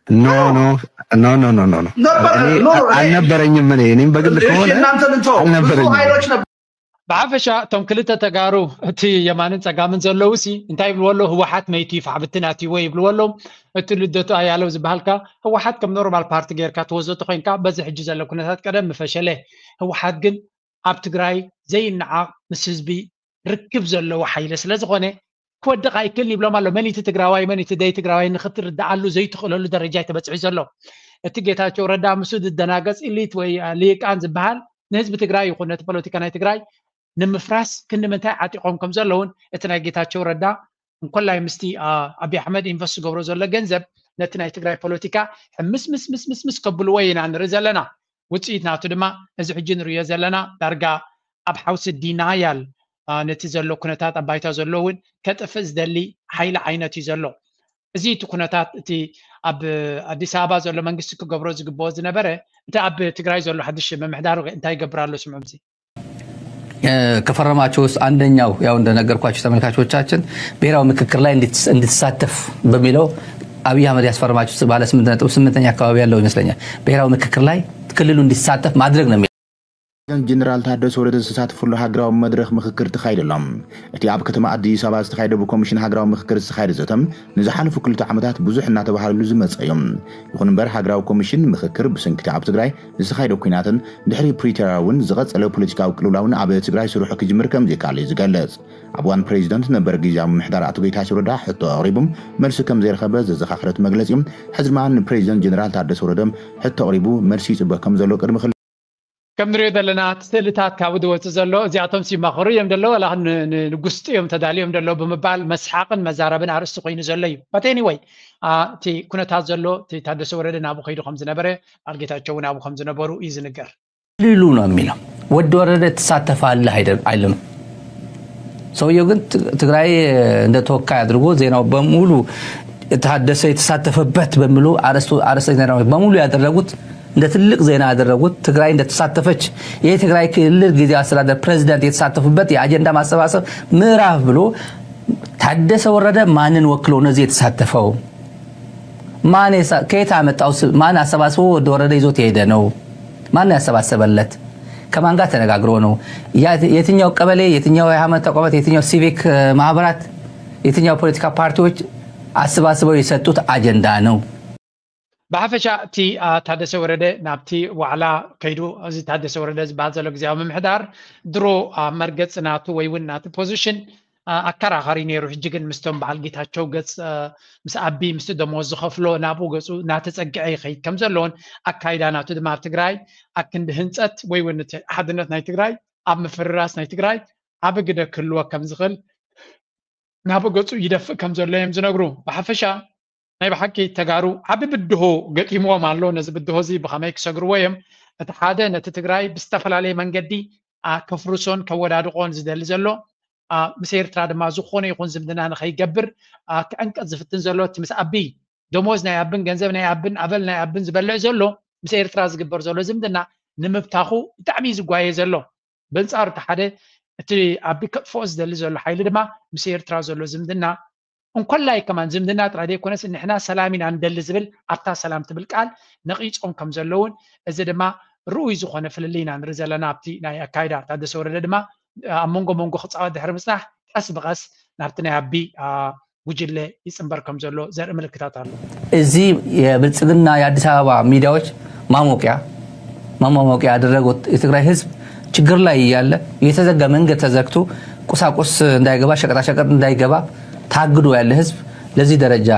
ኖ ኖ ኖ ኖ ኖ ኖ አልነበረኝም። እኔ እኔም በግል ከሆነ አልነበረኝም። ብሓፈሻ እቶም ክልተ ተጋሩ እቲ የማንን ፀጋምን ዘለዉ ሲ እንታይ ይብልዎ ኣለዉ? ህወሓት መይቱ ይፋሕ ብትን ኣትይዎ ይብልዎ ኣለዉ። እቲ ልደቱ ኣያለው ዝበሃልካ ህወሓት ከም ኖርማል ፓርቲ ጌርካ ትወስዶ ተኮይንካ በዚ ሕጂ ዘሎ ኩነታት ቀደም ምፈሸለ። ህወሓት ግን ኣብ ትግራይ ዘይነዓቕ ምስ ህዝቢ ርክብ ዘለዎ ሓይሊ ስለ ዝኾነ ክወድቕ ኣይክእልን ይብሎም ኣሎ። መን እቲ ትግራዋይ መን እቲ ደይ ትግራዋይ ንክትርድኣሉ ዘይትኽእለሉ ደረጃ እዩ ተበፂሑ ዘሎ። እቲ ጌታቸው ረዳ ምስኡ ዝደናገፅ ኢሊት ወይ ሊቃን ዝበሃል ንህዝቢ ትግራይ ይኹን ነቲ ፖለቲካ ናይ ትግራይ ንምፍራስ ክንዲ ምንታይ ዓጢቖም ከም ዘለውን እቲ ናይ ጌታቸው ረዳ እንኮላይ ምስቲ ኣቢ ኣሕመድ ኢንቨስት ዝገብሮ ዘሎ ገንዘብ ነቲ ናይ ትግራይ ፖለቲካ ሕምስ ምስ ምስ ምስ ምስ ከብልዎ ኢና ንርኢ ዘለና። ውፅኢት ናቱ ድማ እዚ ሕጂ ንርእዮ ዘለና ዳርጋ ኣብ ሓውሲ ዲናያል ነቲ ዘሎ ኩነታት ኣብ ባይታ ዘሎ እውን ከጥፍእ ዝደሊ ሓይሊ ዓይነት እዩ ዘሎ። እዚ እቲ ኩነታት እቲ ኣብ ኣዲስ ኣበባ ዘሎ መንግስቲ ክገብሮ ዝግብኦ ዝነበረ እቲ ኣብ ትግራይ ዘሎ ሓድሽ ምምሕዳር እንታይ ይገብር ኣሎ ስምዑ እዚ ከፈረማችሁስ አንደኛው ያው እንደነገርኳችሁ ተመልካቾቻችን ብሔራዊ ምክክር ላይ እንድትሳተፍ በሚለው አብይ አህመድ ያስፈረማችሁ ባለ ስምንት ነጥብ ስምንተኛ አካባቢ ያለው ይመስለኛል። ብሔራዊ ምክክር ላይ ክልሉ እንዲሳተፍ ማድረግ ነው የሚለው። ጀነራል ታደሰ ወረደ ዝተሳተፍሉ ሃገራዊ መድረኽ ምኽክር ተኻይዱ ኣሎ። እቲ ኣብ ከተማ ኣዲስ ኣበባ ዝተኻየደ ብኮሚሽን ሃገራዊ ምኽክር ዝተኻየደ ዘተ ንዝሓለፉ ክልተ ዓመታት ብዙሕ እናተባህለሉ ዝመፀ እዩ። ይኹን እምበር ሃገራዊ ኮሚሽን ምኽክር ብሰንኪ ኣብ ትግራይ ዝተኻየደ ኲናትን ድሕሪ ፕሪቶርያ እውን ዝቐፀለ ፖለቲካዊ ቅልውላውን ኣብ ትግራይ ስርሑ ክጅምር ከም ዘይከኣለ እዩ ዝገልፅ። ኣብ እዋን ፕሬዚደንት ነበር ግዝያዊ ምምሕዳር ኣቶ ጌታቸው ረዳ ሕቶ ኣቕሪቡ መልሲ ከም ዘይረኸበ ዘዘኻኸረ እቲ መግለፂ፣ ሕዚ ድማ ንፕሬዚደንት ጀነራል ታደሰ ወረደ ሕቶ ኣቕሪቡ መልሲ ይፅበ ከም ዘሎ ቅድሚ ክልተ ከም ንሪኦ ዘለና እቲ ስእልታት ካብኡ ዝወፅእ ዘሎ እዚኣቶም ሲማኸሩ እዮም ደሎ ዋላ ንጉስጢ እዮም ተዳልዮም ደሎ ብምባል መስሓቕን መዛረብን ኣርእስቲ ኮይኑ ዘሎ እዩ። But anyway እቲ ኩነታት ዘሎ እቲ ታደሰ ወረደ ናብኡ ከይዱ ከም ዝነበረ በዓል ጌታቸው እውን ኣብኡ ከም ዝነበሩ እዩ ዝንገር። ክልሉ ነው የሚለው። ወዲ ወረደ ትሳተፋለህ አይደል አይልም። ሰውየው ግን ትግራይ እንደ ተወካይ አድርጎ ዜናው በሙሉ ታደሰ የተሳተፈበት በሚሉ አርዕስተ ዜናዎች በሙሉ ያደረጉት እንደ ትልቅ ዜና ያደረጉት ትግራይ እንደተሳተፈች የትግራይ ክልል ጊዜያዊ አስተዳደር ፕሬዚዳንት የተሳተፉበት የአጀንዳ ማሰባሰብ ምዕራፍ ብሎ ታደሰ ወረደ ማንን ወክሎ ነው እዚህ የተሳተፈው? ማን ከየት አመጣው? ማን አሰባስቦ ወደ ወረደ ይዞት የሄደ ነው? ማን ያሰባሰበለት? ከማን ጋር ተነጋግሮ ነው? የትኛው ቀበሌ፣ የትኛው የሃይማኖት ተቋማት፣ የትኛው ሲቪክ ማህበራት፣ የትኛው ፖለቲካ ፓርቲዎች አሰባስበው የሰጡት አጀንዳ ነው? ብሓፈሻ እቲ ታደሰ ወረደ ናብቲ ዋዕላ ከይዱ፣ እዚ ታደሰ ወረደ ዝበሃል ዘሎ ግዜያዊ ምምሕዳር ድሮ መርገፂ ናቱ ወይ እውን ናቲ ፖዚሽን ኣከራኻሪ ነይሩ። ሕጂ ግን ምስቶም በዓል ጌታቸው ገፅ ምስ ኣቢ ምስቲ ደሞዝ ዝኸፍሎ ናብኡ ገፁ እናተፀግዐ ይኸይድ ከም ዘለዎን ኣካይዳ ናቱ ድማ ኣብ ትግራይ ኣክንዲ ህንፀት ወይ እውን እቲ ሓድነት ናይ ትግራይ ኣብ ምፍርራስ ናይ ትግራይ ዓቢ ግደ ክህልዎ ከም ዝኽእል ናብ ገፁ ይደፍእ ከም ዘሎ እዮም ዝነግሩ። ብሓፈሻ ናይ ብሓቂ ተጋሩ ዓቢ ብድሆ ገጢምዎም ኣሎ። ነዚ ብድሆ እዚ ብኸመይ ክሰግርዎ እዮም? እቲ ሓደ ነቲ ትግራይ ብዝተፈላለየ መንገዲ ከፍርሶን ከወዳድቆን ዝደሊ ዘሎ፣ ምስ ኤርትራ ድማ ዝኾነ ይኹን ዝምድና ንኸይገብር ክዕንቀት ዝፍትን ዘሎ፣ እቲ ምስ ኣቢ ደሞዝ ናይ ኣብን ገንዘብ ናይ ኣብን ኣበል ናይ ኣብን ዝበልዕ ዘሎ፣ ምስ ኤርትራ ዝግበር ዘሎ ዝምድና ንምብታኹ ብጣዕሚ ዝጓየ ዘሎ። በንጻሩ እቲ ሓደ እቲ ኣቢ ከጥፍኦ ዝደሊ ዘሎ ሓይሊ ድማ ምስ ኤርትራ ዘሎ ዝምድና እንኮላይ ከማን ዝምድና ጥራይ ዘይኮነስ ንሕና ሰላም ኢና ንደሊ ዝብል ኣብታ ሰላም ትብል ቃል ነቒጾም ከም ዘለውን እዚ ድማ ርኡይ ዝኾነ ፍልልይ ኢና ንርኢ ዘለና። ኣብቲ ናይ ኣካይዳ ታደሰ ወረደ ድማ ኣብ መንጎ መንጎ ክጻወት ድሕሪ ምጽናሕ ቀስ ብቐስ ናብቲ ናይ ኣቢ ጉጅለ ይጽንበር ከም ዘሎ ዘርኢ ምልክታት ኣሎ። እዚ የብልጽግና የአዲስ አበባ ሚዲያዎች ማሞቂያ ማማሞቂያ ያደረጉት የትግራይ ህዝብ ችግር ላይ እያለ የተዘጋ መንገድ ተዘግቶ ቁሳቁስ እንዳይገባ ሸቀጣሸቀጥ እንዳይገባ ታግዶ ያለ ህዝብ ለዚህ ደረጃ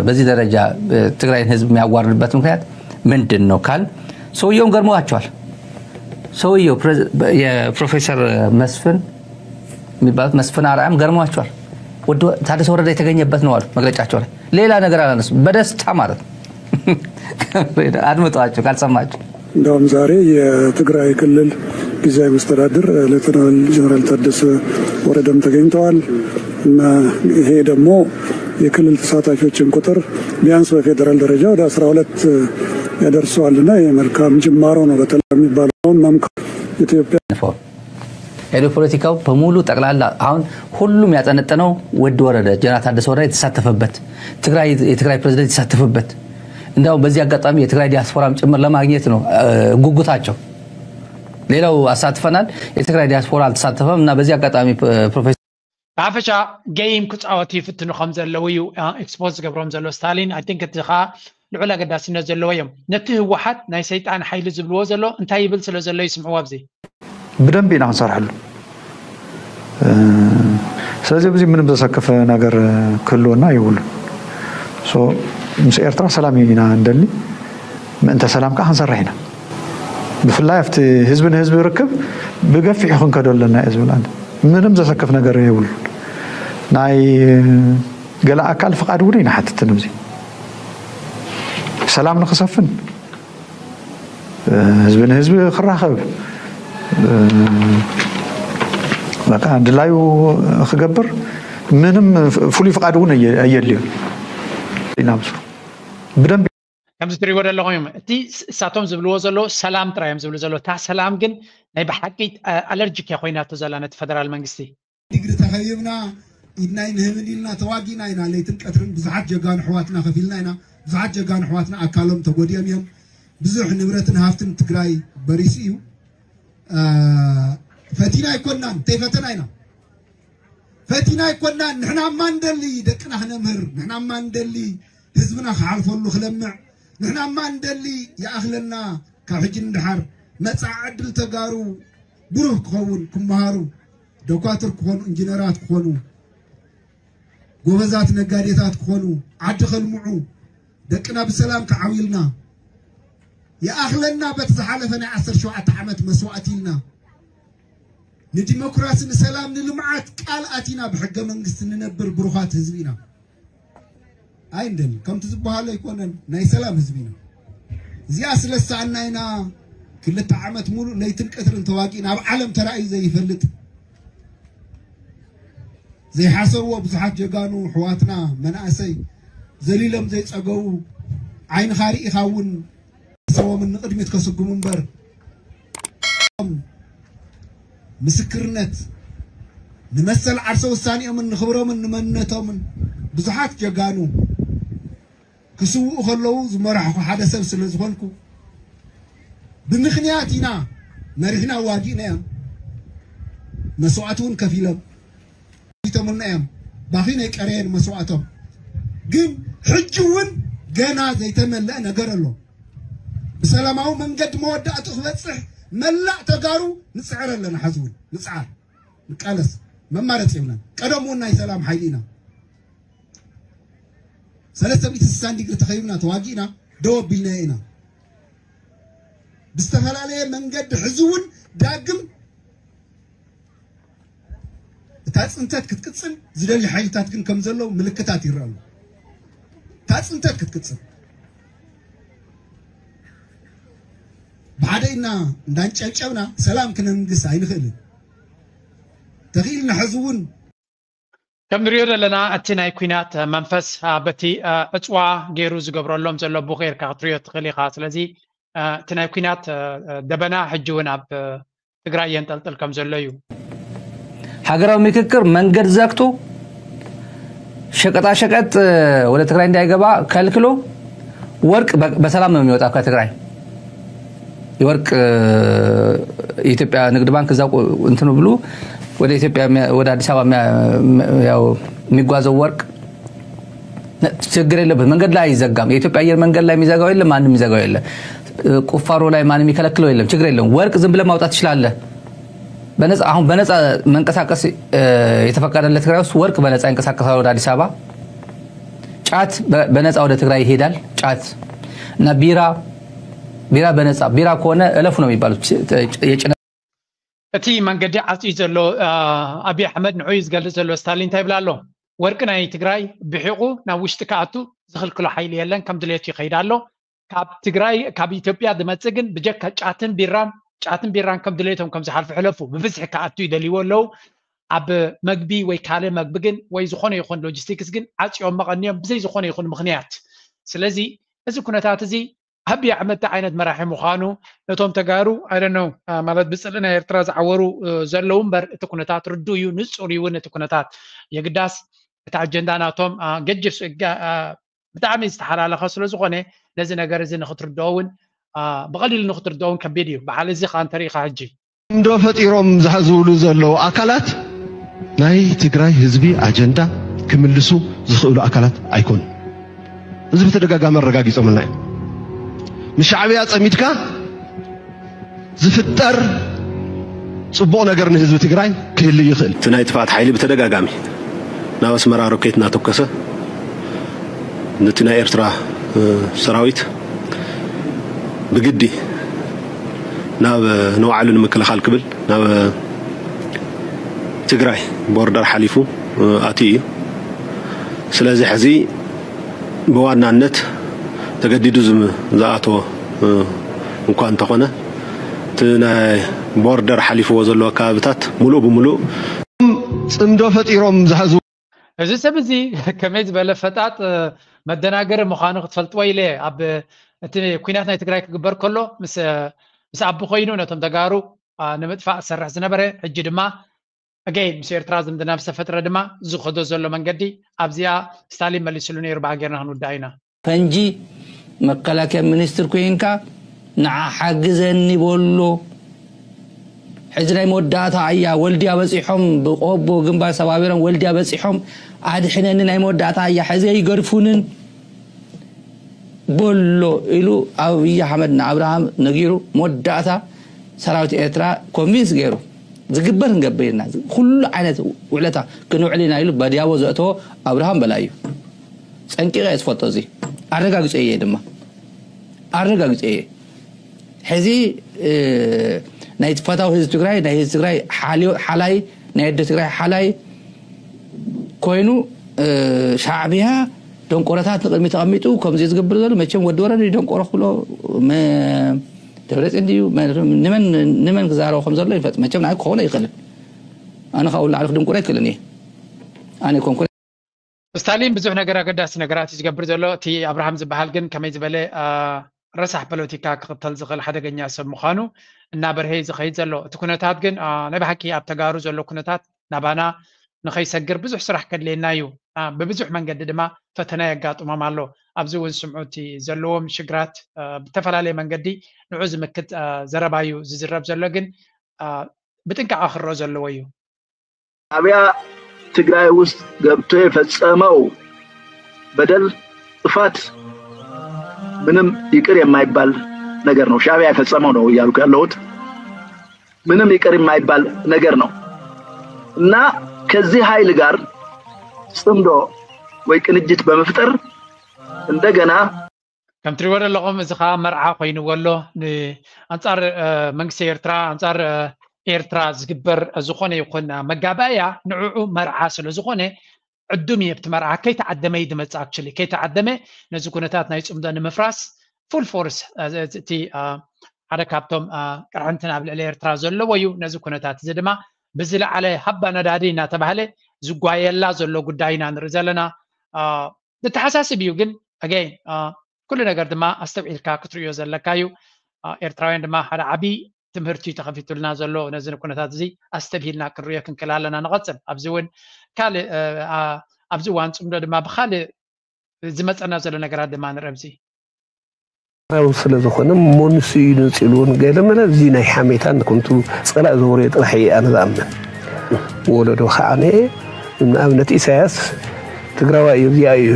በዚህ ደረጃ ትግራይን ህዝብ የሚያዋርድበት ምክንያት ምንድን ነው ካል ሰውየውም ገርመዋቸዋል። ሰውየው የፕሮፌሰር መስፍን የሚባሉት መስፍን አርአያም ገርመዋቸዋል። ታደሰ ወረደ የተገኘበት ነው አሉ መግለጫቸው ላይ። ሌላ ነገር አላነሱም። በደስታ ማለት ነው። አድምጠዋቸው ካልሰማቸው። እንደውም ዛሬ የትግራይ ክልል ጊዜያዊ መስተዳድር ሌተናል ጀነራል ታደሰ ወረደም ተገኝተዋል እና ይሄ ደግሞ የክልል ተሳታፊዎችን ቁጥር ቢያንስ በፌዴራል ደረጃ ወደ አስራ ሁለት ያደርሰዋል እና ይህ መልካም ጅማሮ ነው። በተለይ የሚባለውን መምከር ኢትዮጵያ ሄዶ ፖለቲካው በሙሉ ጠቅላላ አሁን ሁሉም ያጠነጠነው ወዲ ወረደ ጀነራል ታደሰ ወረደ የተሳተፈበት ትግራይ የትግራይ ፕሬዝዳንት የተሳተፈበት እንዲያውም በዚህ አጋጣሚ የትግራይ ዲያስፖራም ጭምር ለማግኘት ነው ጉጉታቸው። ሌላው አሳትፈናል። የትግራይ ዲያስፖራ አልተሳተፈም እና በዚህ አጋጣሚ ፕሮፌሰር ብሓፈሻ ገይም ክፃወቱ ይፍትኑ ከም ዘለዉ እዩ ኤክስፖዝ ዝገብሮም ዘሎ ስታሊን። ኣይ ቲንክ እቲ ከዓ ልዑል ኣገዳስነት ዘለዎ እዮም። ነቲ ህወሓት ናይ ሰይጣን ሓይሊ ዝብልዎ ዘሎ እንታይ ይብል ስለ ዘሎ ይስምዕዎ ኣብዚ። ብደንብ ኢና ክንሰርሐሉ። ስለዚ ኣብዚ ምንም ዘሰክፍ ነገር ክህልወና ይብሉ። ምስ ኤርትራ ሰላም ኢና እንደሊ፣ ምእንተ ሰላም ከዓ ክንሰርሕ ኢና። ብፍላይ ኣብቲ ህዝቢ ንህዝቢ ርክብ ብገፊሑ ክንከዶ ኣለና እየ ዝብል ኣነ። ምንም ዘሰክፍ ነገር የብሉን። ናይ ገለ ኣካል ፍቓድ እውን ይንሓትትን ኣብዚ ሰላም ንክሰፍን ህዝቢ ንህዝቢ ክራኸብ በቃ ድላዩ ክገብር ምንም ፍሉይ ፍቓድ እውን ኣየድልዮ ኢና ምስሩ ብደንብ ከምዚ ትሪእዎ ዘለኹም እዮም። እቲ እሳቶም ዝብልዎ ዘለዉ ሰላም ጥራይ እዮም ዝብሉ ዘለዉ። እታ ሰላም ግን ናይ ብሓቂ ኣለርጂክ እያ ኮይናቶ ዘላ ነቲ ፈደራል መንግስቲ። ዲግሪ ተኸቢብና ኢድና ኣይንህብን ኢልና ተዋጊእና ኢና። ለይትን ቀትርን ብዙሓት ጀጋኑ ኣሕዋትና ከፊልና ኢና። ብዙሓት ጀጋኑ ኣሕዋትና ኣካሎም ተጎዲኦም እዮም። ብዙሕ ንብረትን ሃፍትን ትግራይ በሪሱ እዩ። ፈቲና ኣይኮናን፣ ተይፈተና ኢና። ፈቲና ኣይኮናን። ንሕና እማ እንደሊ ደቅና ክነምህር፣ ንሕና እማ እንደሊ ህዝብና ክሓልፈሉ ክለምዕ፣ ንሕና እማ እንደሊ ይኣኽለና ካብ ሕጂ ንድሓር መጻኢ ዕድል ተጋሩ ብሩህ ክኸውን፣ ክመሃሩ፣ ዶኳትር ክኾኑ፣ ኢንጂነራት ክኾኑ፣ ጎበዛት ነጋዴታት ክኾኑ፣ ዓዲ ከልምዑ፣ ደቅና ብሰላም ክዓብዩልና ይኣኽለና። በቲ ዝሓለፈ ናይ ዓሰርተ ሸውዓተ ዓመት መስዋእቲ ኢልና ንዲሞክራሲ፣ ንሰላም፣ ንልምዓት ቃል ኣቲና ብሕገ መንግስቲ ንነብር ብሩኻት ህዝቢ ኢና። ኣይንደል ከምቲ ዝበሃሎ ኣይኮነን፣ ናይ ሰላም ህዝቢ ኢና። እዚኣ ስለ ዝሰኣና ኢና ክልተ ዓመት ሙሉእ ለይትን ቀትርን ተዋጊእና፣ ኣብ ዓለም ተራእዩ ዘይፈልጥ ዘይሓሰብዎ ብዙሓት ጀጋኑ ኣሕዋትና መናእሰይ ዘሊሎም ዘይፀገቡ ዓይንኻ ርኢኻ እውን ሰቦምን ንቕድሚት ከስጉሙ እምበር ምስክርነት ንመሰል ዓርሰ ውሳኔኦምን ንኽብሮምን ንመንነቶምን ብዙሓት ጀጋኑ ክስውኡ ከለዉ ዝመራሕኹ ሓደ ሰብ ስለ ዝኾንኩ ብምኽንያት ኢና መሪሕና ዋጊእና እዮም መስዋእቲ እውን ከፊሎም ሞይቶምልና እዮም። ባኺ ናይ ቀረየን መስዋእቶም ግን ሕጂ እውን ገና ዘይተመለአ ነገር ኣሎ። ብሰላማዊ መንገዲ መወዳእቱ ክበፅሕ መላእ ተጋሩ ንፅዕር ኣለና። ሓዚ እውን ንፅዓር፣ ንቃለስ፣ መማረፂ የብልናን። ቀደም እውን ናይ ሰላም ሓይሊ ኢና። ሰለስተ ሚእቲ ስሳን ዲግሪ ተኸይብና ተዋጊእና ደው ኣቢልናዮ ኢና። ብዝተፈላለየ መንገዲ ሕዚ እውን ዳግም እታ ፅንተት ክትቅፅል ዝደሊ ሓይልታት ግን ከም ዘለዉ ምልክታት ይረኣሉ። እታ ፅንተት ክትቅፅል ብሓደ ኢድና እንዳንጨብጨብና ሰላም ክነንግስ ኣይንኽእልን። ተኽኢልና ሕዚ እውን ከም ንሪኦ ዘለና እቲ ናይ ኲናት መንፈስ በቲ ዕፅዋ ገይሩ ዝገብረሎም ዘሎ ብኸይርካ ክትሪኦ ትኽእል ኢኻ። ስለዚ እቲ ናይ ኲናት ደበና ሕጂ እውን ኣብ ትግራይ የንጠልጥል ከም ዘሎ እዩ። ሀገራዊ ምክክር መንገድ ዘግቶ ሸቀጣሸቀጥ ወደ ትግራይ እንዳይገባ ከልክሎ ወርቅ በሰላም ነው የሚወጣ ከትግራይ። የወርቅ የኢትዮጵያ ንግድ ባንክ እዛ እንትኑ ብሉ ወደ ኢትዮጵያ ወደ አዲስ አበባ ያው የሚጓዘው ወርቅ ችግር የለበት። መንገድ ላይ አይዘጋም። የኢትዮጵያ አየር መንገድ ላይ የሚዘጋው የለም፣ ማንም የሚዘጋው የለም። ቁፋሮ ላይ ማንም የሚከለክለው የለም። ችግር የለም። ወርቅ ዝም ብለህ ማውጣት ትችላለህ። በነፃ አሁን በነፃ መንቀሳቀስ የተፈቀደለት ትግራይ ውስጥ ወርቅ በነፃ ይንቀሳቀሳል ወደ አዲስ አበባ። ጫት በነፃ ወደ ትግራይ ይሄዳል። ጫት እና ቢራ ቢራ በነፃ ቢራ ከሆነ እለፉ ነው የሚባሉት። የጭነት እቲ መንገዲ ዓፅዩ ዘሎ ኣብይ ኣሕመድ ንዑ እዩ ዝገልፅ ዘሎ። ስታሊን እንታይ ይብል ኣሎ? ወርቂ ናይ ትግራይ ብሒቑ ናብ ውሽጢ ክኣቱ ዝኽልክሎ ሓይሊ የለን፣ ከም ድሌቱ ይኸይድ ኣሎ። ካብ ትግራይ ካብ ኢትዮጵያ ዝመፅእ ግን ብጀካ ጫትን ቢራን ጫትን ቢራን ከም ድሌቶም ከም ዝሓልፉ ሕለፉ ብብዝሒ ክኣቱ ይደልይዎ ኣለዉ። ኣብ መግቢ ወይ ካልእ መግቢ ግን ወይ ዝኾነ ይኹን ሎጂስቲክስ ግን ዓፅዮም መቐንዮም ብዘይ ዝኾነ ይኹን ምኽንያት። ስለዚ እዚ ኩነታት እዚ ኣብይ ኣሕመድ እንታይ ዓይነት መራሒ ምዃኑ ነቶም ተጋሩ I don't know ማለት ብፅልኢ ናይ ኤርትራ ዝዓወሩ ዘለዉ እምበር እቲ ኩነታት ርዱእ እዩ፣ ንፁር እዩ እውን እቲ ኩነታት። የግዳስ እቲ ኣጀንዳ ናቶም ገጅፍ ብጣዕሚ ዝተሓላለኸ ስለ ዝኾነ ነዚ ነገር እዚ ንክትርድኦ እውን ብቐሊሉ ንክትርድኦ እውን ከቢድ እዩ። በዓል እዚ ከዓ እንተሪኢኻ ሕጂ እንዶ ፈጢሮም ዝዝብሉ ዘለዉ ኣካላት ናይ ትግራይ ህዝቢ ኣጀንዳ ክምልሱ ዝኽእሉ ኣካላት ኣይኮኑን። እዚ ብተደጋጋሚ ኣረጋጊጾምልና እዮም። ምስ ሻዕብያ ጸሚድካ ዝፍጠር ጽቡቕ ነገር ንህዝቢ ትግራይ ክህልእ ይኽእል። እቲ ናይ ጥፍኣት ሓይሊ ብተደጋጋሚ ናብ ኣስመራ ሮኬት እናተኮሰ ነቲ ናይ ኤርትራ ሰራዊት ብግዲ ናብ ንባዕሉ ንምክልኻል ክብል ናብ ትግራይ ቦርደር ሓሊፉ ኣትዩ እዩ። ስለዚ ሕዚ ብዋናነት ተገዲዱ ዝኣተወ እንኳ እንተኾነ እቲ ናይ ቦርደር ሓሊፍዎ ዘለዎ ከባብታት ሙሉእ ብሙሉእ ጽምዶ ፈጢሮም ዝሓዙ እዚ ሰብ እዚ ከመይ ዝበለ ፈጣጥ መደናገሪ ምዃኑ ክትፈልጥዎ ኢለ ኣብ እቲ ኩናት ናይ ትግራይ ክግበር ከሎ ምስ ምስ ኣቢ ኮይኑ ነቶም ተጋሩ ንምጥፋእ ዝሰርሕ ዝነበረ ሕጂ ድማ ኣገይን ምስ ኤርትራ ዝምድና ዝተፈጥረ ድማ ዝኸዶ ዘሎ መንገዲ ኣብዚኣ ስታሊን መሊስሉ ነይሩ በሃ ጌርና ክንውዳእ ኢና። ፈንጂ መከላከያ ሚኒስትር ኮይንካ ንዓ ሓግዘኒ በሎ። ሕዚ ናይ መወዳእታ ኣያ ወልድያ በፂሖም ብቆቦ ግንባር ሰባቢሮም ወልድያ በፂሖም ኣድሕነኒ ናይ መወዳእታ ኣያ ሕዚ ኣይገድፉንን በሎ ኢሉ ኣብይ ኣሕመድ ንኣብርሃም ነጊሩ መወዳእታ ሰራዊት ኤርትራ ኮንቪንስ ገይሩ ዝግበር ክንገብር ኢና ኩሉ ዓይነት ውዕለታ ክንውዕል ኢና ኢሉ በድያቦ ዘእተዎ ኣብርሃም በላይ እዩ። ፀንቂቐ እየ ዝፈልጦ እዚ ኣረጋግፀ እየ ድማ ኣረጋግፀ እየ። ሕዚ ናይ ፈታዊ ህዝቢ ትግራይ ናይ ህዝቢ ትግራይ ሓላዪ ናይ ኣደ ትግራይ ሓላዪ ኮይኑ ሻዕብያ ደንቆሮታት ንቅድሚ ተቐሚጡ ከምዚ ዝገብር ዘሎ መቸም ወዲ ወረደ ደንቆሮ ክብሎ ደብረፅን ድዩ ንመን ክዛረቦ ከም ዘሎ ይፈጥ መቸም ንዓይ ክኸውን ኣይኽእልን። ኣነ ካብኡ ላዕሊ ክድንቁር ኣይክእልን እየ። ኣነ ኮንኩ ስታሊን ብዙሕ ነገር ኣገዳሲ ነገራት እዩ ዝገብር ዘሎ። እቲ ኣብርሃም ዝበሃል ግን ከመይ ዝበለ ረሳሕ ፖለቲካ ክኽተል ዝኽእል ሓደገኛ ሰብ ምዃኑ እናበርሀ እዩ ዝኸይድ ዘሎ። እቲ ኩነታት ግን ናይ ብሓቂ ኣብ ተጋሩ ዘሎ ኩነታት ናባና ንኸይሰግር ብዙሕ ስራሕ ከድልየና እዩ። ብብዙሕ መንገዲ ድማ ፈተና የጋጥሞም ኣሎ። ኣብዚ እውን ስምዑ እቲ ዘለዎም ሽግራት ብተፈላለየ መንገዲ ንዑ ዝምክት ዘረባ እዩ ዝዝረብ ዘሎ፣ ግን ብጥንቃቐ ክረኦ ዘለዎ እዩ። ሻዕቢያ ትግራይ ውስጥ ገብቶ የፈጸመው በደል፣ ጥፋት ምንም ይቅር የማይባል ነገር ነው። ሻዕቢያ የፈጸመው ነው እያልኩ ያለሁት ምንም ይቅር የማይባል ነገር ነው እና ከዚህ ኃይል ጋር ጽምዶ ወይ ቅንጅት በመፍጠር እንደገና ከም ትሪእዎ ዘለኹም እዚ ከዓ መርዓ ኮይንዎ ኣሎ። ኣንፃር መንግስቲ ኤርትራ፣ ኣንፃር ኤርትራ ዝግበር ዝኾነ ይኹን መጋባእያ ንዕዑ መርዓ ስለ ዝኾነ ዕዱም እዩ። ኣብቲ መርዓ ከይተዓደመ እዩ ዝመፅእ። ኣክቹሊ ከይተዓደመ ነዚ ኩነታት ናይ ፅምዶ ንምፍራስ ፉል ፎርስ እቲ ሓደ ካብቶም ቅርሕንትን ኣብ ልዕሊ ኤርትራ ዘለዎ እዩ። ነዚ ኩነታት እዚ ድማ ብዝለዓለ ሃባ ነዳዲ እናተባህለ ዝጓየላ ዘሎ ጉዳይ ኢና ንርኢ ዘለና። ዘተሓሳስብ እዩ ግን ኣገይን ኩሉ ነገር ድማ ኣስተውዒልካ ክትርእዮ ዘለካ እዩ። ኤርትራውያን ድማ ሓደ ዓብዪ ትምህርቲ ተኸፊቱልና ዘሎ ነዚ ኩነታት እዚ ኣስተብሂልና ክንርእዮ ክንክእል ኣለና። ንቐፅል። ኣብዚ እውን ካልእ ኣብዚ እዋን ፅምዶ ድማ ብካልእ ዝመፀና ዘሎ ነገራት ድማ ንርኢ። ኣብዚ ራዊ ስለ ዝኾነ ሞንሱ እዩ ንፅልውን ገለመለ እዚ ናይ ሓሜታን ከምቱ ፀላእ ዘወረዮ ጥራሕ እየ ኣነ ዝኣምን። ወለዶ ከዓ ንኣብነት ኢሳያስ ትግራዋይ እዩ፣ እዚኣ እዩ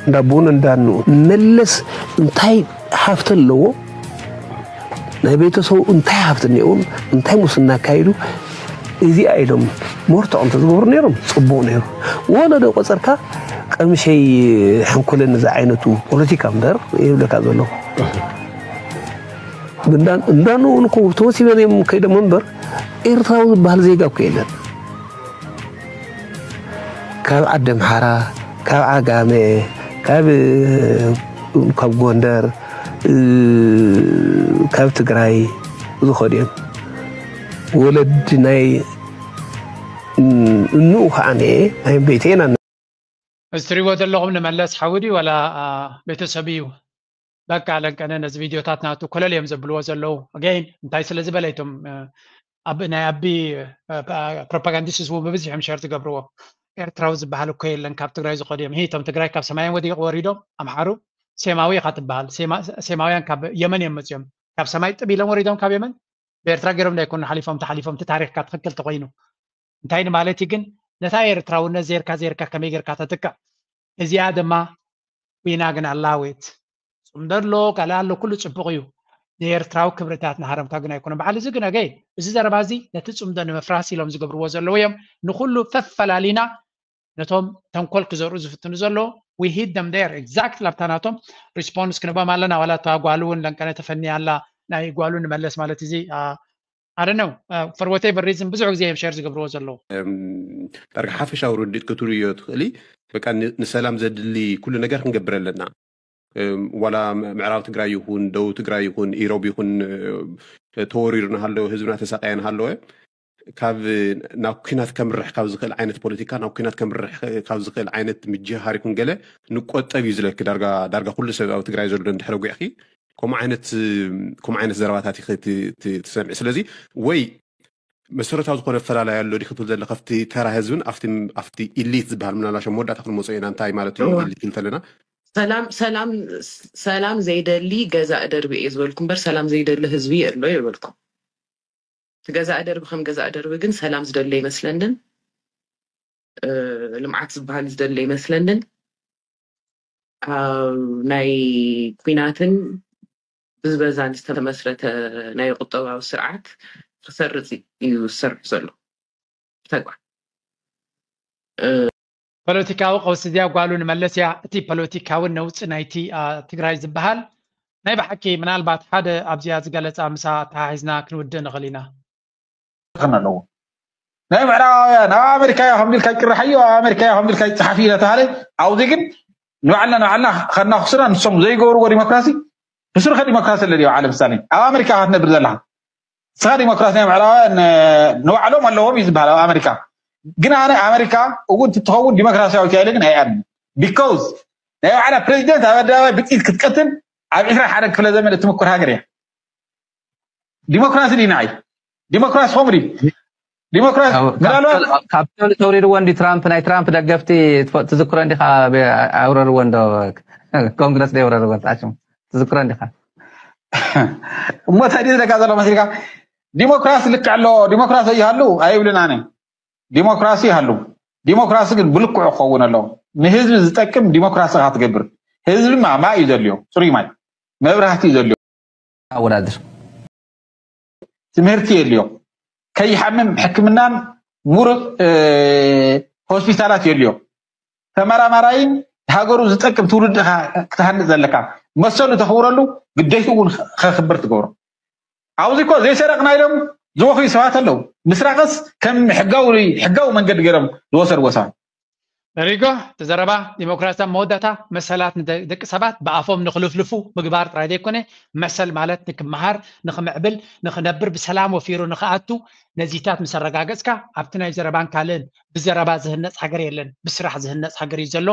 እንዳቦን እንዳንኡ። መለስ እንታይ ሃፍቲ ኣለዎ፣ ናይ ቤተሰቡ እንታይ ሃፍቲ እኒኦን እንታይ ሙስና ኣካይዱ እዚኣ ኢሎም መርትዖ እንተዝገብሩ ነይሮም ፅቡቕ ነይሩ። ወለዶ ቆፀርካ ቀምሸይ ሕንኩለኒ ዝዓይነቱ ፖለቲካ እምበር ይብለካ ዘለኹ። እንዳንኡ እውን እኮ ተወሲበን እዮም ከይዶም እምበር ኤርትራዊ ዝበሃል ዜጋ እኮ የለን። ካብ ዓዲ ኣምሓራ፣ ካብ ዓጋመ፣ ካብ ካብ ጎንደር፣ ካብ ትግራይ ዝኸዱ እዮም። ወለዲ ናይ እንኡ ከዓ ናይ ቤተና እዚ ትሪእዎ ዘለኹም ንመለስ ሓዊ ድዩ ዋላ ቤተሰብ እዩ? በቃ ለንቀነ ነዚ ቪድዮታት ናቱ ኮለል እዮም ዘብልዎ ዘለዉ። ኣገይን እንታይ ስለ ዝበለ እቶም ኣብ ናይ ኣቢ ፕሮፓጋንዲስትስ እውን ብብዝሕ እዮም ሸር ዝገብርዎ። ኤርትራዊ ዝበሃል እኮ የለን ካብ ትግራይ ዝኸዱ እዮም። እቶም ትግራይ ካብ ሰማይ እዮም ወዲቕ ወሪዶም ኣምሓሩ ሴማዊ ኢኻ ትበሃል። ሴማውያን ካብ የመን እዮም መፅኦም። ካብ ሰማይ ጥብ ኢሎም ወሪዶም ካብ የመን ብኤርትራ ገይሮም እንዳይኮኑ ሓሊፎም ተሓሊፎም እቲ ታሪኽካ ትኽክል ተኮይኑ እንታይ ንማለት እዩ ግን ነታ ኤርትራውነት ዜርካ ዜርካ ከመይ ጌርካ ተጥቅዕ እዚኣ ድማ ዊና ግን ኣላዊት ጽምዶ ኣሎ ካልእ ኣሎ ኩሉ ጽቡቕ እዩ ንኤርትራዊ ክብርታት ንሃረምካ ግን ኣይኮነን በዓል እዚ ግን ኣገይ እዚ ዘረባ እዚ ነቲ ጽምዶ ንምፍራስ ኢሎም ዝገብርዎ ዘለዉ እዮም ንኩሉ ፈፈላሊና ነቶም ተንኮል ክዘርኡ ዝፍትኑ ዘለዉ we hit them there exactly ኣብታ ናቶም response ክንቦም ኣለና ዋላ እታ ጓሉ እውን ለንቀነ ተፈንያ ኣላ ናይ ጓሉ ንመለስ ማለት እዚ I don't know for whatever reason ብዙሕ ግዜ እዮም share ዝገብርዎ ዘለዉ ዳርጋ ሓፈሻዊ ርድኢት ክትርእዮ ትኽእሊ በቃ ንሰላም ዘድሊ ኩሉ ነገር ክንገብር ኣለና ዋላ ምዕራብ ትግራይ ይኹን ደቡብ ትግራይ ይኹን ኢሮብ ይኹን ተወሪሩ ናሃለወ ህዝብና ተሳቀየ ናሃለወ ካብ ናብ ኩናት ከምርሕ ካብ ዝኽእል ዓይነት ፖለቲካ ናብ ኩናት ከምርሕ ካብ ዝኽእል ዓይነት ምጅሃር ይኹን ገለ ንቆጠብ እዩ ዝለኪ ዳርጋ ዳርጋ ኩሉ ሰብ ኣብ ትግራይ ዘሎ እንድሕረ ጉዕኺ ከምኡ ዓይነት ከምኡ ዓይነት ዘረባታት ኢኺ ትሰምዒ ስለዚ ወይ መሰረታዊ ዝኾነ ኣፈላላይ ኣሎ ዲ ክትብል ዘለካ ኣብቲ ተራ ህዝብን ኣብቲ ኣብቲ ኢሊት ዝበሃል ምናልባሽ ኣብ መወዳእታ ክንመፆ ኢና እንታይ ማለት እዩ ኢሊት እንተለና ሰላም ሰላም ሰላም ዘይደሊ ገዛእ ደርቢ እየ ዝበልኩ እምበር ሰላም ዘይደሊ ህዝቢ የሎ የበልኩም እቲ ገዛእ ደርቢ ከም ገዛእ ደርቢ ግን ሰላም ዝደሊ ኣይመስለንን ልምዓት ዝበሃል ዝደሊ ኣይመስለንን ኣብ ናይ ኩናትን ብዝበዛን ዝተመስረተ ናይ ቁጠባዊ ስርዓት ክሰርፅ እዩ ዝሰርሕ ዘሎ ብተግባር ፖለቲካዊ ቀውሲ እዚኣ ጓሉ ንመለስ እያ እቲ ፖለቲካዊ ነውፂ ናይቲ ትግራይ ዝበሃል ናይ ብሓቂ ምናልባት ሓደ ኣብዚኣ ዝገለፃ ምሳ ተሓሒዝና ክንውድእ ንኽእል ኢና ክኾን ኣለዎ ናይ ምዕራባውያን ኣብ ኣሜሪካ እያ ከምዚ ኢልካ ይቅርሓዮ ኣብ ኣሜሪካ እያ ከምዚ ኢልካ ይፅሓፍ እዩ እናተባሃለ ኣብዚ ግን ንባዕልና ንባዕልና ከናኽሱና ንሶም ዘይገብርዎ ዲሞክራሲ ብስርኸ ዲሞክራሲ ኣለ ድዩ ዓለም ሳኒ ኣብ ኣሜሪካ ኢኻ ትነብር ዘለኻ ንስኻ ዲሞክራሲ ናይ ምዕራባውያን ንባዕሎም ኣለዎም እዩ ዝበሃል ኣብ ኣሜሪካ ግን ኣነ ኣሜሪካ እውን ትትኸውን ዲሞክራሲያዊት እያ ኢለ ግን ኣይኣምን because ናይ ባዕላ ፕሬዚደንት ኣብ ኣደባባይ ብጥይት ክትቀትል ኣብ ዕስራ ሓደ ክፍለ ዘመን እትምኩር ሃገር እያ ዲሞክራሲ ድዩ ንዓይ ዲሞክራሲ ከምኡ ድዩ ዲሞክራሲ ምናልባት ካፕቶል ተውሪድዎ እንዲ ትራምፕ ናይ ትራምፕ ደገፍቲ ትዝክሮ እንዲኻ ኣውረርዎ እንዶ ኮንግረስ ደይውረርዎ ጣሽም ትዝክሮ እንዲኻ እሞ እንታይ ድዩ ዝለካ ዘሎ መሲልካ ዲሞክራሲ ልክዕ ኣሎ ዲሞክራሲ ይሃሉ ኣይብልን ኣነ ዲሞክራሲ ይሃሉ ዲሞክራሲ ግን ብልክዑ ክኸውን ኣለዎ ንህዝቢ ዝጠቅም ዲሞክራሲ ካ ትገብር ህዝቢ ማማ እዩ ዘልዮ፣ ፅሩይ ማይ፣ መብራህቲ እዩ ዘልዮ፣ ኣወዳድር ትምህርቲ የልዮ፣ ከይሓምም ሕክምናን ሙሩፅ ሆስፒታላት የልዮ። ተመራማራይን ሃገሩ ዝጠቅም ትውልዲ ክትሃንፅ ዘለካ መሰሉ ተኽብረሉ፣ ግዴቱ እውን ከክብር ትገብሮ። ኣብዚ እኮ ዘይሰረቕና ኢሎም ዝበኽዩ ሰባት ኣለዉ። ምስራቕስ ከም ሕጋዊ ሕጋዊ መንገዲ ገይሮም ዝወሰድዎ ሰባት ሪጎ ተዘረባ ዲሞክራሲ ኣብ መወዳእታ መሰላት ንደቂ ሰባት ብኣፎም ንክልፍልፉ ምግባር ጥራይ ዘይኮነ መሰል ማለት ንክመሃር ንክምዕብል ንክነብር ብሰላም ወፊሩ ንክኣቱ ነዚታት ምስ ኣረጋገፅካ ኣብቲ ናይ ዘረባን ካልእን ብዘረባ ዝህነፅ ሃገር የለን ብስራሕ ዝህነፅ ሃገር እዩ ዘሎ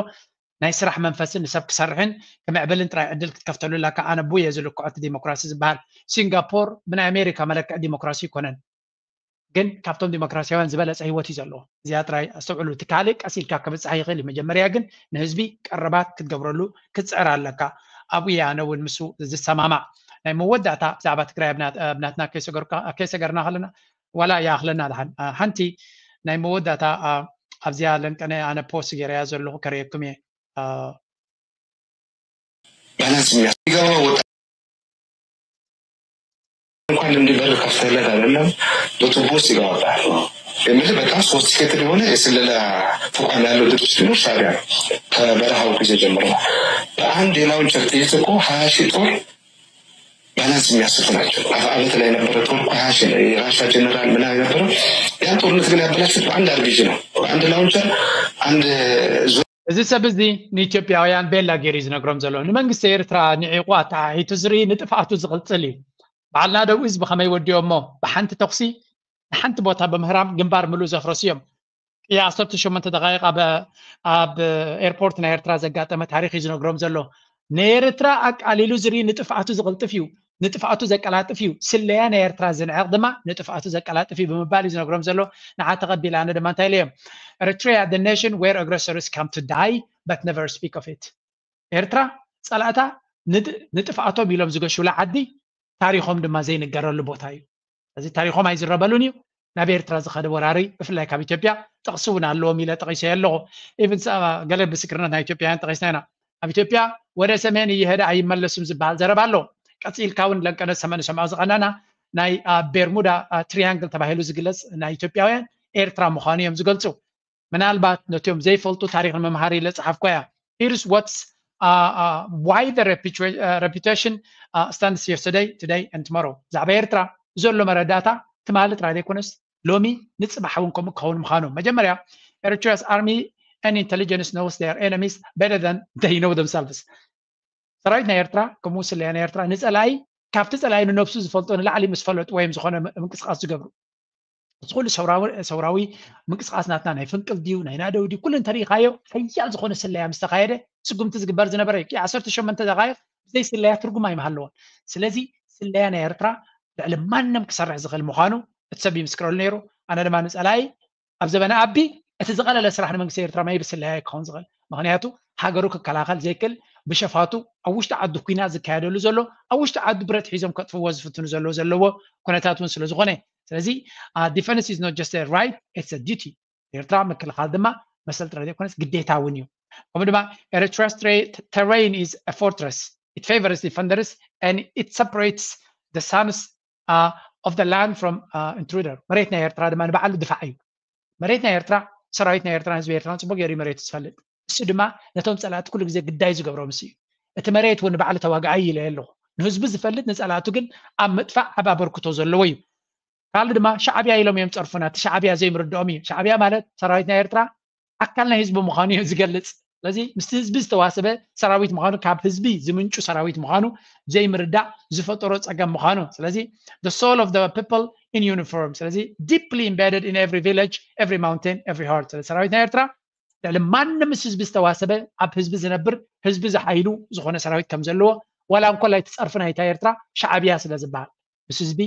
ናይ ስራሕ መንፈስን ንሰብ ክሰርሕን ክምዕብልን ጥራይ ዕድል ክትከፍተሉ ኣለካ ኣነ ቡ እየ ዝልክዖ እቲ ዲሞክራሲ ዝበሃል ሲንጋፖር ብናይ ኣሜሪካ መለክዕ ዲሞክራሲ ይኮነን ግን ካብቶም ዲሞክራሲያውያን ዝበለፀ ህይወት እዩ ዘለዎ እዚኣ ጥራይ ኣስተውዕሉ እቲ ካልእ ቀስ ኢልካ ክብፃሕ ይኽእል እዩ መጀመርያ ግን ንህዝቢ ቀረባት ክትገብረሉ ክትፅዕር ኣለካ ኣብኡ እየ ኣነ እውን ምስ ዝሰማማዕ ናይ መወዳእታ ብዛዕባ ትግራይ ኣብናትና ከይሰገርና ከለና ዋላ ይኣኽለና ድሓን ሓንቲ ናይ መወዳእታ ኣብዚኣ ለንቀነ ኣነ ፖስት ገይረያ ዘለኹ ከርእየኩም እየ ባላንስ የሚያስገባው ወጣት እንኳን እንዲበር ከፍተለት አይደለም በቱቦ ውስጥ ይገባባል። የምልህ በጣም ሶፊስቲኬትድ የሆነ የስለላ ተቋም ያለው ድርጅት ቢኖር ሻዕቢያ ነው። ከበረሃው ጊዜ ጀምሮ በአንድ የላውንቸር ጥይት እኮ ሀያ ሺህ ጦር ባላንስ የሚያስቱ ናቸው። አፍአበት ላይ የነበረ ጦር እኮ ሀያ ሺህ ነው። የራሻ ጀነራል ምናምን የነበረው ያን ጦርነት ግን ያበላሹት በአንድ አርቢጂ ነው። በአንድ ላውንቸር አንድ እዚ ሰብ እዚ ንኢትዮጵያውያን ቤላ ገይሩ እዩ ዝነግሮም ዘሎ። ንመንግስቲ ኤርትራ ንዒቑ ኣተሓሒቱ ዝርኢ ንጥፍኣቱ ዝቕጽል እዩ። በዓልና ደው ህዝቢ ከመይ ወዲኦ እሞ ብሓንቲ ተኹሲ ንሓንቲ ቦታ ብምህራም ግንባር ምሉእ ዘፍረሱ እዮም። ቅያ ዓሰርተ ሸሞንተ ደቃይቕ ኣብ ኣብ ኤርፖርት ናይ ኤርትራ ዘጋጠመ ታሪኽ እዩ ዝነግሮም ዘሎ። ንኤርትራ ኣቃሊሉ ዝርኢ ንጥፍኣቱ ዝቕልጥፍ እዩ። ንጥፍኣቱ ዘቀላጥፍ እዩ። ስለያ ናይ ኤርትራ ዝንዕቕ ድማ ንጥፍኣቱ ዘቀላጥፍ እዩ ብምባል እዩ ዝነግሮም ዘሎ። ንዓ ተቐቢለ ኣነ ድማ እንታይ ኢለዮም? Eritrea the nation where aggressors come to die but never speak of it. ኤርትራ ጸላእታ ንጥፍኣቶም ኢሎም ዝገሹላ ዓዲ ታሪኾም ድማ ዘይንገረሉ ቦታ እዩ። እዚ ታሪኾም ኣይዝረበሉን እዩ። ናብ ኤርትራ ዝኸደ ወራሪ ብፍላይ ካብ ኢትዮጵያ ጥቕሲ እውን ኣለዎም ኢለ ጠቒሰ ኣለኹ። ኢቭን ገለ ምስክርነት ናይ ኢትዮጵያውያን ጠቒስና ኢና። ኣብ ኢትዮጵያ ወደ ሰሜን እየሄደ ኣይመለሱም ዝበሃል ዘረባ ኣሎ። ቀፂልካ እውን ለንቀነ ሰመን ሰምዖ ዝቐነና ናይ ቤርሙዳ ትሪያንግል ተባሂሉ ዝግለፅ ናይ ኢትዮጵያውያን ኤርትራ ምዃኑ እዮም ዝገልፁ። ምናልባት ነቲኦም ዘይፈልጡ ታሪኽ ንምምሃር ኢለ ፀሓፍኮ እያ። Here's what's uh, uh, why the reputation uh, stands here today, today and tomorrow. ብዛዕባ ኤርትራ ዘሎ መረዳእታ ትማሊ ጥራይ ዘይኮነስ ሎሚ ንፅባሕ እውን ከምኡ ክኸውን ምዃኑ። መጀመርያ Eritrea's army and intelligence knows their enemies better than they know themselves. ሰራዊት ናይ ኤርትራ ከምኡ ስለያ ናይ ኤርትራ ንፀላኢ ካብቲ ፀላኢ ንነብሱ ዝፈልጦ ንላዕሊ ምስ ፈለጡ ወይም ዝኾነ ምንቅስቃስ ዝገብሩ እዚ ኩሉ ሰውራዊ ምንቅስቃስ ናትና ናይ ፍንቅል ድዩ ናይ ናደው ድዩ ኩሉ እንተሪኢኻዮ ሓያል ዝኾነ ስለያ ምስ ተኻየደ ስጉምቲ ዝግበር ዝነበረ እዩ ዓሰርተ ሸሞንተ ደቃይቕ ብዘይ ስለያ ትርጉም ኣይምሃለዎን ስለዚ ስለያ ናይ ኤርትራ ልዕሊ ማንም ክሰርሕ ዝኽእል ምዃኑ እቲ ሰብ ይምስክረሉ ነይሩ ኣነ ድማ ንፀላኢ ኣብ ዘበነ ኣቢ እቲ ዝቐለለ ስራሕ ንመንግስቲ ኤርትራ መይ ብስለያ ክኸውን ዝኽእል ምክንያቱ ሃገሩ ክከላኸል ዘይክእል ብሸፋቱ ኣብ ውሽጢ ዓዱ ኩናት ዝካየደሉ ዘሎ ኣብ ውሽጢ ዓዱ ብረት ሒዞም ከጥፍዎ ዝፍትኑ ዘለዉ ዘለዎ ኩነታት እውን ስለ ዝኾነ ስለዚ defense is not just a right it's a duty ኤርትራ ምክልኻል ድማ መሰል ጥራይ ዘይኮነስ ግዴታ እውን እዩ ከምኡ ድማ Eritrea's terrain is a fortress it favors defenders and it separates the sons uh, of the land from uh, intruder መሬት ናይ ኤርትራ ድማ ንባዕሉ ድፋዕ እዩ መሬት ናይ ኤርትራ ሰራዊት ናይ ኤርትራን ህዝቢ ኤርትራን ፅቡቅ ገይሩ መሬቱ ዝፈልጥ እሱ ድማ ነቶም ፀላእቲ ኩሉ ግዜ ግዳይ ዝገብሮም እሱ እዩ እቲ መሬት እውን ንባዕሉ ተዋጋኣይ ኢለ ኣለኹ ንህዝቡ ዝፈልጥ ንፀላእቱ ግን ኣብ ምጥፋእ ዓብ ኣበርክቶ ዘለዎ እዩ ካልእ ድማ ሻዕብያ ኢሎም እዮም ፀርፉና እቲ ሻዕብያ ዘይምርድኦም እዩ ሻዕብያ ማለት ሰራዊት ናይ ኤርትራ ኣካል ናይ ህዝቢ ምዃኑ እዩ ዝገልፅ ስለዚ ምስቲ ህዝቢ ዝተዋሰበ ሰራዊት ምዃኑ ካብ ህዝቢ ዝምንጩ ሰራዊት ምዃኑ ዘይምርዳእ ዝፈጠሮ ፀገም ምዃኑ ስለዚ the soul of the people in uniform ስለዚ deeply embedded in every village every mountain every heart ስለዚ ሰራዊት ናይ ኤርትራ ልዕሊ ማንም ምስ ህዝቢ ዝተዋሰበ ኣብ ህዝቢ ዝነብር ህዝቢ ዝሓይሉ ዝኾነ ሰራዊት ከም ዘለዎ ዋላ እንኮላይ እቲ ፀርፊ ናይታ ኤርትራ ሻዕብያ ስለ ዝበሃል ምስ ህዝቢ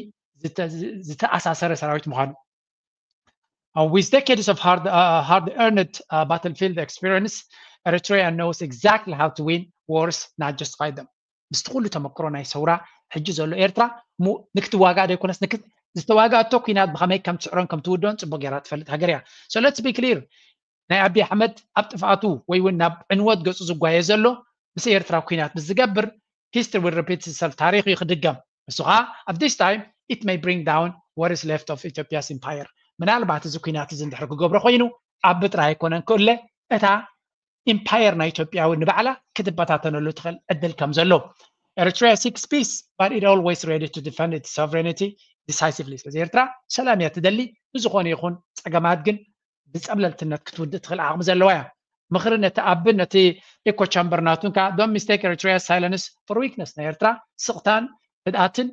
ዝተኣሳሰረ ሰራዊት ምዃኑ Uh, with decades of hard, uh, hard-earned uh, battlefield experience, Eritrea knows exactly how to win wars, not just fight them. ምስቲ ኩሉ ተመክሮ ናይ ሰውራ ሕጂ ዘሎ ኤርትራ ንክትዋጋእ ዘይኮነስ ዝተዋጋእቶ ኩናት ብኸመይ ከም ትስዕሮን ከም ትውድኦን ፅቡቅ ገይራ ትፈልጥ ሃገር እያ so let's be clear ናይ ኣቢ ኣሕመድ ኣብ ጥፍኣቱ ወይ እውን ናብ ዕንወት ገፁ ዝጓየ ዘሎ ምስ ኤርትራ ኩናት ብዝገብር history will repeat itself፣ ታሪኽ እዩ ክድገም። እሱ ከዓ at this time it may bring down what is left of Ethiopia's empire። ምናልባት እዚ ኩናት እዚ እንድሕር ክገብሮ ኮይኑ ኣብ ጥራይ ኣይኮነን ክእለ እታ ኢምፓየር ናይ ኢትዮጵያ እውን ንባዕላ ክትበታተነሉ ትኽእል ዕድል ከም ዘሎ። Eritrea seeks peace, but it always ready to defend its sovereignty decisively። ስለዚ ኤርትራ ሰላም እያ ትደሊ፣ ብዝኾነ ይኹን ጸገማት ግን ብጸብለልትነት ክትውድእ ትኽእል ዓቕሚ ዘለዋ እያ። ምኽሪ ነቲ ኣብን ነቲ ኤኮ ቻምበር ናቱን ከዓ don't mistake Eritrea's silence for weakness። ናይ ኤርትራ ስቕታን ህድኣትን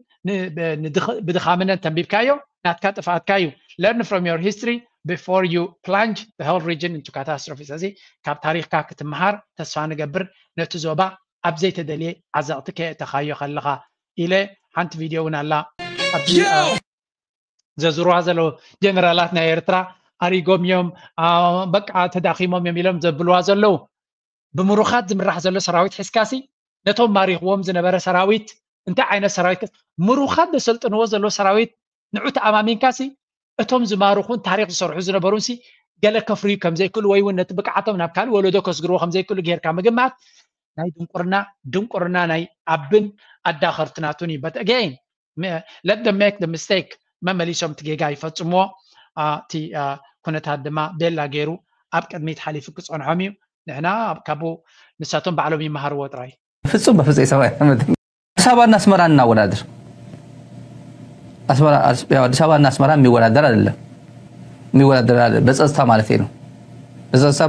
ብድኻምነን ተንቢብካዮ ናትካ ጥፍኣትካ እዩ። Learn from your history before you plunge the whole region into catastrophe። ስለዚ ካብ ታሪኽካ ክትምሃር ተስፋ ንገብር፣ ነቲ ዞባ ኣብ ዘይተደልየ ዓዘቕቲ ከየእተኻዮ ከለኻ ኢለ ሓንቲ ቪድዮ እውን ኣላ ኣብዚ ዘዝርዋ ዘለዉ ጀነራላት ናይ ኤርትራ ኣሪጎም እዮም፣ በቃ ተዳኺሞም እዮም ኢሎም ዘብልዋ ዘለዉ። ብምሩኻት ዝምራሕ ዘሎ ሰራዊት ሒዝካሲ ነቶም ማሪኽዎም ዝነበረ ሰራዊት እንታይ ዓይነት ሰራዊት ምሩኻት ዘሰልጥንዎ ዘሎ ሰራዊት ንዑ ተኣማሚንካሲ እቶም ዝማርኹን ታሪኽ ዝሰርሑ ዝነበሩን ሲ ገለ ከፍርዩ ከም ዘይክእሉ ወይ እውን ነቲ ብቅዓቶም ናብ ካልእ ወለዶ ከስግርዎ ከም ዘይክእሉ ጌርካ ምግማት ናይ ድንቁርና ድንቁርና ናይ ኣብን ኣዳኸርትናቱን እዩ። But again let them make the mistake፣ መመሊሶም እቲ ጌጋ ይፈጽምዎ። እቲ ኩነታት ድማ ቤላ ገይሩ ኣብ ቅድሚት ሓሊፉ ክጸንሖም እዩ። ንሕና ካብኡ ንሳቶም ባዕሎም ይመሃርዎ ጥራይ። ፍጹም በፍጹም የሰማይ ምድር። አዲስ አበባና አስመራን እናወዳደር። አስመራ አስ- ያው አዲስ አበባና አስመራ የሚወዳደር አይደለም። የሚወዳደር አይደለም በጸጥታ ማለት ነው። በጸጥታ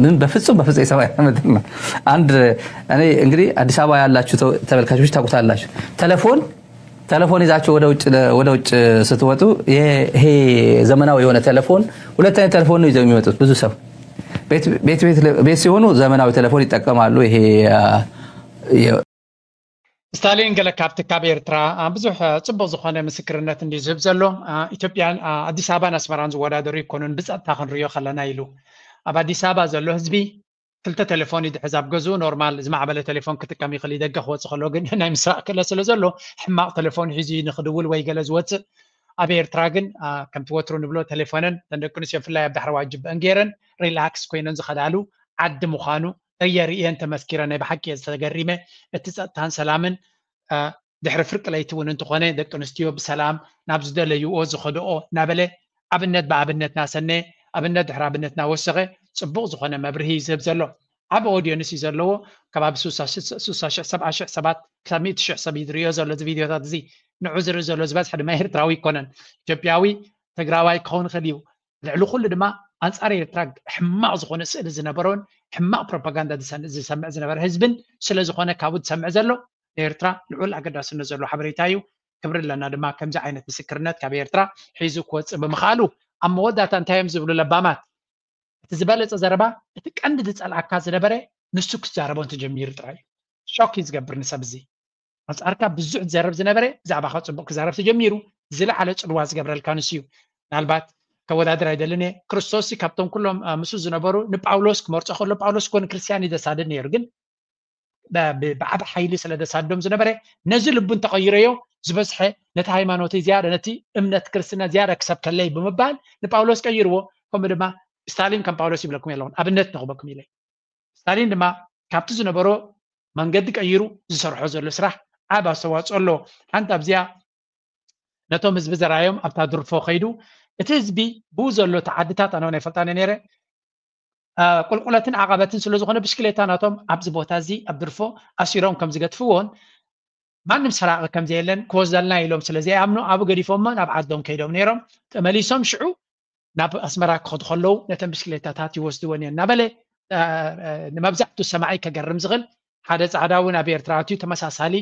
ምን በፍጹም በፍጹም የሰማይ ምድር ነው። አንድ እኔ እንግዲህ አዲስ አበባ ያላችሁ ተው- ተመልካቾች ታውቁታላችሁ። ቴሌፎን ቴሌፎን ይዛችሁ ወደ ውጭ ወደ ውጭ ስትወጡ ይሄ ይሄ ዘመናዊ የሆነ ቴሌፎን ሁለት አይነት ቴሌፎን ነው ይዘው የሚመጡት ብዙ ሰው ቤት ቤት ቤት ቤት ሲሆኑ ዘመናዊ ቴሌፎን ይጠቀማሉ። ይሄ የ- ስታሊን ገለ ካብቲ ካብ ኤርትራ ብዙሕ ጽቡቅ ዝኾነ ምስክርነት እንዲ ዝህብ ዘሎ ኢትዮጵያን ኣዲስ ኣበባን ኣስመራን ዝወዳደሩ ይኮኑን ብጸጥታ ክንሪዮ ከለና ኢሉ። ኣብ ኣዲስ ኣበባ ዘሎ ህዝቢ ክልተ ቴሌፎን ይድሕዝ ኣብ ገዝኡ ኖርማል ዝማዕበለ ቴሌፎን ክጥቀም ይኽእል ደገ ክወፅ ከሎ ግን ናይ ምስራቅ ክእለ ስለ ዘሎ ሕማቅ ቴሌፎን ሒዙ ንክድውል ወይ ገለ ዝወፅእ። ኣብ ኤርትራ ግን ከምቲ ወትሩ ንብሎ ቴሌፎነን ተን ደቂ ኣንስትዮ ብፍላይ ኣብ ዳሕረዋይ ጅብአን ገይረን ሪላክስ ኮይነን ዝኸዳሉ ዓዲ ምዃኑ እየ ርእየን ተመስኪረ። ናይ ብሓቂ እየ ዝተገሪመ። እቲ ፀጥታን ሰላምን ድሕሪ ፍርቂ ለይቲ እውን እንተኾነ ደቂ ኣንስትዮ ብሰላም ናብ ዝደለይዎ ዝኸድኦ እናበለ ኣብነት ብኣብነት ናሰነ ኣብነት ድሕሪ ኣብነት ናወሰኸ ፅቡቕ ዝኾነ መብርሂ እዩ ዝህብ ዘሎ። ዓብ ኦድየንስ እዩ ዘለዎ። ከባቢ ስሳ ሽሕ ሰባት ክሳብ ሚእቲ ሽሕ ሰብ እዩ ዝርእዮ ዘሎ እዚ ቪድዮታት እዚ። ንዑ ዝርኢ ዘሎ ዝበዝሐ ድማ ኤርትራዊ ኣይኮነን። ኢትዮጵያዊ ትግራዋይ ክኸውን ይኽእል እዩ። ልዕሊ ኩሉ ድማ ኣንጻር ኤርትራ ሕማቕ ዝኾነ ስእሊ ዝነበሮን ሕማቕ ፕሮፓጋንዳ ዝሰምዕ ዝነበረ ህዝብን ስለ ዝኾነ ካብኡ ዝሰምዕ ዘሎ ንኤርትራ ልዑል ኣገዳስነት ዘለዎ ሓበሬታ እዩ። ክብሪ ኣለና ድማ ከምዚ ዓይነት ምስክርነት ካብ ኤርትራ ሒዙ ክወፅእ ብምኽኣሉ። ኣብ መወዳእታ እንታይ እዮም ዝብሉ ለባማት? እቲ ዝበለፀ ዘረባ እቲ ቀንዲ ዝፀልኣካ ዝነበረ ንሱ ክዛረቦ እንተጀሚሩ ጥራይ እዩ። ሾክ እዩ ዝገብር ንሰብ እዚ። ኣንፃርካ ብዙሕ ዝዘረብ ዝነበረ ብዛዕባኻ ፅቡቅ ክዛረብ ተጀሚሩ ዝለዓለ ፅልዋ ዝገብረልካ ንሱ እዩ። ምናልባት ከወዳድር ኣይደልን እየ። ክርስቶስ ካብቶም ኩሎም ምስ ዝነበሩ ንጳውሎስ ክመርፆ ከሎ ጳውሎስ እኮ ንክርስትያን እዩ ዘሳድድ ነይሩ ግን ብዓቢ ሓይሊ ስለ ዘሳድዶም ዝነበረ ነዚ ልቡ እንተቐይረዮ ዝበዝሐ ነቲ ሃይማኖተይ ዝያዳ ነቲ እምነት ክርስትና ዝያዳ ክሰብከለይ ብምባል ንጳውሎስ ቀይርዎ። ከምኡ ድማ ስታሊን ከም ጳውሎስ ይብለኩም የለኹን ኣብነት ነኽበኩም ኢለ። ስታሊን ድማ ካብቲ ዝነበሮ መንገዲ ቀይሩ ዝሰርሖ ዘሎ ስራሕ ዓብ ኣስተዋፅኦ ኣለዎ። ሓንቲ ኣብዚኣ ነቶም ህዝቢ ዘርኣዮም ኣብታ ድርፎ ከይዱ እቲ ህዝቢ ብኡ ዘሎ ተዓድታት ኣነ ናይ ፈልጣነ ነይረ ቁልቁለትን ዓቐበትን ስለ ዝኾነ ብሽክሌታ ናቶም ኣብዚ ቦታ እዚ ኣብ ድርፎ ኣሲሮም ከም ዝገድፍዎን ማንም ሰራቂ ከም ዘየለን ክወስደልና ኢሎም ስለ ዘይኣምኑ ኣብ ገዲፎሞ ናብ ዓዶም ከይዶም ነይሮም። ተመሊሶም ሽዑ ናብ ኣስመራ ክኸዱ ከለዉ ነተን ብሽክሌታታት ይወስድወን እየን እናበለ ንመብዛሕቱ ሰማዒ ከገርም ዝኽእል ሓደ ጻዕዳ እውን ኣብ ኤርትራ ኣትዩ ተመሳሳሊ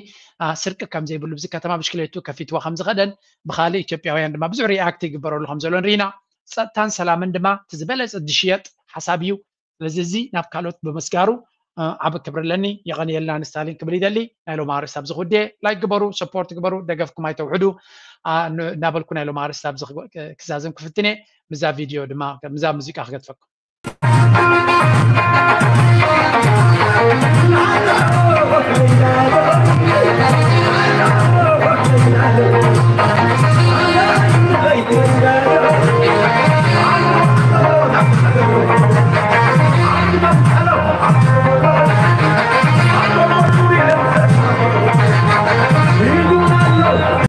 ስርቂ ከም ዘይብሉ ብዚ ከተማ ብሽክሌቱ ከፊትዋ ከም ዝኸደን ብኻልእ ኢትዮጵያውያን ድማ ብዙሕ ሪኣክት ይግበረሉ ከም ዘሎን ርኢና። ጸጥታን ሰላምን ድማ እቲ ዝበለጸ ዝሽየጥ ሓሳብ እዩ። ስለዚ እዚ ናብ ካልኦት ብምስጋሩ ዓቢ ክብሪ ኣለኒ። የቐንየልና ንስታሊን ክብል ይደሊ። ናይ ሎማ ኣርእስቲ ኣብዚ ክውድየ። ላይክ ግበሩ፣ ሰፖርት ግበሩ፣ ደገፍኩም ኣይተውሕዱ እናበልኩ ናይ ሎማ ኣርእስቲ ኣብዚ ክዛዘም ክፍትነ። ምዛ ቪድዮ ድማ ምዛ ሙዚቃ ክገድፈኩም።